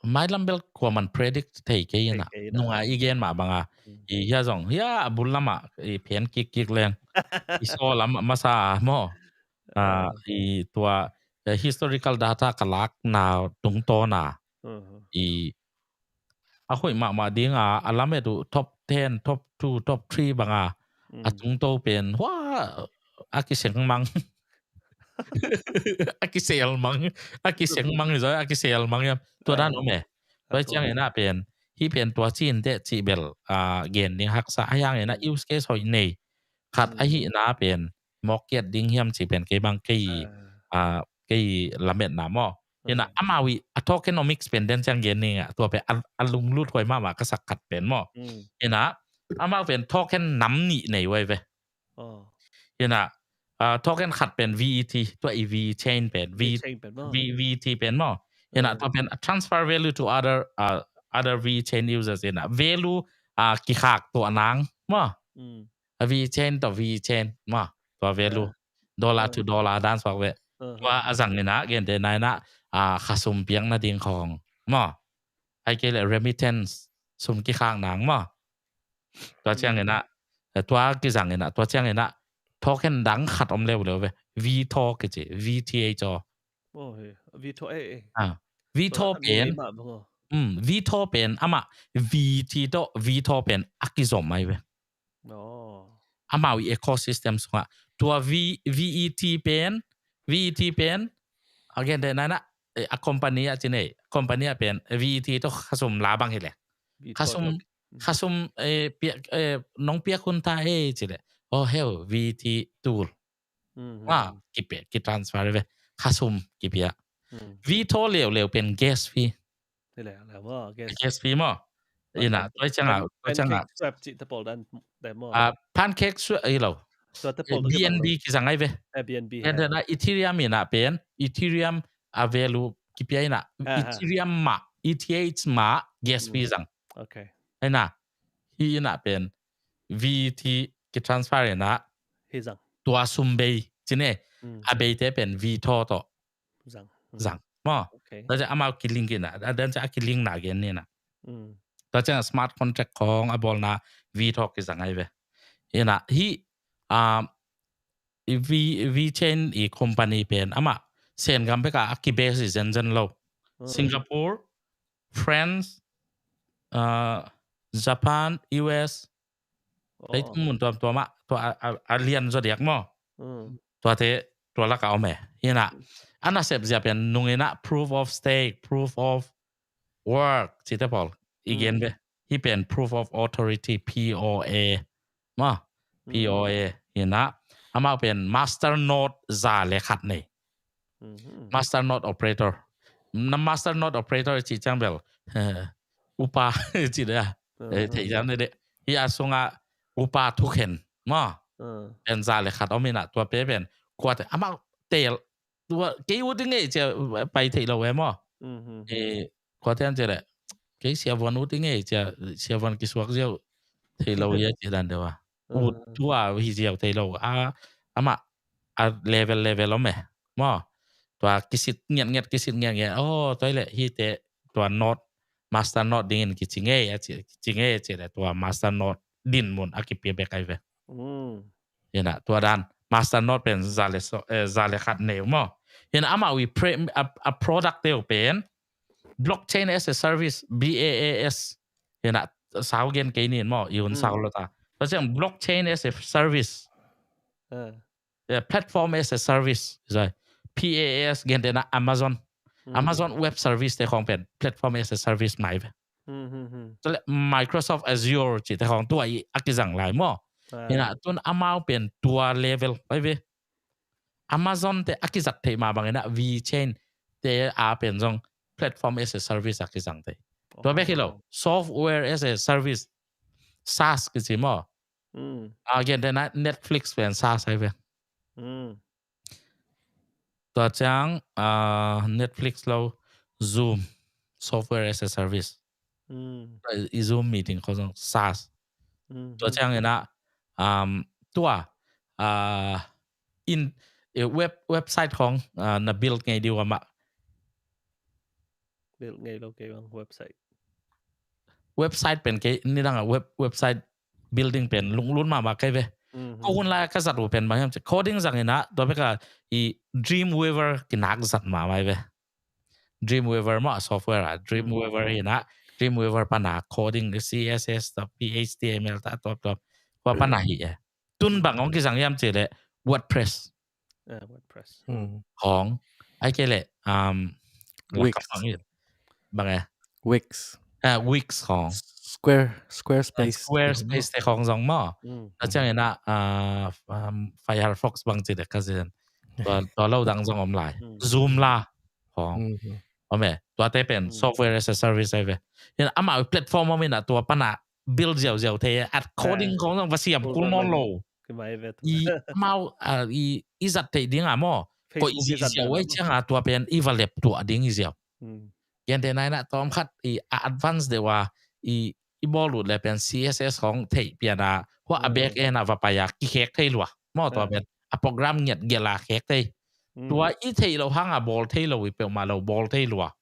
Mailam bel kua man predict thei kei ina. Nunga i gen mah banga i hia zong hia a bul lama i phen kik kik leng i saw lam masa maw? I tua historical data ka lak na tungtawna i a hoih mahmah dinga a lamet uh top ten, top two, top three banga a tungto pen hua a kiseng mang. A kisel mang, a kiseng mang hi zoi a kisel mang hiam? Tua dan om e. Tua ciang ina pen hi pen tua cin teh cih bel gen ding haksa a hiang ina use case hoih nei khat ahi na pen mawk kiat ding hiam cih pen kei bang kei kei lametna maw? Ina amau i a tokenomics pen den ciang gen ning a tua pen a lunglut huai mahmah ka sak khat pen maw? Ina amau pen token nam nih nei huai ve. Ina token khat pen V E T, tua i V chain pen, V, V, V E T pen maw? Ina tua pen transfer value to other, uh, other V chain users ina value kikhak tua nang maw? A V chain tawh V chain maw? Tua value dollar to dollar dan suak ve. Tua a zang ina gente na ina khasum piang na ding khong maw? Ai kei le remittance sum kikhak nang maw? Tua ciang ina tua kizang ina tua ciang ina token dang khat om leu leu ve. V token kici, V T H o. V token, eh, eh. V token pen, V token pen ama V T tawh V token pen a kizom ai ve. Amau i ecosystem sungah tua V, V E T pen, V E T pen a gente na ina a company a ci nei, company a pen V E T tawh khasum la bang hi le. Khasum, khasum nong piak hun ta e ci le. Oh hell, V E T tool. Kipe, kitransfer ve. Khasum kipia. V token leu leu pen gas fee. Gas fee maw? Ina tua ciang a, tua ciang a. Pancake swap i lo. B N B kizang ai ve. Ethereum ina pen Ethereum a value kipia ina Ethereum mah, E T H mah gas fee zang. Ina hi ina pen V E T kitransfer ina tua sum bei ci ne, a beite pen V token tawh zang maw? Tua ciang amau kilink ina, a dan ciang a kilink na gen ni ina. Tua ciang smart contract khong a bawlna V token kizang ai ve. Ina hi V, V chain i company pen ama Sengam bek a kibase i zenzen lo. Singapore, France, Japan, U S, leitung mun tuamtuam ah tua a lian zaw diak maw? Tuate tua lak a om e. Ina a nasep zia pen nung ina proof of stake, proof of work cite pawl i gen ve. Hi pen proof of authority, P O A maw? P O A ina amau pen master node za le khat nei. Master node operator. Na master node operator ci ciang bel upa ci de. Thei jam de de. Hi a sunga upa thukhen maw? Pen za le khat om ina tua pe pen kuate amau tel tua kei ut i ngei cia pai thei lo e maw? Kuate an cia le kei siavuan ut i ngei cia siavuan kisuak ziau thei lo ia cia dan deuh a. Ut tua hi ziau thei lo a, amah a level level om e maw? Tua kisit ngiat ngiat kisit ngiat ngiat, oh, tua ile hite tua node master node dingin kici ngei a ci, kici ngei a ci le tua master node din mun a kipia bek ai ve. Ina tua dan master node pen za le so, eh, za le khat neu maw. Ina amau i pre, a, a product teu pen blockchain as a service, B A A S. Ina sau gen kei nin maw, i hun sau lo ta. Tua ciang blockchain as a service. Yeah, platform as a service. P A S gen dena Amazon. Amazon Web Service te khong pen platform as a service mai ve. Tua le Microsoft Azure ci te khong tua i a kizang lai maw. Ina tun amau pen tua level ai ve. Amazon te a kizat thei ma bang ina VeChain te a pen zong platform as a service a kizang thei. Tua bek hi lo, software as a service, SaaS kici maw. A gen dena Netflix pen SaaS ai ve. Tua ciang, ah, Netflix lo, Zoom, software as a service. I Zoom meeting khong zong SaaS. Tua ciang ina, um, tua, ah, in, eh, web, website khong, ah, na build ngei diu amah. Build ngei lo kei bang website. Website pen kei nidang a web, website building pen lunglun mahmah kei ve. Ko hun lai ka zat uh pen bang hiam ci coding zang ina tua bek a i Dreamweaver kinak zat mahmah ai ve. Dreamweaver maw a software a Dreamweaver hi ina Dreamweaver pana coding CSS ta HTML ta tuaptuap kua pana hi e. Tun bang hong kizang hiam ci le WordPress. WordPress. Khong ai kei le, um, Wix. Bang e. Wix. Ah, Wix khong. Square, Squarespace. Squarespace te khong zong maw. Na ciang ina, ah, um, Firefox bang ci de ka zin. Tua, tua lo dang zong om lai. Joomla khong. Om e, tua te pen software as a service ai ve. Ina amau platform om ina tua pana build ziauziau thei at coding khong zong va siam kul nawn lo. I amau, ah, i, i zat thei ding a maw. Ko i zi ziau ai ciang a tua pen i va lep tua ding i ziau. Gen te nai na tom khat i a advance deuh a i, i bawl ut le pen CSS khong thei pian a hua a back end a va pai a kikhek thei lua. Maw tua pen a program ngiat gel a khek thei. Tua i thei lo hang a bawl thei lo i peuhmah lo bawl thei lua.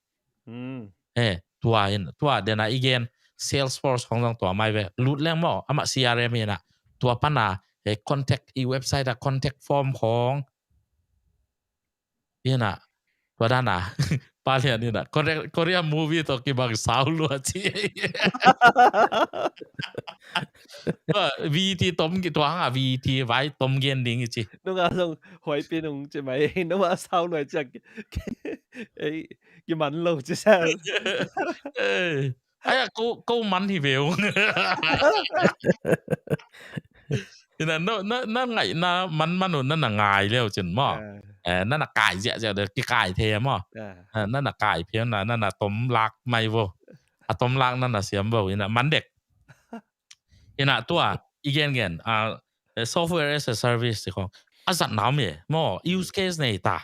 Eh, tua in, tua dena i gen Salesforce khong zong tua mai ve. Lut leng maw, amah CRM ina. Tua pana, eh, contact, i website a contact form khong. Ina, tua dana. Palian ina. Korea, Korea movie to kibang sau lua ci. VT tom ki tua hang a VT vai tom gen ding ci. Nunga zong huai pi nung ci mai. Nunga sau lua ci. Ei, kiman lo ci sa. Ai, ko, ko man hi veu. Ina, na, na, na ngai, na man man u, na na ngai leu cin maw. Eh, na na kai zia zia de, ki kai the maw. Eh, na na kai pia na, na na tom lak mai vo. A tom lak na na siam vo, ina man dek. Ina tua, i gen gen, ah, eh, software as a service ci khong. A zat na om e, maw, use case nei ta.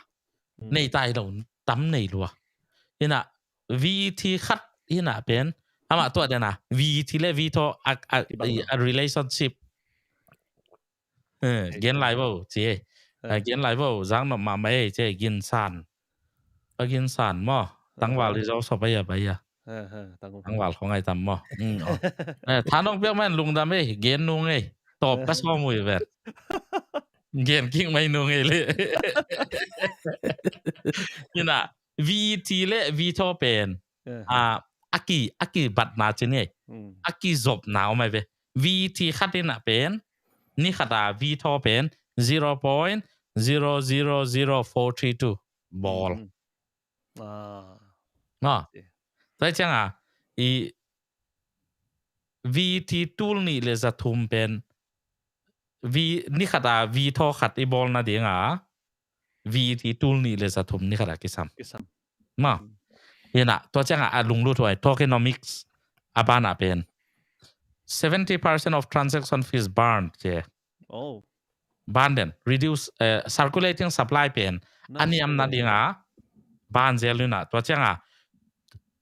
Nei ta i lo, tam nei lua. Ina, VT khat ina pen, ama tua dena, VT le VTO a, a, a relationship. Eh, gen lai vo, ci e. Eh, gen lai vo, zang no ma ma e, ci e, gin san. Pa gin san maw, tangval i zo so pa ya, pa ya. Tangval khong ai tam maw. Mm, oh. Eh, thanong piak man lungdam e, gen nung e. Top ka so mui vet. Gen king mai nung e le. Ina, VT le VTO pen. A, aki, aki bat na cin e. Aki zop na om ai ve. VT khat ina pen. Ni khat a VTO pen. Zero point zero zero zero four three two. Ball. Ah. Nga. Tua ciang a, i VT tul nih le za thum pen, V, ni khat a VTO khat i bawl na ding a, VT tul nih le za thum ni khat a kisam. Kisam. Ma. Ina, tua ciang a, a lunglut huai, tokenomics, a ban a pen. Seventy percent of transaction fees burned, ci e. Oh. Ban den, reduce, eh, circulating supply pen, a niam na ding a, ban zel ina, tua ciang a,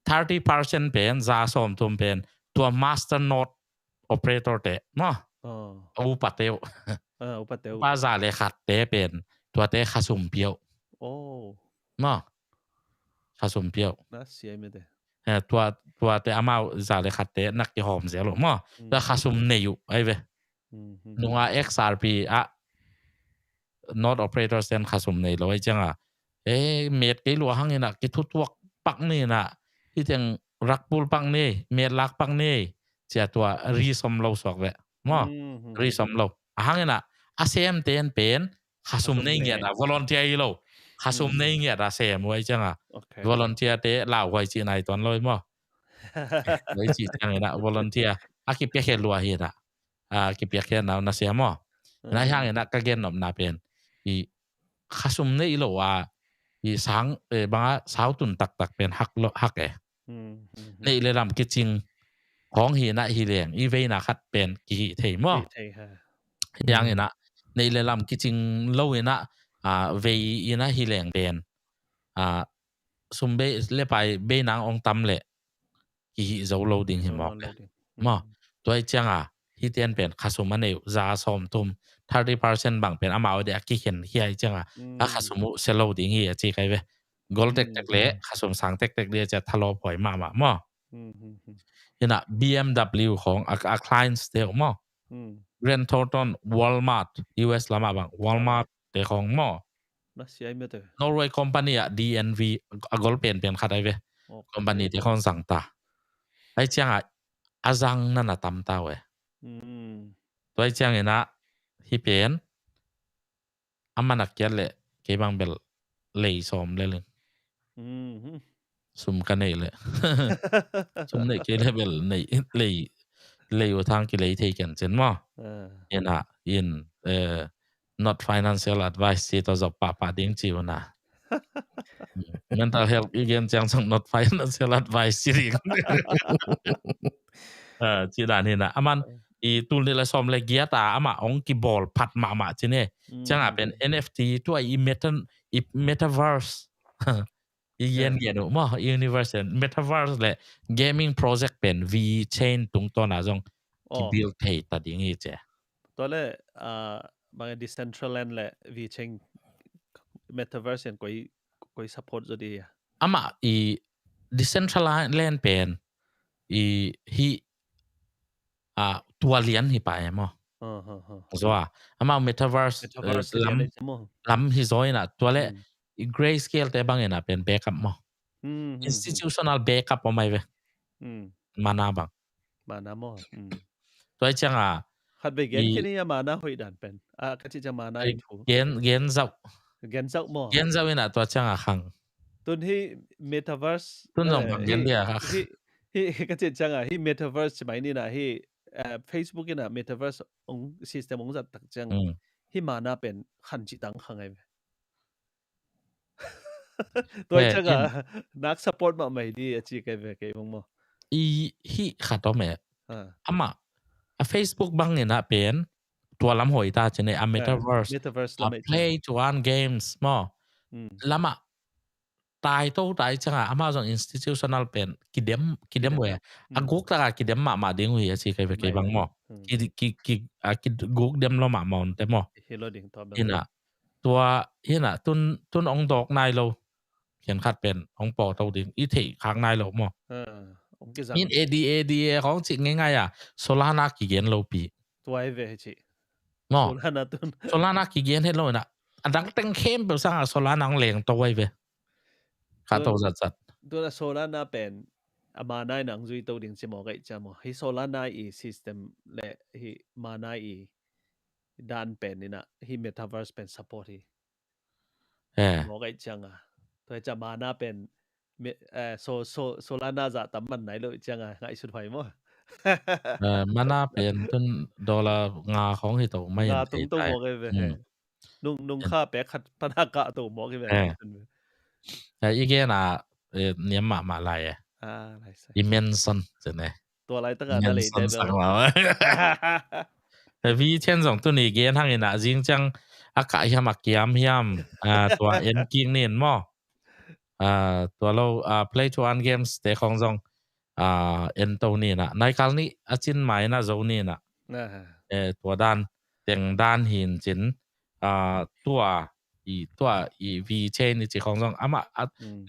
thirty percent pen, za sawm thum pen, tua master node operator te, maw. A upa teu. A upa teu. Upa za le khat te pen, tua te kha sum piau. Oh. Maw. Kha sum piau. Na siai me te. Eh, tua, tuate amau za le khatte na kihawm zel uh maw. Tua khasum nei uh ai ve. Nunga X R P ah node operators ten khasum nei lo ai cianga, eh, met kei lua hangin ah kithutuak pak ni na, hiteng rakpul pak ni, met lak pak ni, cia tua ri som lo suak ve maw. Ri som lo a hangin ah a sem ten pen khasum nei ngiat a, volunteer hi lo. Khasum nei ngiat a sem uh ai cianga, volunteer te lauhuai cih nai tuan lo i maw. Huai cih ciangin ah volunteer a kipiakhia lua hi na, a kipiakhia nau na sia maw. Nai hangin ah ka gen nopna pen i khasum nei lo a, i sang, eh, banga sautun taktak pen hak lo, hak e. Neih le lam kicing khawng hi na hi leng i veina khat pen kihih thei maw. Hih thei ha. Hi hangin ah neih le lam kicing lo in ah, a, vei in ah hi leng pen, a, sum bei le pai bei nang ong tam le kihih zo lo ding hi mawk le maw. Tua i cianga hiten pen khasum a nei uh za sawm thum, thirty percent bang pen amau de a kikhen hi ai cianga a khasum uh se lo ding hi a ci kai ve. Gol tektek le khasum sang tektek le cia thalawp huai mahmah maw. Hina B M W khawng a, a clients te uh maw. Grant Thornton, Walmart, U S lamah bang Walmart te khawng maw. Norway company ah D N V a gol penpen khat ai ve. Company te khawng zang ta. Ai cianga a zang nana tam ta uh e. Tua ai ciangin ah hi pen a man a kiat le kei bang bel lei sawm le ling. Sum ka nei le sum nei kei le bel nei lei, lei uh thang kilei thei ken cin maw. Ina in, eh, not financial advice ci tawh zop pahpah ding ci uh na. Mental health i gen ciang sang not financial advice ci ding. Ah, ci dan hina aman i tul ni la sawm le giat a ama ong kibawl phat mahmah ci ne. Cianga pen N F T tua i meta, i metaverse i gen gen uh maw, universe, metaverse le gaming project pen VeChain tungtawna zong kibuild thei ta ding hi ci. Tua le, ah, bang Decentraland le VeChain metaverse in koi, koi support zo di hia? Ama i Decentraland pen i hi, ah, tua lian hi pa e maw. Zo a ama metaverse, eh, lam hi zo ina tua le i Grayscale te bang ina pen backup maw. Institutional backup om ai ve. Mana bang. Mana maw. Tua i cianga khat vei gen kini a mana hoih dan pen a ka ci ciang mana i thu gen, gen zau. Gen zau maw. Gen zau ina tua cianga khang. Tun hi metaverse tun zong bang gen dia. Hi, hi ka ci cianga hi metaverse ci mai nina hi, eh, Facebook ina metaverse ong system ong zat tak ciang hi mana pen khan ci tang khang ai ve. Tua i cianga nak support mahmah hi di a ci kai ve kei bang maw. I hi khat om e. Ama a Facebook bang ina pen tua lam hoi ta cine a metaverse, metaverse a lam play to earn games maw. Lama tai to tai cianga ama zong institutional pen kidem, kidem ve. A guk taka kidem mahmah ding uh hi a ci kai ve kei bang maw. Ki, ki, ki, a ki guk dem lo mahmah un te maw. Ina tua hina tun, tun ong dawk nai lo. Khen khat pen ong pawto ding i theih khak nai lo maw. Min A D A, A D A khawng cih ngeingai a Solana kigen lo pi. Tua ai ve hi ci maw. Solana tun Solana kigen het lo ina a dang teng khempeuh sanga Solana ong leng to ai ve. Kha to zatzat. Tuna Solana pen a mana ina ong zui to ding ci maw, kaih cia maw. Hi Solana i system le hi mana i dan pen ina hi metaverse pen support hi. Maw kaih cianga tua i cia mana pen Solana zah tam man nai lo i cianga ngaihsut huai maw. Mana pen tun dollar nga khawng hi to mai. Nga tung to maw kai ve. Nung, nung kha pek khat pana kah to maw kai ve. I gen a niam mahmah lai e. I Manson cene. Tua lai taka na lei te bel. VeChain zong tuni gen hangin a zing ciang a kah hiam a kiam hiam, tua en kik nin maw. Tua lo play to earn games te khawng zong en to nina. Naikal nih a cin mai na zo nina. Tua dan teng dan hin cin tua i, tua i VeChain i ci khawng zong ama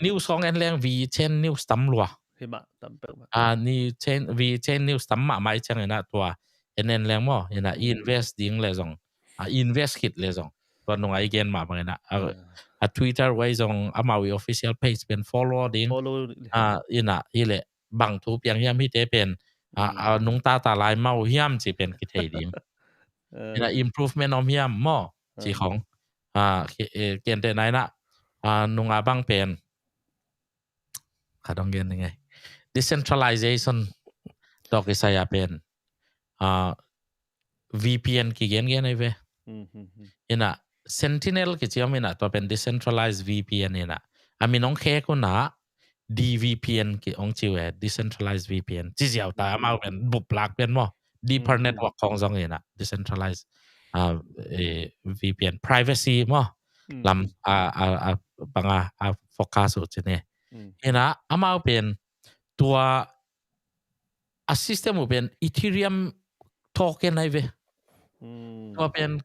news khawng en leng VeChain news tam lua. Hi mah, tam peuh mah. Ah, ni chain, vi chain news tam mahmah i ciang ina tua en en leng maw, ina i invest ding le zong, ah, invest khit le zong, tua nunga i gen mah bang ina, ah, ah, Twitter wai zong amau i official page pen follow ding, follow, ah, ina hi le bang thu piang hiam hite pen, ah, ah, nungta ta lai mau hiam ci pen kithei ding. Ah. Ina improvement om hiam maw, ci khong. Ah, ki-, eh, kente na ina, ah, nunga bang pen. Khat hong gen ning ei. Decentralization tawh kisai a pen, ah, V P N kigen gen ei ve. Ina Sentinel kici om ina tua pen decentralized V P N ina. A min hong khek una D V P N ki hong ci uh e, decentralized V P N. Ci ziau ta amau pen bup lak pen maw. Deeper network khong zong ina. Decentralized, ah, eh, V P N. Privacy maw. Lam, ah, ah, ah, banga, ah, focus uh ci ni. Ina amau pen tua a system uh pen Ethereum token ai ve. Tua pen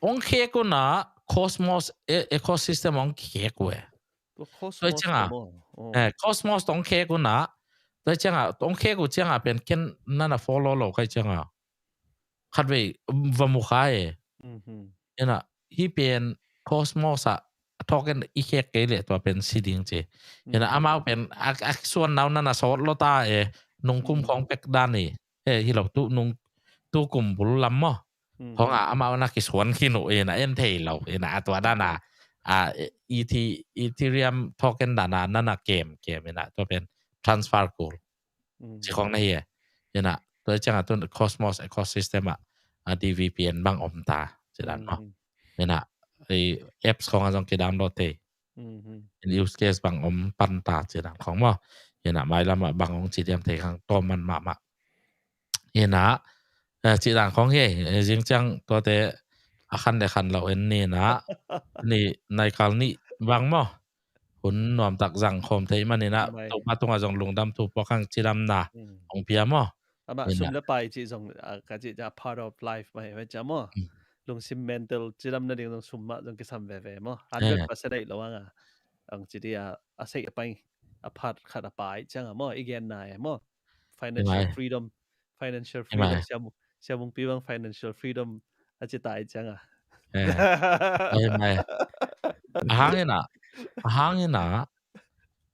hong khek una Cosmos e-, ecosystem hong khek uh e. Tua cianga, eh, Cosmos tong khek una, tua cianga, tong khek uh cianga pen ken nana follow lo kai cianga. Khat vei va mu kha e. Ina, hi pen Cosmos a token i khek kei le tua pen si ding ci. Ina, amau pen a, a suan nau nana sawt lo ta e, nung kum khong pek dan i. E, hi lo tu nung, tu kum bul lam maw. Khong a, amau na kisuan khin uh, ina, en thei lo, ina, a tua dan a, a, Ethi-, Ethereum token dan a, nana kem, kem, ina, tua pen transfer kul. Ci khong na hi e. Ina, tua cianga tu Cosmos ecosystem a, a D V P N bang om ta, ci dan maw. Ina, i apps khong a zong ki download thei. In use case bang om pan ta, ci dan khong maw. Ina, mailam a bang ong ci diam thei khang tawm man mahmah. Ina, eh, ci dan khong hi, eh, zing ciang tuate a khan le khan lo en ni na, ni naikal ni bang maw. Hun nuamtak zang khawm thei man ina, Topa tunga zong lungdam thu puak hang cidamna hong pia maw. Amah sum le pai cih zong, ah, ka cih cia part of life mah hi ve cia maw. Lungsim mental cidam nading zong sum mah zong kisam veve maw. Hundred percent aih lo anga. Ang ci dia, a seih a pai, a part khat a pai cianga maw. I genna e maw. Financial freedom, financial freedom. Siam, siam ung pi bang financial freedom a ci tai cianga. Eh, ai mai. A hang ina, a hang ina,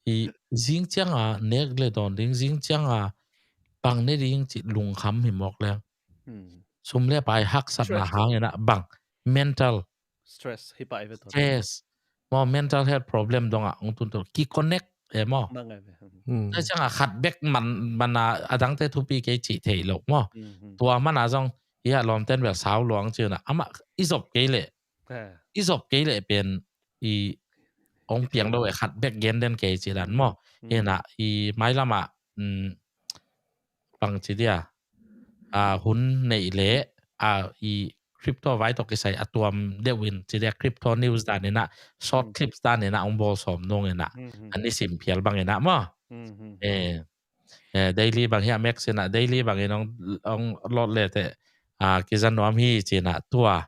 i zing cianga nek le dawn ding, zing cianga bang ne ding ci lungkham hi mawk leng. Sum le pai haksatna hang ina bang mental stress hi pai ve to. Stress. Maw mental health problem donga ong tun tun ki connect e maw. Tua cianga khat bek man, mana adangte thupi kei ci thei lo maw. Tua mana zong ia lawmten bel sau luang ci ina ama i zop kei le. I zop kei le pen i ong piang lo e khat bek gen den kei ci dan maw. Ina i mailama, mm, bang ci dia, a, hun neih le, a, i crypto vai tawh kisai a tuam deuh in ci dia crypto news dan ina short clips dan ina ong bawl sawm nung ina a nisim phial bang ina maw. Eh, eh, daily bang hi a max ina daily bang in ong, ong lot le te, a, kizan nuam hi ci ina tua,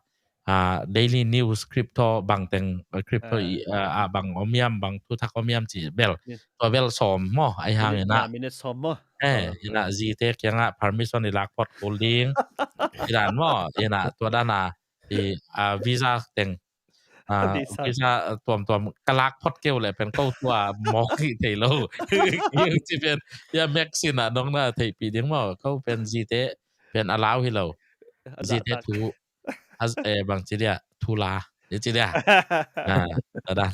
a, daily news crypto bang teng, a, crypto i, a, a, bang om iam, bang thuthak om iam ci bel. Tua bel sawm maw, ai hang ina. Minute sawm maw. Eh, ina zite kianga permission i lak phot kul ding. I dan maw, ina tua dana i, a, visa teng. A, visa, a, tuamtuam ka lak phot keu le pen ko tua mawk hi thei lo. Ci pen ia max ina dong na theihpih ding maw. Ko pen zite pen a lau hi lo. Zite thu a, eh, bang ci dia, thu la. Ci dia. A, tada.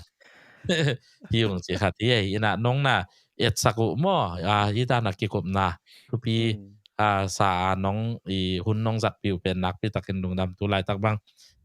Hi ung ci khat hi, eh, ina nong na etsak uh maw. A, i dana kikupna. Thupi, a, sa a nong i hun nong zatpih uh pen nakpi takin lungdam tu laitak bang.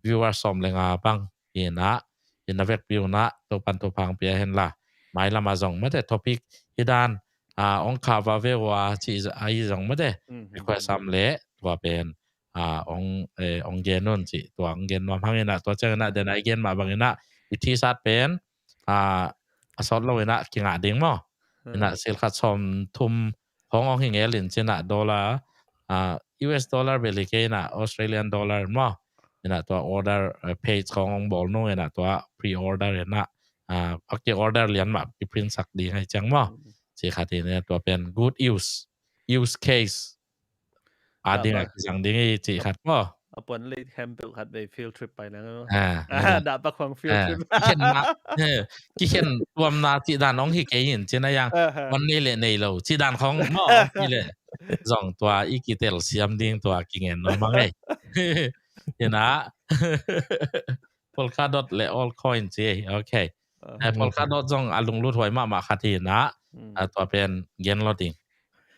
Viewer sawm le nga bang. Ina, ina vekpi uh na, Topan Topa hong pia hen la. Mailama zong mate topic hi dan, a, ong kha va ve ua ci a i zong mate. Request am le, tua pen a, ong, eh, ong gen un ci, tua ong gen nuam hang ina, tua ciang ina, den a i gen mah bang ina, i T-shirt pen, a, a sawt lo ina, kingah ding maw. Ina, sil khat sawm thum hong ong hi ngel in ci ina, dollar, a, U S dollar bel hi kei ina, Australian dollar maw. Ina, tua order, eh, page hong ong bawl nung ina, tua pre-order ina, a, a ki-order lian mah, ki print sak ding ai ciang maw. Cih khat hi ne, tua pen good use, use case a ding a kizang ding hi cih khat maw. A puan lei khempeuh khat vei field trip pai nang. Dah pakhuang field trip. Kikhen tuamna cih dan hong hi kei in cina yang puan nei le nei lo cih dan khong maw hong hi le zong tua i kitel siam ding tua kingen nuam a ngei. Ina Polkadot le altcoin ci. Ok. Polkadot zong a lunglut huai mahmah khat hi ina. Tua pen gen lo ding.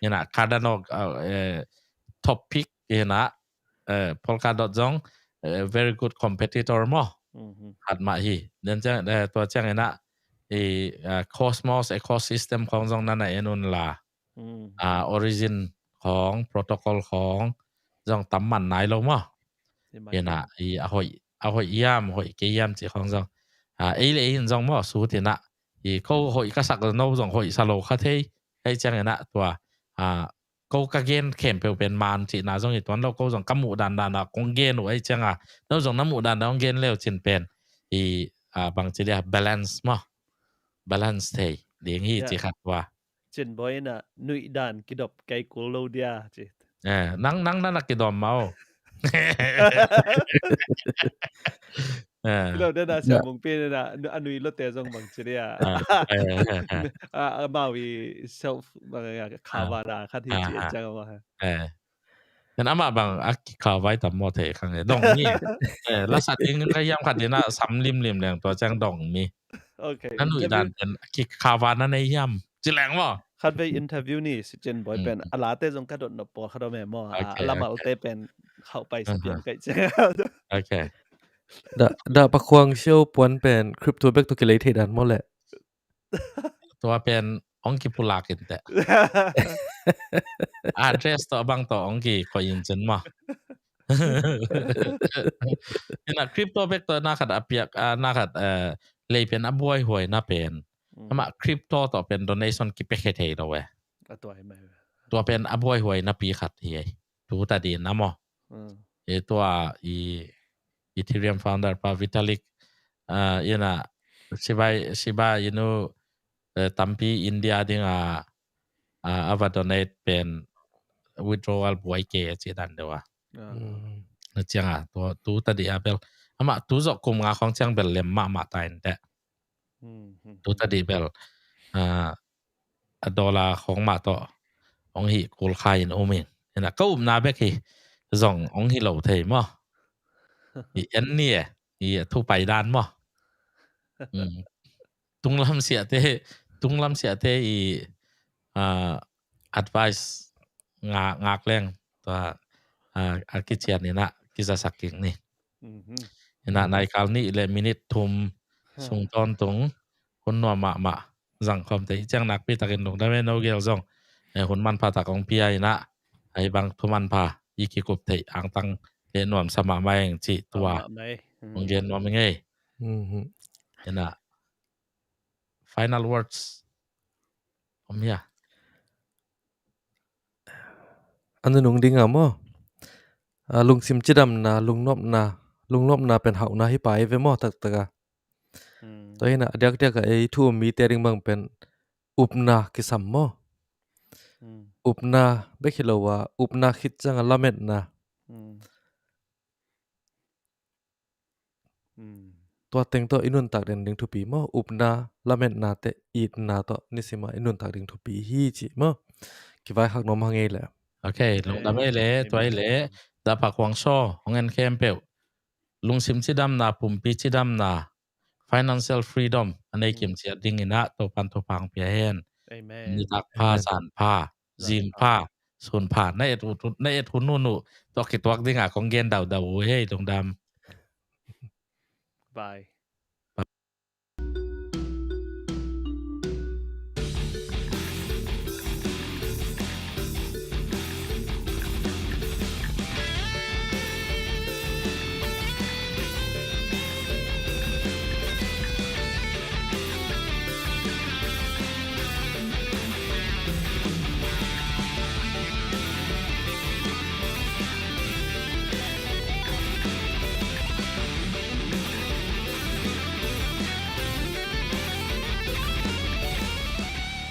Ina Cardano top pick ina. Polkadot zong very good competitor maw. Hat mah hi. Tua ciang ina i Cosmos ecosystem khong zong nana en un la. Origin khong protocol khong zong tam man nai lo maw. Ina i a hoih a hoih iam hoih kei iam ci khong zong ei le ei in zong maw sut ina i ko hoih ka sak no zong hoih sa lo kha thei. Ei ciang ina tua ko ka gen khempeuh pen man cihna zong i tuan lo ko zong ka muh dandan a kong gen uh ei ciang a no zong na muh dandan kong gen leu cin pen i bang ci dia balance maw. Balance thei ding hi ci khat tua. Cin Bawi ina nuih dan kidop kei kul lo dia ci. Nang nang nana kidom mau. Lo dena sia mungpi ina a nui lote zong bang ci dia. Amau i self bang khawa da khat hi ci ciang amau. Ken amah bang a kikhawa i tam maw thei khang e dong ni. Lasa ting ka hiam khat ina sam limlim leng tua ciang dong ni. Na nuih dan pen kikhawa na nei hiam ci leng maw. Khat vei interview ni si Cin Bawi pen a late zong ka dot nop pawl khat om e maw. A lamalte pen khauh pai sa pian kaih ciang. Dah pakhuang show puan pen crypto bek to kilei thei dan maw le. Tua pen ong kipulak in teh. Address to bang to ong kikoi in cin maw. Ina crypto bek to na khat a piak na khat lei pen a buai huai na pen ama crypto to pen donation kipia khe thei lo e. Tua pen a buai huai na pi khat hi ei. Tu ta din a maw. I tua i Ethereum founder pa Vitalik ina Shiba Shiba Inu tampi India dinga a va donate pen withdrawal buai ke ci dan deuh a. Na cianga tu ta di a bel ama tu zok kum nga khong ciang bel lem mahmah ta in teh. Tu ta di bel a dollar khong mah tawh ong hi kul kha in um in. Ina ka upna bek hi zong ong hi lo thei maw. I en ni e i thu pai dan maw. Tunglam siate tunglam siate i advice ngak leng tua a kician ina kizasak kik ni. Ina naikal nih le minit thum sung tawntung hun nuam mahmah zang khawm te i ciang nakpi takin lungdam e no gel zong hun manpha tak ong pia ina ai bang thu manpha i kikup theih angtang le nuamsa mahmah eng cih tua ong gen nuam ing ei. Ina final words om hia. A nunung dinga maw. Lungsim cidamna lungnopna lungnopna pen hauhna hi pai ve maw taktaka. Tua hina a diakdiaka ei thu um mite ding bang pen upna kisam maw. Upna bek hi lo a upna khit cianga lametna. Tua teng tawh i nuntak den ding thupi maw upna lametna te itna tawh nisima i nuntak ding thupi hi ci maw. Kivaikhak nuam hang ei le. Ok lungdam ei le tua ei le dapha kuang saw hong en khempeuh lungsim cidamna pumpi cidamna financial freedom a nei kim ciat ding ina Topan thupha pia hen. Nitak pha zan pha zing pha sun pha na et hun hun uh tua kituak dinga kong gen daudau uh hei lungdam. Bye.